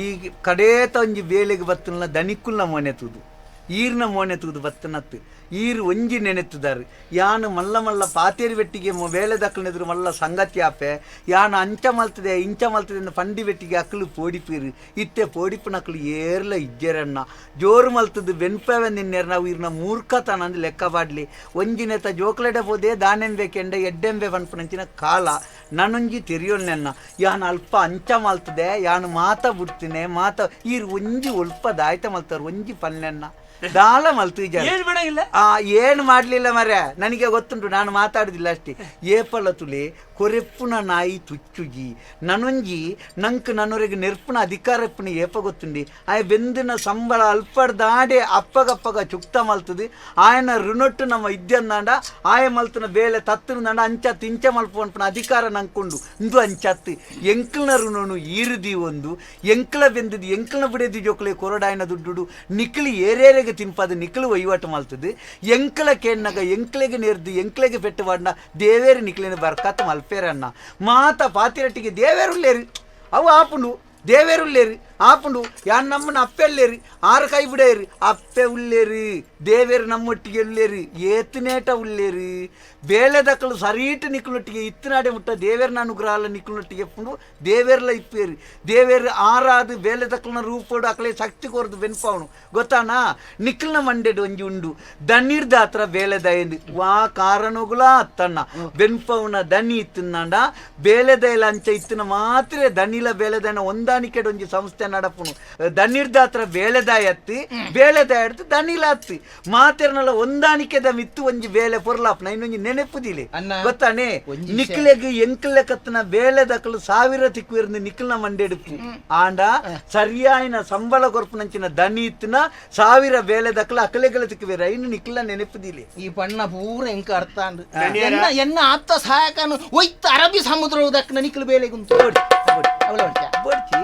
ಈ ಕಡೇತ ಒಂಜಿ ಬೇಲೆಗೆ ಬತ್ತನ ದನಿಕ್ಕುಲ್ನ ಮೋನೆ ತೂದು ಈರ್ನ ಮೋನೆ ತೂದು ಬತ್ತನತ್ತು ಈರು ಒಂಜಿ ನೆನೆತ್ತುದಾರು ಯಾನು ಮಲ್ಲ ಮಲ್ಲ ಪಾತೇರಿ ಬೆಟ್ಟಿಗೆ ಬೇಲೆ ದಕ್ಕಲಿದ್ರು ಮಲ್ಲ ಸಂಗತಿ ಆಪೆ ಯಾನು ಅಂಚ ಮಲ್ತದೆ ಇಂಚ ಮಲ್ತದೆ ಪಂಡಿ ಬೆಟ್ಟಿಗೆ ಅಕ್ಕಲು ಪೋಡಿಪೀರು ಇತ್ತೆ ಪೋಡಿಪುನಕ್ಲು ಏರ್ಲ ಇಜ್ಜೆರನ್ನ ಜೋರು ಮಲ್ತದ್ದು ಬೆನ್ಪವೆ ನಿನ್ನೆರ್ ನಾವು ಈರ್ನ ಮೂರ್ಖತನ ಅಂದ್ ಲೆಕ್ಕ ಬಾಡ್ಲಿ ಒಂಜಿನೆತ ಜೋಕ್ಲೆಡೆ ಪೋದೆ ದಾನೆಂಬೆ ಕೆಂಡ ಎಡ್ಡೆಂಬೆ ಪನ್ಪುನಂಚಿನ ಕಾಲ ನಾನೊಂಜಿ ತೆರಿಯೋಲ್ನೆನ್ನ ಯಾನು ಅಲ್ಪ ಅಂಚ ಮಲ್ತದೆ ಯಾನು ಮಾತ ಬಿಡ್ತೀನಿ ಮಾತ ಈರು ಒಂಜಿ ಒಲ್ಪ ದಾಯ್ತ ಮಲ್ತಾರೆ ಒಂಜಿ ಪಲ್ಲೆನ್ನ ದಾಲ ಮಲ್ತು ಏನ್ ಮಾಡಂಗಿಲ್ಲ? ಏನು ಮಾಡಲಿಲ್ಲ ಮರೆ ನನಗೆ ಗೊತ್ತುಂಟು ನಾನು ಮಾತಾಡುದಿಲ್ಲ ಅಷ್ಟೇ. ಏಪಲ ತುಲೆ ಕೊರೆಪ್ಪುನ ನಾಯಿ ತುಚ್ಚುಜಿ ನನೊಂಜಿ ನಂಕ್ ನನ್ನೊರೆಗೆ ನೆರ್ಪುನ ಅಧಿಕಾರ ಇಪ್ಪುನ ಏಪ ಗೊತ್ತುಂಡಿ ಆಯ ಬೆಂದಿನ ಸಂಬಳ ಅಲ್ಪಡ್ದಾಡೆ ಅಪ್ಪಗಪ್ಪಗ ಚುಕ್ತ ಮಲ್ತದೆ ಆಯನ ಋಣೊಟ್ಟು ನಮ್ಮ ಇದ್ಯಂದಾಂಡ ಆಯ ಮಲ್ತನ ಬೇಲೆ ತತ್ತುಂದಾಂಡ ಅಂಚತ್ತು ಇಂಚ ಮಲ್ಪು ಅನ್ಪುನ ಅಧಿಕಾರ ನಂಕೊಂಡು ಇಂದು ಅಂಚತ್ತು ಎಂಕ್ಲನ ಋಣನು ಈರುದಿ ಒಂದು ಎಂಕ್ಲ ಬೆಂದಿದ್ದು ಎಂಕ್ಲನ ಬಿಡದಿ ಜೋಕ್ಲೆ ಕೊರಡಾಯನ ದುಡ್ಡು ನಿಕ್ಲಿ ಏರೇರೆಗೆ ತಿನ್ಪದು ನಿಕ್ಲು ವಹಿವಾಟು ಮಲ್ತದೆ ಎಂಕ್ಲ ಕೇಣ್ಣಗ ಎಂಕ್ಲೆಗೆ ನೇರ್ದು ಎಂಕ್ಲೆಗೆ ಪೆಟ್ಟು ಬಾಡ್ನ ದೇವೇರು ನಿಕ್ಲಿನ ಬರ್ಕತ್ ಮಲ್ಪೇರನ್ನ ಮಾತ ಪಾತಿರಟ್ಟಿಗೆ ದೇವೇರುಲ್ಲೇರು ಅವು ಆಪುಂಡು ದೇವೇರುಲ್ಲೇರು ಆಪುಂಡು ಯಾನ್ ನಮ್ಮನ್ನ ಅಪ್ಪೆಲ್ಲೇರು ಆರು ಕೈ ಬಿಡೇರು ಅಪ್ಪೆ ಉಲ್ಲೇರು ದೇವೇರು ನಮ್ಮೊಟ್ಟಿಗೆ ಉಲ್ಲೇರು ಏತನೇಟ ಉಲ್ಲೇರು ಬೇಳೆದಕ್ಕಲು ಸರೀಟು ನಿಕ್ಲೊಟ್ಟಿಗೆ ಇತ್ತನಾಡೆ ಮುಟ್ಟ ದೇವೇರ್ನ ಅನುಗ್ರಹ ನಿಕ್ಲೊಟ್ಟಿಗೆ ಎಪ್ಪುಂಡು ದೇವೇರ್ಲ ಇಪ್ಪೇರು ದೇವೇರು ಆರಾದು ಬೇಳೆದಕ್ಕಲನ ರೂಪೋಡು ಅಕಲೆ ಶಕ್ತಿ ಕೊರದು ಬೆನ್ಪಾವನು ಗೊತ್ತಾನಾ ನಿಕ್ಲನ ಮಂಡೆಡು ಒಂಜಿ ಉಂಡು ದಣ್ಣೀರ್ದ ಹತ್ರ ಬೇಳೆದಯಂದು ವಾ ಕಾರಣಗುಲ ತನ್ನ ಬೆನ್ಪವನ ದನಿ ಇತ್ತಿನಾಂಡ ಬೇಳೆದಯಲ ಅಂಚ ಇತ್ತಿನ ಮಾತ್ರ ದನಿಲ ಬೇಳೆದಯನ ಹೊಂದಾಣಿಕೆ ಒಂಜಿ ಸಂಸ್ಥೆ ನಡಪುನು ದಣ್ಣೀರ್ದ ಹತ್ರ ಬೇಳೆದಾಯ ಅತ್ತಿ ಬೇಳೆದಾಯ ಅಡ್ತು ದನಿಲ ಅತ್ತಿ ಮಾತೆರ್ನಲ್ಲ ಹೊಂದಾಣಿಕೆದ ಮಿತ್ತು ಒಂಜಿ ಬೇಳೆ ಪೊರ್ಲಾಪ್ನ ಇನ್ನೊಂಜಿ ನೆನಪುದಿಲೆ ಗೊತ್ತಾನೆ ನಿಕ್ಲೆಗ್ ಎಂಕ್ಲೆ ಕತ್ತನ ಬೇಳೆದಕ್ಕಲು ಸಾವಿರ ತಿಕ್ವಿರ್ದು ನಿಕ್ಲನ ಮಂಡೆಡುಪ್ಪು ಆಂಡ ಸರಿಯಾಯಿನ ಸಂಬಳ ಕೊರ್ಪುನಂಚಿನ ದನಿ ಇತ್ತಿನ ಸಾವಿರ ಬೇಳೆದಕ್ಕಲು ಅಕಲೆಗಳ ತಿಕ್ಕಿವೇರ ಇನ್ನು ನಿಕ್ಲ ನೆನಪುದಿಲೆ ಈ ಬಣ್ಣ ಪೂರ ಎಂಕ ಅರ್ಥ ಅಂದ್ ಎನ್ನ ಎನ್ನ ಆಪ್ತ ಸಹಾಯಕನು ಒಯ್ತ ಅರಬ್ಬಿ ಸಮುದ್ರ ದಕ್ಕನ ನಿಕ್ಲು ಬೇಲೆಗುಂತು ಬೊಡ್ಚಿ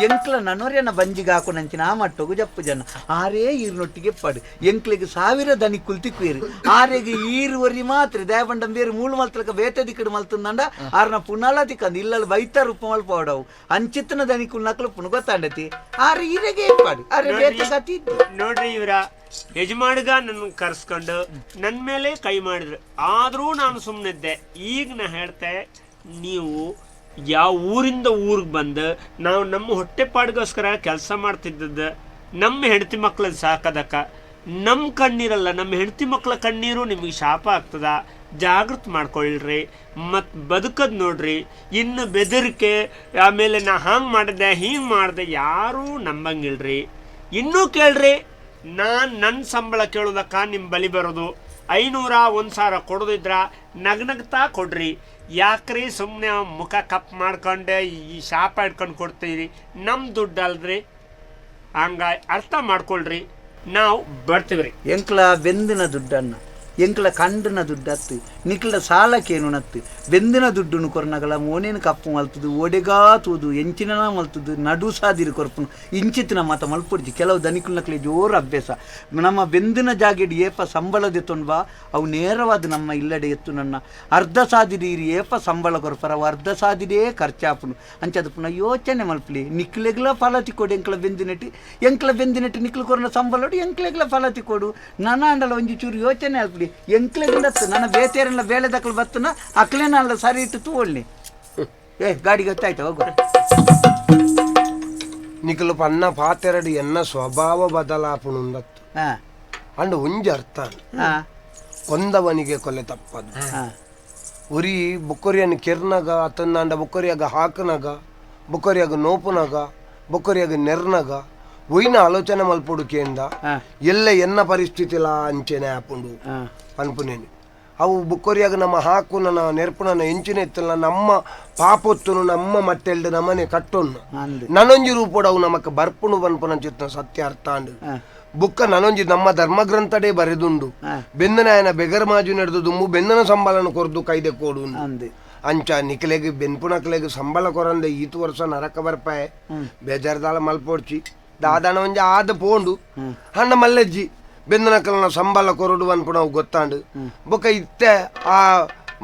ಎಂಕ್ಲ ನನೊರ್ಯನ ಬಂಜಿಗೆ ಹಾಕು ನಂಚಿನ ಆ ಮಟ್ಟೋಗು ಜಪ್ಪು ಜನ ಆರೇ ಈರ್ನೊಟ್ಟಿಗೆ ಪಡು ಎಂಕ್ಲಿಗೆ ಸಾವಿರ ದನಿ ಕುಲ್ತಿಕ್ವೇರು ಆರೆಗೆ ಈರು ಒರಿ ಮಾತ್ರ ದಯಪಂಡ ಬೇರೆ ಮೂಳು ಮಲ್ತಲಕ ಬೇತೆ ದಿಕ್ಕಡು ಮಲ್ತಂದಂಡ ಆರ್ನ ಪುನಲ ತಿಕ್ಕಂದು ಇಲ್ಲಲ್ಲಿ ಬೈತಾರ ಉಪ್ಪು ಮಲ್ಪೋಡವು ಅಂಚಿತ್ತನ ದನಿ ಕುಲ್ನಕ್ಲು ಪುನ ಗೊತ್ತಾಂಡತಿ ಆರೆ ಈರೆಗೆ ಪಾಡು ಆರೆ ಬೇತೆ ಕತಿ ಇದ್ದು. ನೋಡ್ರಿ ಇವರ ಯಜಮಾನಿಗ ನನ್ನ ಕರ್ಸ್ಕೊಂಡು ನನ್ನ ಮೇಲೆ ಕೈ ಮಾಡಿದ್ರು, ಆದರೂ ನಾನು ಸುಮ್ಮನಿದ್ದೆ. ಈಗ ನಾ ಹೇಳ್ತೆ, ನೀವು ಯಾವ ಊರಿಂದ ಊರಿಗೆ ಬಂದು ನಾವು ನಮ್ಮ ಹೊಟ್ಟೆಪಾಡಿಗೋಸ್ಕರ ಕೆಲಸ ಮಾಡ್ತಿದ್ದದ್ದು, ನಮ್ಮ ಹೆಂಡತಿ ಮಕ್ಳನ್ನ ಸಾಕೋದಕ್ಕ ನಮ್ಮ ಕಣ್ಣೀರಲ್ಲ, ನಮ್ಮ ಹೆಂಡತಿ ಮಕ್ಳ ಕಣ್ಣೀರು ನಿಮಗೆ ಶಾಪ ಆಗ್ತದ. ಜಾಗೃತಿ ಮಾಡ್ಕೊಳ್ರಿ ಮತ್ತು ಬದುಕದ್ ನೋಡ್ರಿ. ಇನ್ನು ಬೆದರಿಕೆ ಆಮೇಲೆ ನಾ ಹಂಗೆ ಮಾಡಿದೆ ಹಿಂಗೆ ಮಾಡಿದೆ ಯಾರೂ ನಂಬಂಗಿಲ್ರಿ. ಇನ್ನೂ ಕೇಳ್ರಿ, ನಾನು ನನ್ನ ಸಂಬಳ ಕೇಳೋದಕ್ಕ ನಿಮ್ಮ ಬಲಿ ಬರೋದು 500 1,000 ಕೊಡೋದಿದ್ರ ನಗ್ನಗ್ತಾ ಕೊಡ್ರಿ. ಯಾಕ್ರಿ ಸುಮ್ಮನೆ ಮುಖ ಕಪ್ ಮಾಡ್ಕೊಂಡೆ ಈ ಶಾಪ ಹಿಡ್ಕೊಂಡು ಕೊಡ್ತೀರಿ? ನಮ್ಮ ದುಡ್ಡು ಅಲ್ರಿ. ಹಂಗ ಅರ್ಥ ಮಾಡ್ಕೊಳ್ರಿ. ನಾವು ಬರ್ತೀವ್ರಿ. ಎಂಕ್ಲ ಬೆಂದಿನ ದುಡ್ಡನ್ನ ಎಂಕ್ಲ ಕಂಡನ ದುಡ್ಡತ್ತು ನಿಕ್ಲ ಸಾಲಕ್ಕೇನು ನತ್ತು ಬೆಂದಿನ ದುಡ್ಡುನು ಕೊರ್ನಗಲ ಮೋನೇನು ಕಪ್ಪು ಮಲ್ತದು ಒಡೆಗಾ ತೂದು ಎಂಚಿನ ಮಲ್ತದು ನಡು ಸಾದಿರು ಕೊರ್ಪುನು ಇಂಚಿತ್ತಿನ ಮಾತ ಮಲ್ಪುಡ್ಜಿ. ಕೆಲವು ದನಿಕುಲ್ನಕ್ಲೆ ಜೋರು ಅಭ್ಯಾಸ ನಮ್ಮ ಬೆಂದಿನ ಜಾಗೆಡ್ ಏಪ ಸಂಬಳದ ಬಾ ಅವು ನೇರವಾದ ನಮ್ಮ ಇಲ್ಲಡೆ ಎತ್ತು ನನ್ನ ಅರ್ಧ ಸಾದಿರಿ ಏಪ ಸಂಬಳ ಕೊರ್ಪರ ಅವು ಅರ್ಧ ಸಾದಿರೇ ಖರ್ಚಾಪುನು ಅಂಚದ ಪುನಃ ಯೋಚನೆ ಮಲ್ಪಲಿ ನಿಕ್ಲೆಗ್ಲ ಫಲತಿ ಕೊಡು ಎಂಕ್ಲ ಬೆಂದಿನೆಟ್ಟಿ ಎಂಕ್ಲ ಬೆಂದಿನೆಟ್ಟಿ ನಿಕ್ಲು ಕೊರನ ಸಂಬಳೋಡು ಎಂಕ್ಲೆಗ್ಲ ಫಲತಿ ಕೊಡು ನನ್ನ ಅಂಡಲ ಒಂಜಿ ಚೂರು ಯೋಚನೆ ಅಲ್ಪಲಿ ಎಂಕ್ಲೆಗ್ಲತ್ತು ನನ್ನ ಬೇತೇರಲ್ಲ ಬೇಳೆ ದಕ್ಕಲು ಬತ್ತನ ಅಕ್ಲೇನಲ್ಲ ಸರಿ ಇಟ್ಟು ತೂವಳ್ಳಿ. ಏ ಗಾಡಿ ಗೊತ್ತಾಯ್ತಾ ಹೋಗುವ. ನಿಕಲು ಪನ್ನ ಪಾತೆರಡು ಎನ್ನ ಸ್ವಭಾವ ಬದಲಾಪುಣುಂದತ್ತು ಅಂಡ್ ಒಂಜಿ ಅರ್ಥ ಕೊಂದವನಿಗೆ ಕೊಲೆ ತಪ್ಪದು. ಉರಿ ಬೊಕ್ಕೊರಿಯನ್ನು ಕೆರ್ನಾಗ ಅತಂದಾಂಡ ಬೊಕ್ಕೊರಿಯಾಗ ಹಾಕನಾಗ ಬೊಕ್ಕೊರಿಯಾಗ ನೋಪುನಾಗ ಬೊಕ್ಕೊರಿಯಾಗ ನೆರ್ನಾಗ ಒಯ್ನ ಆಲೋಚನೆ ಮಲ್ಪೊಡುಕೆಂದ ಎಲ್ಲ ಎನ್ನ ಪರಿಸ್ಥಿತಿಲ ಅಂಚೆನೆ ಆಪುಂಡು ಪನ್ಪುನೇನು. ಅವು ಬುಕ್ಕೊರಿಯಾಗ ನಮ್ಮ ಹಾಕು ನನ್ನ ನೆರ್ಪುನ ಎಂಚಿನ ಇತ್ತಲ್ಲ ನಮ್ಮ ಪಾಪೊತ್ತುನು ನಮ್ಮ ಮಟ್ಟೆಲ್ಡು ನಮ್ಮನೆ ಕಟ್ಟೊನ್ನು ನನೊಂಜಿ ರೂಪೋಡು ಅವು ನಮಕ್ ಬರ್ಪುಣು ಬನ್ಪುನ ಚಿತ್ತ ಸತ್ಯ ಅರ್ಥ ಅಂಡು ಬುಕ್ಕ ನನೊಂಜಿ ನಮ್ಮ ಧರ್ಮಗ್ರಂಥಡೇ ಬರೆದುಂಡು ಬೆಂದನಾಯನ ಬೆಗರ್ ಮಾಜು ನಡೆದು ದುಮ್ಮು ಬೆಂದನ ಸಂಬಳನ ಕೊರ್ದು ಕೈದೆ ಕೋಡು ಅಂಚ ನಿಕ್ಲೆಗ್ ಬೆನ್ಪುನಕ್ಲೆಗ್ ಸಂಬಳ ಕೊರಂದೆ ಈತು ವರ್ಷ ನರಕ ಬರ್ಪಾಯ ಬೇಜಾರ್ದಾಲ ಮಲ್ಪೊಡ್ಚಿ ದಾದನ ಒಂಜಿ ಆದ ಪೋಂಡು ಹಣ್ಣ ಮಲ್ಲೆಜ್ಜಿ ಬೆಂದನಕಲ್ನ ಸಂಬಳ ಕೊರಡು ಅನ್ಪುಣವು ಗೊತ್ತಾಂಡು ಬೊಕ್ಕ ಇತ್ತೆ ಆ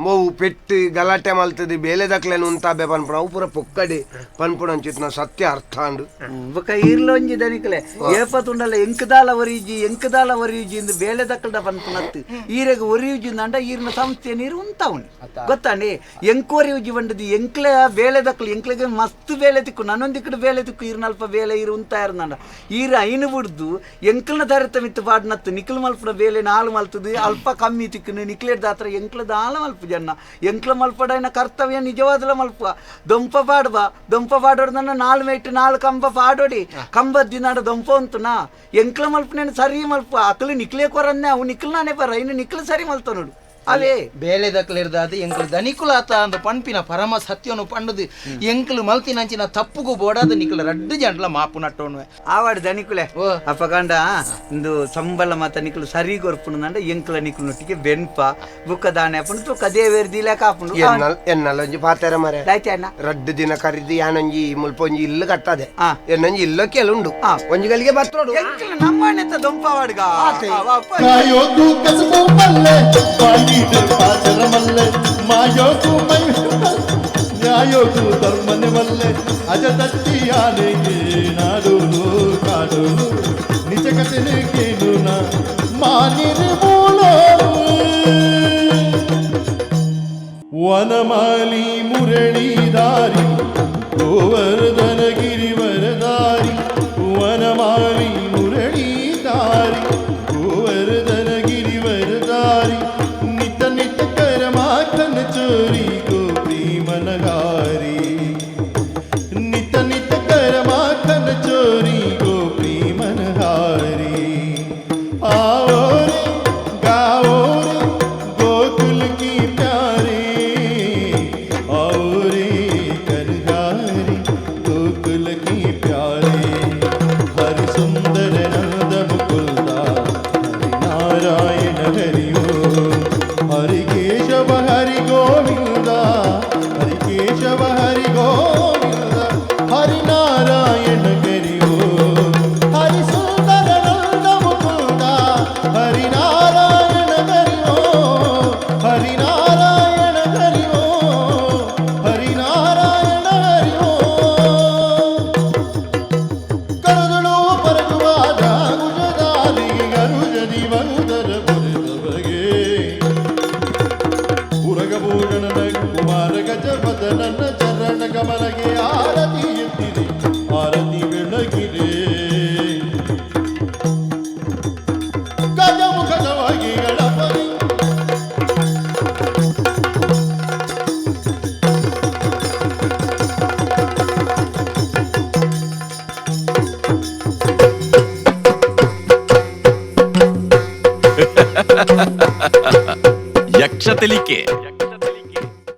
ಮೋವು ಪೆಟ್ಟು ಗಲಾಟೆ ಮಲ್ತದೆ ಬೇಲೆದಕ್ಲೇನು ಉಂತಾಬೆ ಪನ್ಪುಣವು ಪೂರ ಪೊಕ್ಕಡೆ ಪನ್ಪುಣ ಅಂಚಿತ್ನ ಸತ್ಯ ಅರ್ಥ ಅಂಡು. ಬೊಕ್ಕ ಈರ್ಲೊಂಜಿ ದನಿಕಲೆ ಏಪ ತುಂಡಲ್ಲ ಎಂಕದಾಲ ಒರಿಜಿ ಎಂಕದಾಲ ಒರಿಜಿ ಇಂದು ಬೇಳೆ ದಕ್ಕಲ್ದ ಪನ್ಪುಣತ್ತು ಈರೆಗ್ ಒರಿಯುಜಿ ಅಂಡ ಈರ್ನ ಸಂಸ್ಥೆ ನೀರು ಉಂತಾವಣಿ ಗೊತ್ತಾಂಡಿ ಎಂಕೋರಿಯುಜಿ ಬಂಡದು ಎಂಕ್ಲೆ ಬೇಳೆ ದಕ್ಕಲು ಎಂಕ್ಲೆಗೆ ಮಸ್ತ್ ಬೇಳೆ ತಿಕ್ಕು ನನ್ನೊಂದಿಕ್ಕಡು ಬೇಳೆ ತಿಕ್ಕು ಈರ್ನಲ್ಪ ಬೇಳೆ ಈರು ಉಂತಾ ಇರ್ನಂಡ ಈರ ಐನು ಬಿಡ್ದು ಎಂಕ್ಲನ ತರತ ಮಿತ್ತು ಪಾಡ್ನತ್ತು ನಿಕ್ಲು ಮಲ್ಪುನ ಬೇಳೆ ನಾಲು ಮಲ್ತದು ಅಲ್ಪ ಕಮ್ಮಿ ತಿಕ್ಕನು ನಿಕ್ಲೇಡ್ ದಾತ್ರ ಎಂಕ್ಲ ದಾಲ ಮಲ್ಪ ಜನ ಎಂಕ್ಲ ಮಲ್ಪಡೈನ ಕರ್ತವ್ಯ ನಿಜವಾದಲ ಮಲ್ಪ ದೊಂಪ ಪಾಡುವ ದೊಂಪ ಪಾಡೋಡು ನನ್ನ ನಾಲ್ ಮೇಟ್ ನಾಲ್ ಕಂಬ ಪಾಡೋಡಿ ಕಂಬ ದಿನಾಡ ದೊಂಪ ಉಂಟುನಾ ಎಂಕ್ಲ ಮಲ್ಪನೇನು ಸರಿ ಮಲ್ಪ ಅಕ್ಲು ನಿಕ್ಲೇ ಕೊರನ್ನೆ ಅವು ನಿಕ್ಲು ನಾನೇ ಬರ ಇನ್ನು ನಿಕ್ಲು ಸರಿ ಮಲ್ತ ನೋಡು ಅವೇ ಬೇಳೆ ದಕ್ಕಲಿರ್ದಾದ ಎಂಕ್ಲು ದನಿಕುಲಾತ ಅಂದ ಪನ್ಪಿನ ಪರಮ ಸತ್ಯನು ಪಂಡದು ಎಂಕ್ಲು ಮಲ್ತಿನಂಚಿನ ತಪ್ಪುಗು ಬೋಡಾದ ನಿಕ್ಲು ರಡ್ಡು ಜಂಡ್ಲ ಮಾಪು ನಟ್ಟೋಣುವೆ ಆವಾಡು ದನಿಕುಲೆ ಅಪಗಂಡ ಇಂದು ಸಂಬಳ ಮಾತ ನಿಕ್ಲು ಸರಿ ಕೊರ್ಪುಣಂಡ ಎಂಕ್ಲ ನಿಕ್ಲು ನೊಟ್ಟಿಗೆ ಬೆನ್ಪ ಬುಕ್ಕ ದಾನೆ ಅಪ್ಪನು ತುಕ್ಕ ದೇವೇರ್ ದಿಲೇಕ ಆಪುಂಡು ಎನ್ನಲೊಂಜಿ ಪಾತೆರ ಮರೆ ರಡ್ಡು ದಿನ ಕರಿದು ಯಾನೊಂಜಿ ಮುಲ್ಪ ಒಂಜಿ ಇಲ್ಲು ಕಟ್ಟದೆ ಎನ್ನೊಂಜಿ ಇಲ್ಲೋ ಕೆಲುಂಡು ಒಂಜಿ ಗಲಿಗೆ ಬತ್ತೋಡು ನಮ್ಮನೆತ್ತ ದೊಂಪವಾಡ್ಗ ಕಾಯೋದು ಕಸಬು ಮಲ್ಲೆ ಪಾಚರಮಲ್ಲೆ ಮಾಯೋಕು ಮೈ ನ್ಯಾಯೋಕು ಧರ್ಮನೆ ಮಲ್ಲೆ ಅಜತಟ್ಟಿಯಾನೆಗೆ ನಾಡೋನು ಕಾಡೋನು ನಿಜ ಕಥೆನೇನು ನಾ ಮಾನಿರಿ ಮೂಲೋನು ವನಮಾಲಿ ಮುರಳೀಧಾರಿ ಗೋವರ್ಧನ ಗಿರಿವರಧಾರಿ ವನಮಾಲಿ ಮುರಳೀಧಾರಿ ಗೋವರ್ಧನ ಗಿರಿವರಧಾರಿ ನಿತ ನಿತ ಕರ ಮಾಖನ್ ಚೋರಿ ಗೋಪಿ ಮನಗಾರಿ ನಿತ ನಿತ ಕರ ಮಾಖನ್ ಚೋರಿ ಗೋಪಿ ಮನಹಾರಿ आओ रे गाओ रे गोकुल की प्यारी आओ रे कन्हारी गोकुल की प्यारी हरि सुंदर नंद मुकुंदा हरि नारायण हरि ओम हरि केशव हरि गोविंदा हरि केशव हरि गोविंदा हरि नारायण हरि ओम हरि सुंदर नंद मुकुंदा हरि नारायण हरि ओम हरि नारायण हरि ओम हरि नारायण हरि ओम ಕರದಳು ಪರಗುವಾದ ಗುಜದಾರಿಗೆ ಗರುಜದಿ ಬಹುದರ ಪುರಿದವಗೆ ಉರಗಭೂಷಣನ ಕುಮಾರ ಗಜವದನನ ಚರಣ ಕಮಲಗೆ ಆರತಿ ಎತ್ತಿದೆ ಆರತಿ ಬೆಳಗಿದೆ ಗಜಮುಖದವಾಗಿ ಗಣಪತಿ ಯಕ್ಷ ತೆಲಿಕೆ.